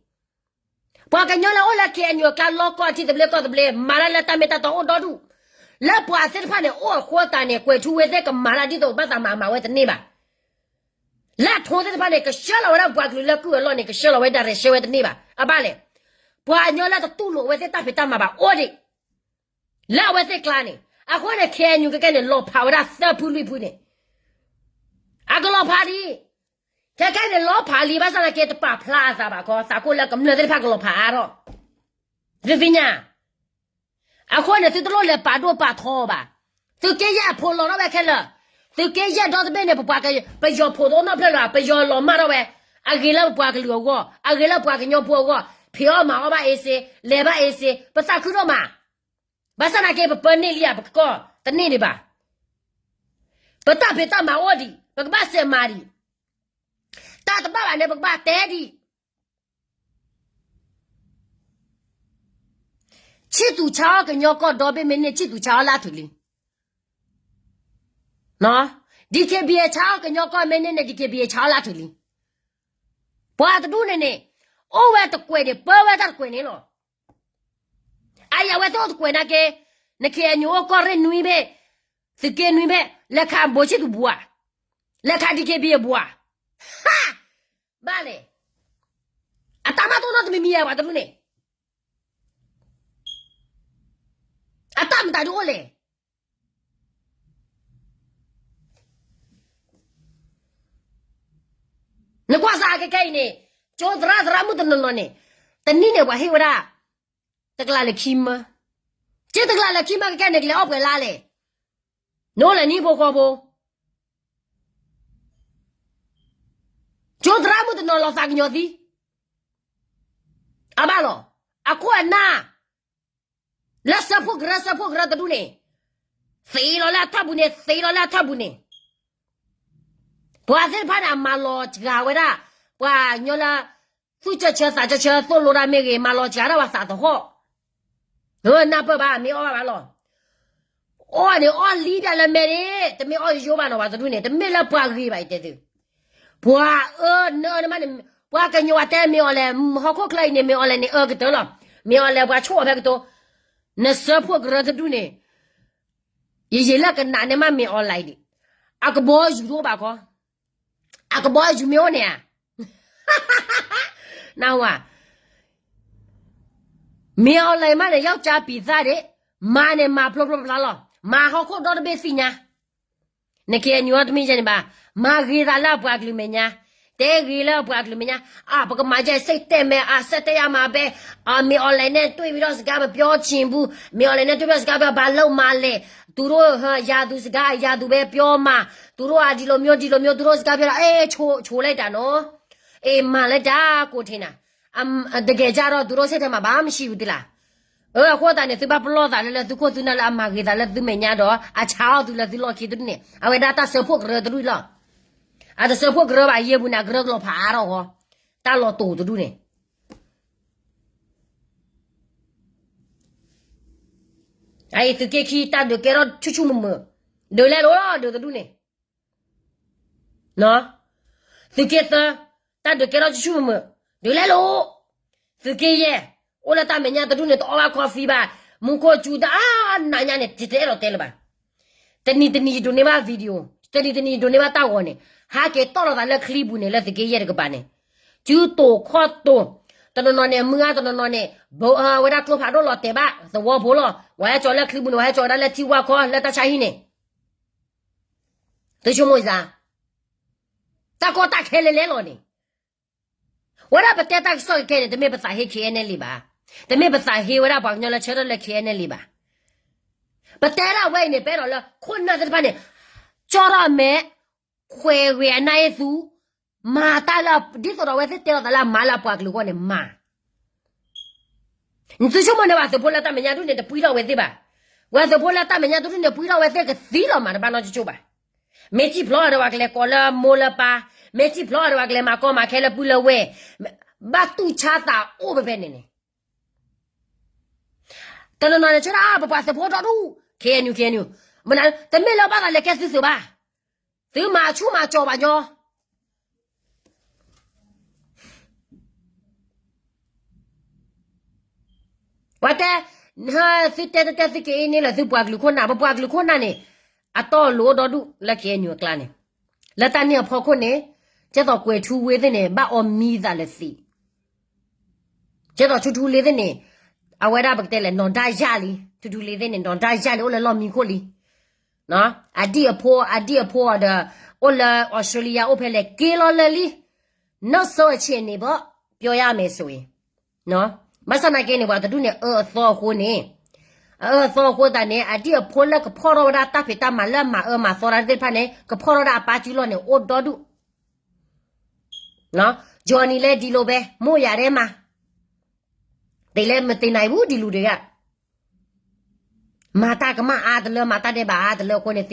ပှၤကညီလၢအိၣ်လၢ KNU အကျါလီၢ်ကီၢ်ထံသဘျ့ကီၢ်သဘျ့ မၤတၢ်လၢတၢ်မ့ၢ်တၢ်တီအိၣ်ဒီဒူၣ်, လၢပှၤသ့ၣ်တဖၣ်န့ၣ် အိၣ်အဃိသတးန့ၣ် ကွဲၤထူဝ့သ့ၣ်ကမၤတၢ်ဒ်သိးဘၣ်သးမၤမၤဝဲတန့ၢ်ဘၣ်. လၢအထူသ့ၣ်တဖၣ်န့ၣ် ကဆှၢလီၤဝဲဒၣ်ပပှၤကလုာ်လၢကုၢ်အလီၢ်န့ၣ် ကဆှၢလီၤဝဲဒၣ်ရဲၣ်ဆှၢဝဲတန့ၢ်ဘၣ်. အဘၣ်လဲၣ်, ပှၤကညီလၢတတူၢ်လိာ်အဝဲသ့ၣ်တၢ်ဖံးတၢ်မၤဘၣ်အိၣ်ဒံး လၢအဝဲသ့ၣ်ကျါန့ၣ်, အဃိန့ၣ် KNU ခဲကဲန့ၣ် လီၤဖးဝဲဒၣ်သၢဖုလွံၢ်ဖုန့ၣ်, အကလီၤဖးဒံး, ခဲကဲန့ၣ် လီၤဖးလံ ဘၣ်ဆၣ်သနာ်က့ တပာ်ဖျါအသးဘၣ်ခီ သးကိၣ်လၢကမျၢၢ်သ့ၣ်တဖၣ်ကလီၤဖးအါထီၣ်, သုသ့ၣ်ညါ အဃိန့ၣ် သုတလိၣ်လဲၤပာ်ဒိၣ်ပာ်ထီအီၤဘၣ်. သုးက့ယဲၢ်အဖိလီၤထီၣ်ဝဲခဲလၢာ်, သုးက့ယဲၢ်ဒီတဘ့ၣ်န့ၣ် ပပှၤက, ပယီၤဖိးတအိၣ်နီတဖျၢၣ်လၢၤဘၣ်, ပယီၤလီၤမၢ်ထီၣ်ဝဲ, အဂ့ၤလၢပပှၤကလုာ်အဂီၢ်, အဂ့ၤလၢပှၤကညီဖိအဂီၢ်, ဖံးအီၣ်မၤအီၣ်ဘၣ်အ့စ့, လဲၤဘၣ်အ့စ့, ပသးခုဒိၣ်မး, ဘၣ်ဆၣ်သနာ်က့ ပပၢန့ၢ်လံဧါ ပကီၢ်တန့ၢ်ဒံးဘၣ်. ပတၢ်ဖံးတၢ်မၤအိၣ်ဒံး, ပကဘၣ်စဲးမၤဒံး, တၢ်တဘၣ်ဘၣ်န့ၣ် ပကဘၣ်တဲဒံး ဆံးသူၣ်ဆါအီၣ်ကညီကီၢ်ဒီဘ့ၣ်မ့ၢ်န့ၢ် ဆံးသူၣ်ဆါအီၣ်လၢအထုးလံ. နီၢ်, DKBA ဆါအီၣ်ကညီကီၢ်မ့ၢ်န့ၢ်န့ၣ် DKBA ဆါအီၣ်လၢအထုးလံ. ပှၤတဒူၣ်န့ၣ်န့ၣ်, အိၣ်ဝဲတကွဲးန့ၣ် ပၢဝဲတၢ်တကွဲးန့ၣ်လီၤ. အအံၤအဝဲသ့ၣ်အိၣ်တကွဲးနာ်က့, န KNU အိၣ်ကီၢ်ရ့ၣ်နွံဘ့ၣ်, သုးက့နွံဘ့ၣ်, လဲၤခးဘိးဆံးသူၣ်ဘှး, လဲၤခး DKBA ဘှး, ဟး, ဘၣ်လဲၣ်. အတၢ်မၤတအိၣ်နီတမံၤမံၤဧါ ပှၤတဒူၣ်န့ၣ်, အတၢ်မတၤဒုးအိၣ်လဲၣ်. နကွၢ်စးကဲကဲအံၤန့ၣ်, ကၠိသရၣ်သရၣ်မုၣ်တနီၤနီၤန့ၣ်, တနံၣ်န့ၣ် ပှၤဟ့ၣ်ဝဲဒၣ် တကလးလၢခံမၢ, ကၠိတကလးလၢခံမၢကကဲန့ၣ် ကလဲၤအီၣ်ပှဲၤလါလဲၣ်. နအိၣ်လဲၤနံၣ်ဖိဃီဖိ, ကၠိသရၣ်မုၣ်တနီၤလီၤသးကညီၤသံ, အဘၣ်လီၤ, အခိၣ်အနၢ် လၢစၢဖှိၣ်ကရၢ စၢဖှိၣ်ကရၢတဒူၣ်န့ၣ်, သ့လီၤလၢအထီၣ်ပူၤန့ၣ်, သ့လီၤလၢအထီၣ်ပူၤန့ၣ်, ပှၤသ့ၣ်တဖၣ်န့ၣ် အမၤလီၤစှၤဝဲဒၣ်, ပှၤကညီလၢ သူၣ်စၢၢ်ဆၢသးစၢၢ်ဆၢ သိၣ်လိတၢ်မ့ၢ်ဂ့ၤ, မၤလီၤစှၤဒၣ်ပှၤသးသဟီၣ်, နၢ်ပၢၢ်ဘၣ်, မ့ၢ်အီၣ်ဘၣ်ဘၣ်လီၤ. အီၣ်န့ၣ်အီၣ်လံဒၣ်လၢမဲာ်န့ၣ်, တမ့ၢ်အီၣ်ယိယိဘၣ်နီၤ, ပှၤတဒူၣ်န့ၣ် တမ့ၢ်လၢပှၤဂ့ၤဘၣ်အံၤတဲသု, ပှၤအၢနအၢနမးန့ၣ်, ပှၤကညီဝဲတဲမ့ၢ်အီၤလဲၣ်, ဟီၣ်ခိၣ်ချၢအံၤန့ၣ် မ့ၢ်အီၤလဲၣ်န့ၣ် အၢကတၢၢ်လီၤ, မ့ၢ်အီၤလဲၣ် ပှၤဆိၣ်အီၤဖဲကတိၤ, နစၢဖှိၣ်ကရၢတဒူၣ်န့ၣ်, ယယံာ်လၢကနးန့ၣ်မး မ့ၢ်အီၤလဲၣ်ဒံး, အကဘီယူၤတအိၣ်ဘၣ်ခီ, အကဘီယူၤမ့ၢ်အိၣ်န့ၣ်ဧါ, နၢ်ဟူဧါ, မ့ၢ်အီၤလဲၣ်မးန့ၣ် ယီၢ်ကၠါပံၤသၣ်ဒံး, မၤန့ၣ်မၤဖျိဖျိဖျါလီၤ, မၤဟီၣ်ခိၣ်ဒီတဘ့ၣ်သ့ၣ်ညါ နခ့အညူတမ့ၢ်ယဲန့ၣ်ဘၣ်, မၤဂ့ၤသးလၢအပှၤကလုာ်မဲာ်ညါ, တဲဂ့ၤလၢအပှၤကလုာ်မဲာ်ညါ, အါ ပကမၤယဲစ့ၢ်တဲာ်မဲာ် အါ စ့ၢ်တဲာ်ယါမၤဘဲ, အါ မ့ၢ်အီၤလဲၣ်န့ၣ် တွံၢ်ဝံၤဒီးစကားမပြောချင်ဘူး, မ့ၢ်အီၤလဲၣ်န့ၣ် တွံၢ်ဝံၤဒီးစကားပြော ဘာလုပ်မှာလဲ, သူတို့ ရာသူစကား ရာသူပဲပြောမှာ, သူတို့ကဒီလိုမျိုး ဒီလိုမျိုး သူတို့စကားပြောတာ အဲ ချိုလိုက်တာနော်, အဲ မၤလိုက်တာ ကိုထင်တာ, တကယ်ကြတော့ သူတို့စိတ်ထဲမှာ ဘာမှမရှိဘူး သိလား. အဃိသတးန့ၣ် သုဘၣ်ပလီၢ်သးလၢ လၢသုခိၣ်သုနၢ်လၢအမၤဂ့ၤသးလၢသုမဲာ်ညါဒီး အဆါအီၣ်သုလၢသုလီၢ်ခံတဒူၣ်န့ၣ် အဝဲဒၣ်တၢ်စၢဖှိၣ်ကရၢတဒူၣ်လီၤ. အတစၢဖှိၣ်ကရၢဘၣ် ယဲၢ်ပူၤန့ၣ် အကရၢကလီၤဖးအါထီၣ်ဃီ, တၢ်လီၤတိာ်တဒူၣ်န့ၣ် အအံၤသုးက့ခံ တၢ်ဒုးကဲထီၣ်ဆူၣ်ဆူၣ်မုာ်မုာ်, ဒုးလဲလိာ်လီၤ ဒုးတဒူၣ်န့ၣ် သုးက့သၢ တၢ်ဒုးကဲထီၣ်ဆူၣ်ဆူၣ်မုာ်မုာ်, ဒုးလဲလိာ်, သုးက့ယဲၢ် အိၣ်လၢတၢ်မဲာ်ညါတဒူၣ်န့ၣ် တအီၣ်ဘၣ် coffee ဘၣ်, မူခိၣ်စူၤတၢ်အါနးညါန့ၣ် တတဲဒီးတဲလၢၤဘၣ်. တနံၤတနံၤယဒိးန့ၢ်ဘၣ် video, တနံၤတနံၤယဒိးန့ၢ်ဘၣ်တၢ်ဂီၤန့ၣ်, ဟးက့ၤတီၢ်လီၤသးလၢချံပူၤန့ၣ် လၢသုးက့ယဲၢ်တကပၤန့ၣ်, စုတိာ်ခီၣ်တိာ်, တနီၤနီၤန့ၣ် မုၢ်အါ တနီၤနီၤန့ၣ် ဘဝဲဒၣ်ကျိဖးဒိၣ်လီၤတဲာ်ဘၣ် သဝီဖိလီၤ, ဝဲဟဲကၠီလၢချံပူၤန့ၣ် ဝဲဟဲကၠီဝဲဒၣ်လၢထံဝါခီ လၢတၢ်ဆါဟံၣ်န့ၣ် သုဆိကမိၣ်စ့ၢ်, တၢ်ကီတၢ်ခဲလဲၤလဲၤလီၤန့ၣ်, ဝဲဒၣ်ပတဲတၢ်ကစီၣ်ခဲခဲန့ၣ် တမ့ၢ်ပသးဟ့ ခဲအံၤနဲၣ်လံ ဘၣ်, တမ့ၢ်ပသးဟ့ဝဲဒၣ်ပှၤကညီလၢဆၢထၢၣ်လၢ ခဲအံၤနဲၣ်လံ ဘၣ်. ပတဲဒၣ်ဝဲအံၤန့ၣ် ပအဲၣ်ဒိးလၢခိၣ်နၢ်သ့ၣ်တဖၣ်န့ၣ် ကၠီထီၣ်အမဲာ်, ခွဲးဂဲၤအနၢ်အ့ၣ်သူ, မၤတၢ်လၢ ဒ်သိးဒီးအဝဲသ့ၣ်တဲလီၤသးလၢအမၤလၢအပှၤကလုာ်အဂီၢ်န့ၣ်မၤ နသုဆိကမိၣ်န့ၣ် ပှၤသုးဖိလၢတၢ်မဲာ်ညါတဒူၣ်န့ၣ် တပှံထီၣ်ဝဲသ့ၣ်ဘၣ်. ပှၤသုးဖိလၢတၢ်မဲာ်ညါတဒူၣ်န့ၣ် ပှံထီၣ်ဝဲသ့ၣ်ကသံလီၤမး တဘၣ်နီတကၠိၣ်ဘၣ်. မ့ၢ်ထံၣ်ဖျီဒီးပှၤကလဲၤကိးလၢမိၢ်လၢပၢ်, မ့ၢ်ထံၣ်ဖျီဒီးပှၤကလဲၤမၤကီမၤခဲလၢပုၢ်လၢဝဲၢ်, ဘၣ်တူၢ်ဆါသးအိၣ်ဖဲဖဲန့ၣ်န့ၣ် တနီၤနီၤန့ၣ် ဆၢဒၣ်ပပှၤသုးဖိဒီဒူၣ် ခဲအံၤနုာ် ခဲအံၤနုာ်, တမ့ၢ်လၢဘၣ်သးလဲၤကဲသုးသုးဘၣ်, သုမၤဆူၣ်မၤကၠီၤဘၣ်ညီ ပှၤတဲ, သုတဲတတဲသုက့ၤအ့န့ၣ်လၢသုပှၤကလုာ်ခိၣ်နၢ်, ပပှၤကလုာ်ခိၣ်နၢ်န့ၣ် အတီအလိၤအိၣ်ဒီဒူၣ်လၢ ခဲအံၤနုာ် အကျါန့ၣ်, လၢတၢ်န့ၣ်အဖီခိၣ်န့ၣ်, ကဲသိးကွဲၤထူဝ့သ့ၣ်န့ၣ် ဘၣ်အီမံသးလၢသံ ကဲသိးထူထူလ့သ့ၣ်န့ၣ်, အဝဲဒၣ်ပကတဲလဲၣ် နီၢ်ဒါယၢ်လံ, ထူထူလ့သ့ၣ်န့ၣ် နီၢ်ဒါယၢ်လံ အိၣ်လၢလီၢ်မံခိၣ်လံ. အဒံၣ်အဖိ, အဒံၣ်အဖိအီၤဒီး အိၣ်လၢအီစထြ့လယါ အိၣ်ဖဲလဲၣ်က့ၤလီၤလၢာ်လံ, နောက်ဆုံးအခြေအနေပေါ့, ပြောရမယ်ဆိုရင်, ဘၣ်ဆၣ်သနာ်က့န့ၣ် ပှၤတဒူၣ်န့ၣ် အၢအသီအဃိန့ၣ်, အအၢအသီအဃိသတးန့ၣ် အဒံၣ်အဖိလၢကဖီၣ်ထီၣ်ဝဲဒၣ်တၢ်ဖံးတၢ်မၤလၢအမၤအၢမၤသီတၢ်သ့ၣ်တဖၣ်န့ၣ် ကဖီၣ်ထီၣ်ဒၣ်အပၢ်စုလီၢ်န့ၣ် အိၣ်ဒီဒူၣ် ယီၤနံၤလၢဒံလိာ်ဘဲ, မိၢ်ယၤဒဲမး, တလဲမတ့နၤအံၤဘူး ဒံလူတဂၤ, မၤတၢ်ကမၣ်အါတလၢ မၤတၢ်ဒဲးဘးအါတလၢအဃိန့ၣ်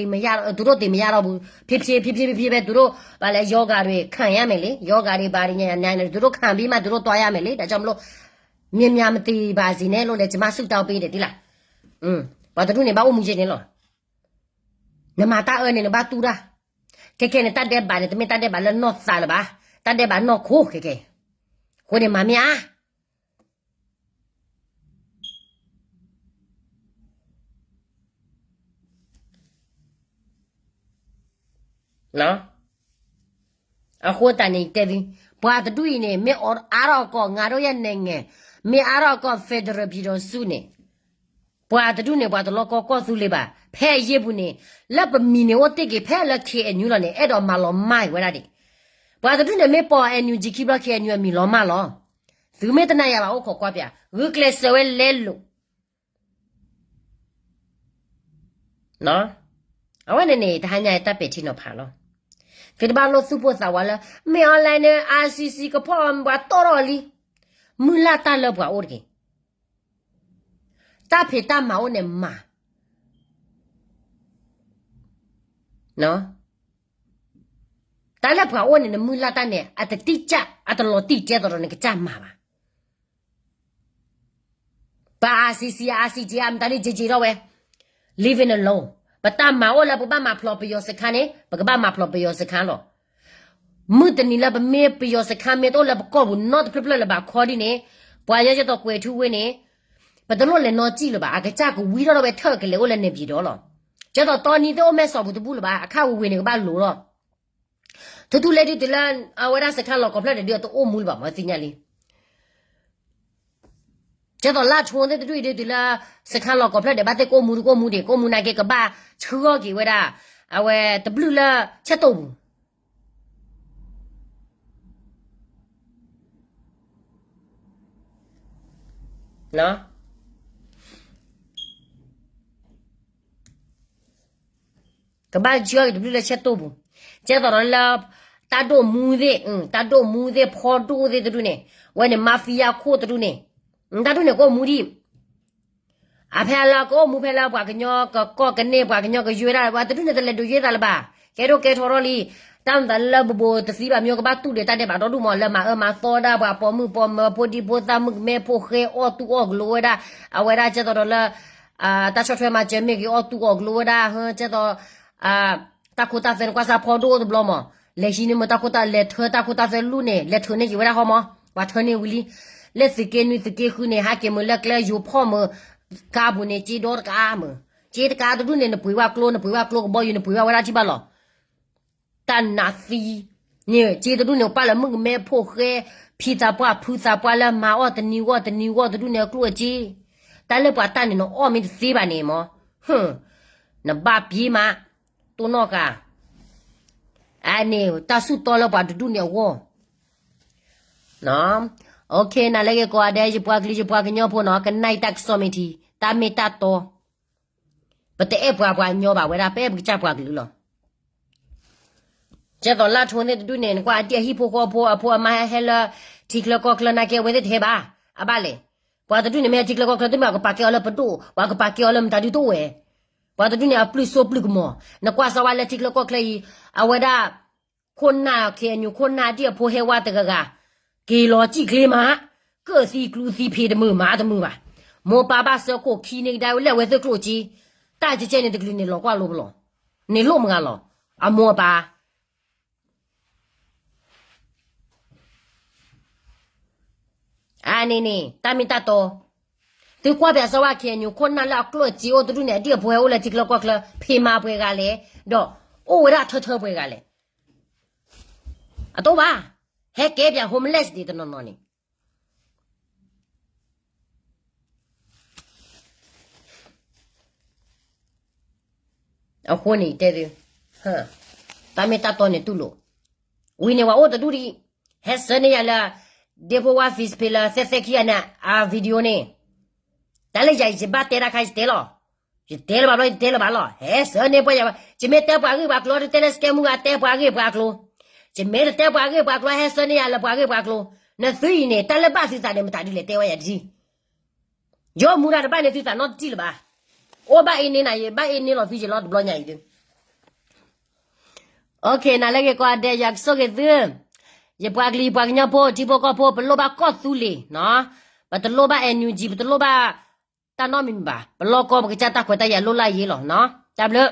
သူတို့သေမရတော့ဘူး, ဖြစ်ဖြစ်ဖြစ်ဖြစ်ပဲ သူတို့ ဘာလဲ ရောဂါတွေ ခံရမယ်လေ, ရောဂါတွေ ဘာတွေ ညာညာ သူတို့ ခံပြီးမှ သူတို့ သွားရမယ်လေ, ဒါကြောင့်မလို့ များများမသေပါစေနဲ့လို့ လည်း ကျွန်မဆုတောင်းပေးတယ် သိလား. ပှၤတဒူၣ်န့ၣ် ဘၣ်အိၣ်မူယဲန့ၣ်လီၤ. နမၤတၢ်အၢန့ၣ် နဘၣ်တူၢ်တၢ်, ခဲခဲန့ၣ် တၢ်ဒဲးဘးန့ၣ် တမ့ၢ်တၢ်ဒဲးဘးလၢနီၢ်သးလၢၤဘၣ်, တၢ်ဒဲးဘးနီၢ်ခိခဲခဲ, အဃိန့ၣ် မၤမ့ၢ်အါ အဃိသတးန့ၣ် တဲသု, ပှၤတဒူၣ်အံၤန့ၣ် မ့ၢ်အါထီၣ်အကီၢ် ငါတို့ရဲ့နိုင်ငံ, မ့ၢ်အါထီၣ်အကီၢ် federal ပြည်ထောင်စု န့ၣ်, ပှၤတဒူၣ်န့ၣ် ပှၤတလီၢ်ကီကီၢ်သူလ့ၤဘၣ်, ဖဲအယ့ၢ်ပူၤန့ၣ်, လၢပမံၤန့ၣ်အိၣ်တ့ၢ်က့ၤ ဖဲလၢ KNU လီၤန့ၣ် အဲၣ်ဒိးမၤလီၤမၢ်ဝဲဒၣ်ဒံး. ပှၤတဒူၣ်န့ၣ် မ့ၢ်ပိာ် NUG ခံဘျီ KNU အမံၤလီၤမၢ်လီၤ. သုမ့ၢ်တနာ်ယၤဘၣ် အိၣ်ခိးကွၢ်ပၠး, ဂုာ်ကျဲးစၢးဝဲလဲလိာ် အဝဲန့ၣ်န့ၣ် တဟါညါအံၤ တၢ်ပဲာ်ထံနီၤဖးလီၤ. သုတဘၣ်လိၣ်သူၣ်ပိၢ်သးဝးလၢ မ့ၢ်အီၤလဲၣ်န့ၣ် ICC ကဖီၣ်အီၤ ပှၤတီၢ်ထီၣ်လံ. မုၢ်လၢ်တၢ်လၢပှၤအိၣ်တဂ့ၤ. တၢ်ဖံးတၢ်မၤအိၣ်န့ၣ်မၤ တၢ်လၢပှၤအိၣ်န့ၣ် နမုၢ်လၢ်တၢ်န့ၣ် အတတံၢ်ကၢ် အတလီၤတံၢ်ကဲသိးဒီးနကစၢ်မၤဘၣ်. ပ RCC RCG မတၤဒ် က့က့ထီၣ်ဝဲ leave it alone. ပတၢ်မၤအိၣ်လၢပကဘၣ်မၤဖျိးပယီၤစခါန့ၣ် ပကဘၣ်မၤဖျိးပယီၤစခါလီၤ. မုၢ်တနံၤလၢပမ့ၢ်ပယီၤစခါမ့ၢ်တအိၣ်လၢပကီၢ်ပူၤနီတဖျၢၣ်ဖျၢၣ်လၢၤဘၣ်ခီဒ်န့ၣ် ပှၤညီကဲသိးကွဲၤထူဝ့န့ၣ် ပတလိၣ်လဲၤနီၢ်ကံၣ်လၢၤဘၣ် အကစၢ်ကဝံထီၣ်ဝဲထၢၣ်ကလဲၤအိၣ်လၢနဲပံၤဒီလီၤ. ကဲသိးတီနံၤသ့ၣ်အိၣ်မဲာ်စီၣ်ပူၤတဘူၣ်လၢၤဘၣ် အခၣ်ဝ့ၤဝ့ၤန့ၣ်ကဘၣ်လိၤလီၤ. ထူထူလဲဒုးတုၤလၢ အဝဲဒၣ်စခါလီၤကီၢ်ဖျၢၣ်ဒီးဒုးအတအိၣ်မူလၢၤဘၣ်မ့ၢ်သ့ၣ်ညါလံ. ကဲသိးလၢထူသ့ၣ်တဒူၣ်အံၤဒုးတုၤလၢ စခါလီၤကီၢ်ဖျၢၣ်ဒီးဘၣ်သ့ၣ်ကအိၣ်မူတကအိၣ်မူဒံး ကအိၣ်မူနာ်က့ကဘၣ်ဆှၢက့ၤဝဲဒၣ် အဝဲတဘျုးလၢဆဲၣ်တိၢ်ပူၤ ကဘၣ်ဆှၢက့ၤတဘျုးလၢဆဲၣ်တိၢ်ပူၤ, ကဲသိးဒီးလၢ တၢ်ဒိၣ်မူသ့ၣ်, တၢ်ဒိၣ်မူသ့ၣ် ဖီဒိၣ်သ့ၣ်တဒူၣ်န့ၣ်, ဝဲန့ၣ် mafia ခိၣ်တဒူၣ်န့ၣ်, တၢ်ဒိၣ်န့ၣ်ကအိၣ်မူဒံး, အဖဲလၢကအိၣ်မူဖဲလၢပှၤကညီကကီၢ်ကန့ၢ် ပှၤကညီကယွဲဒၣ် ပှၤတဒူၣ်န့ၣ် တလဲၤဒုးယွဲသးလၢၤဘၣ်, ကဲထီၣ်ကဲထီထီၣ်လံ, တၢ်မတၤလၢဘိးဘိးတသံဘၣ်မ့ၢ်ကဘၣ်တူၢ်ဒံးတၢ်ဒဲးဘးဒီဒူၣ်မး လၢမၤအၢမၤသီဒၣ် ပှၤပိာ်မုၣ်ပိာ်မၢၤ ဖိဒံဖိသၣ် မုၣ်ကမဲဖိဃဲ အီၣ်တူၢ်အီၣ်ကလိဝဲဒၣ်, အဝဲဒၣ်ကဲသိးဒီးလၢ တၢ်ဆီၣ်ထွဲမၤစၢၤမ့ၢ်ဂ့ၤ အီၣ်တူၢ်အီၣ်ကလိဝဲဒၣ်, ကဲသိး တၢ်ခိတၢ်သွဲန့ၣ် ကွၢ်စၢ်ဖီဒိၣ်အိၣ်တဘျီမး, လဲၤဟံးန့ၢ်မုာ်တၢ်ခိတၢ် လဲၤထၢတၢ်ခိတၢ်သွဲလူၢ်န့ၣ် လဲၤထၢန့ၢ်က့ၤဝဲဒၣ်ဟီမး, ပှၤထၢန့ၢ်ဝံၤလံ, လၢသုးက့နွံသုးက့ဃုန့ၣ် ဟးက့ၤမုာ်လၢကျဲယိၤဖီၣ်မုာ်, ကါပူၤန့ၣ် က့ဒီတကါမုာ်, က့တကါတဒူၣ်န့ၣ် နပှ့ၤဝဲကျိ နပှ့ၤဝဲကျိကဘီယူၤ နပှ့ၤဝဲဝဲဒၣ်ထံၣ်ဘၣ်လီၤ. တၢ်နးသံ, န့ၣ် က့တဒူၣ်န့ၣ် ပာ်လၢမုၣ်ကမဲဖိဃဲ, ဖံသးပှၢ်ဖုသးပှၢ်လၢမၤအီၣ်တနံၤဂီၢ်တနံၤဂီၢ်တဒူၣ်န့ၣ် အကျိၣ်အစ့, တၢ်လၢပှၤတၢ်န့ၣ် နအီၣ်မ့ၢ်တသ့ဘၣ်န့ၣ်မး, နဘၣ်ပျ့ၤမး, တိၢ်နီၣ်ဃာ်, အန့ၣ် တၢ်ဆူၣ်တီလၢပှၤတဒူၣ်န့ၣ်အဂီၢ် နၤလၢဂ့ၤကိးဂၤဒဲး ယပှၤကလုာ်ယပှၤကညီဖိနီၤ ကနၣ်အံၤတၢ်ကစီၣ်မ့ၢ်ထံ တၢ်မ့ၢ်တၢ်တီ, ပတအဲၣ်ပှၤပှၤကညီဘၣ်ဝဲဒၣ် ပအဲၣ်ပကစၢ်ပှၤကလုာ်လီၤ. ကဲသိးလၢထူသ့ၣ်တဒူၣ်န့ၣ် နကွၢ်အဒံၣ်အဟံၣ်ဖိဃီဖိ အဖိအမါဟဲလၢ ထံချၢကီၢ်ချၢနာ်က့ အဝဲသ့ၣ်တဟဲဘၣ်, အဘၣ်လဲၣ်, ပှၤတဒူၣ်န့ၣ်မ့ၢ်ဟဲထံချၢကီၢ်ချၢ တမ့ၢ်ပှၤကပာ်ကဲအီၤလၢပဒိၣ် ပှၤကပာ်ကဲအီၤလၢမတၤဒုတအိၣ်ဝဲ, ပှၤတဒူၣ်န့ၣ် အပျုၢ်စိပျုၢ်ကမီၤ, နကွၢ်စၢၤဝဲလၢထံချၢကီၢ်ချၢအံၤ အဝဲဒၣ် ခိၣ်နၢ် KNU ခိၣ်နၢ်ဒံၣ်အဖိဟဲဝဲတဂၤဂၤ, က့ၤလီၤစံၣ်ချ့မး, ကၢၣ်သံကျူသံဖံးတမုာ်မၤတမုာ်ဘၣ်, မိၢ်ပၢ်ဘၣ်စၢၤခိၣ်ခံန့ၣ်ကဒါဝဲလၢအဝဲသ့ၣ်ကျိၣ်စ့, တၢ်ကဲကဲန့ၣ်တကလုာ်န့ၣ်လီၤကွၢ်လိပလီၢ်, န့ၣ်လိၣ်မတၤဂၤလီၤ, အမိၢ်အပၢ် အန့ၣ်န့ၣ် တၢ်မ့ၢ်တၢ်တီ, သုကွၢ်ပၠးစီၤဝါ KNU ခိၣ်နၢ်လၢအကျိၣ်အစ့အိၣ်တဒူၣ်န့ၣ် အဒံၣ်အဖိဟဲအိၣ်လၢထံချၢကီၢ်ချၢ ဖံးမၤပှဲၤဂၤလဲၣ်, ဒီးအိၣ်ဝဲဒၣ်ထၢထၢပှဲၤဂၤလဲၣ်, အတအိၣ်ဘၣ်, ဟဲကဲပၠး homeless ဒံးတနီၤနီၤန့ၣ် အဃိန့ၣ်တဲသု, တၢ်မ့ၢ်တၢ်တီန့ၣ်တူၢ်လိာ်, ဝံၤန့ၣ်ပှၤအိၣ်တဒူၣ်ဒံး, ဟဲဆှၢန့ၢ်ယၤလၢ ဒ့ဖိဝါ Facebook လၢသဲသဲခံဂၤန့ၣ် အ video န့ၣ်, တၢ်လၢယၤယဘၣ်တဲတၢ်ခါယတဲလီၤ, ယတဲလၢၤဘၣ်ဘျီယတဲလၢၤဘၣ်လီၤ, ဟဲဆှၢန့ၢ်ပှၤယၤ, ယမ့ၢ်တဲပှၤဂ့ၢ်ပှၤကျိၤ တတဲလၢစကဲမူဂၤတဲပှၤဂ့ၢ်ပှၤကျိၤ, ယမ့ၢ်တတဲပှၤဂ့ၢ်ပှၤကျိၤ ဟဲဆှၢန့ၢ်ယၤလၢပှၤဂ့ၢ်ပှၤကျိၤ, နသုအံၤန့ၣ် တၢ်လၢဘၣ်သုသးန့ၣ် မတၤဒုလဲၤတဲဝဲယၤတထံၣ် ယိမူတၢ်တဘၣ်န့ၢ်သုသးနီတထံၣ်လၢၤဘၣ်, အိၣ်ဘၣ်အ့န့ၢ်နၤ ယဘၣ်အ့န့ၢ်လီၤသုယလီၤတဘျီညါအံၤဒုး, နၤလၢဂ့ၤကိးဂၤဒဲး ယွၤကဆိၣ်ဂ့ၤသု, ယပှၤကလုာ်ယပှၤကညီဖိ ထံဖိကီၢ်ဖိ ပလိၣ်ဘၣ်ကီၢ်သူလ့ၤ, ပတလိၣ်ဘၣ် NUG ပတလိၣ်ဘၣ် တၢ်နီတမံၤမံၤဘၣ်, ပလီၢ်ကီၢ်ပကစၢ်တၢ်ခွဲးတၢ်ယာ်လိၣ်လၢအယ့လီၤ, တၢ်ဘျုး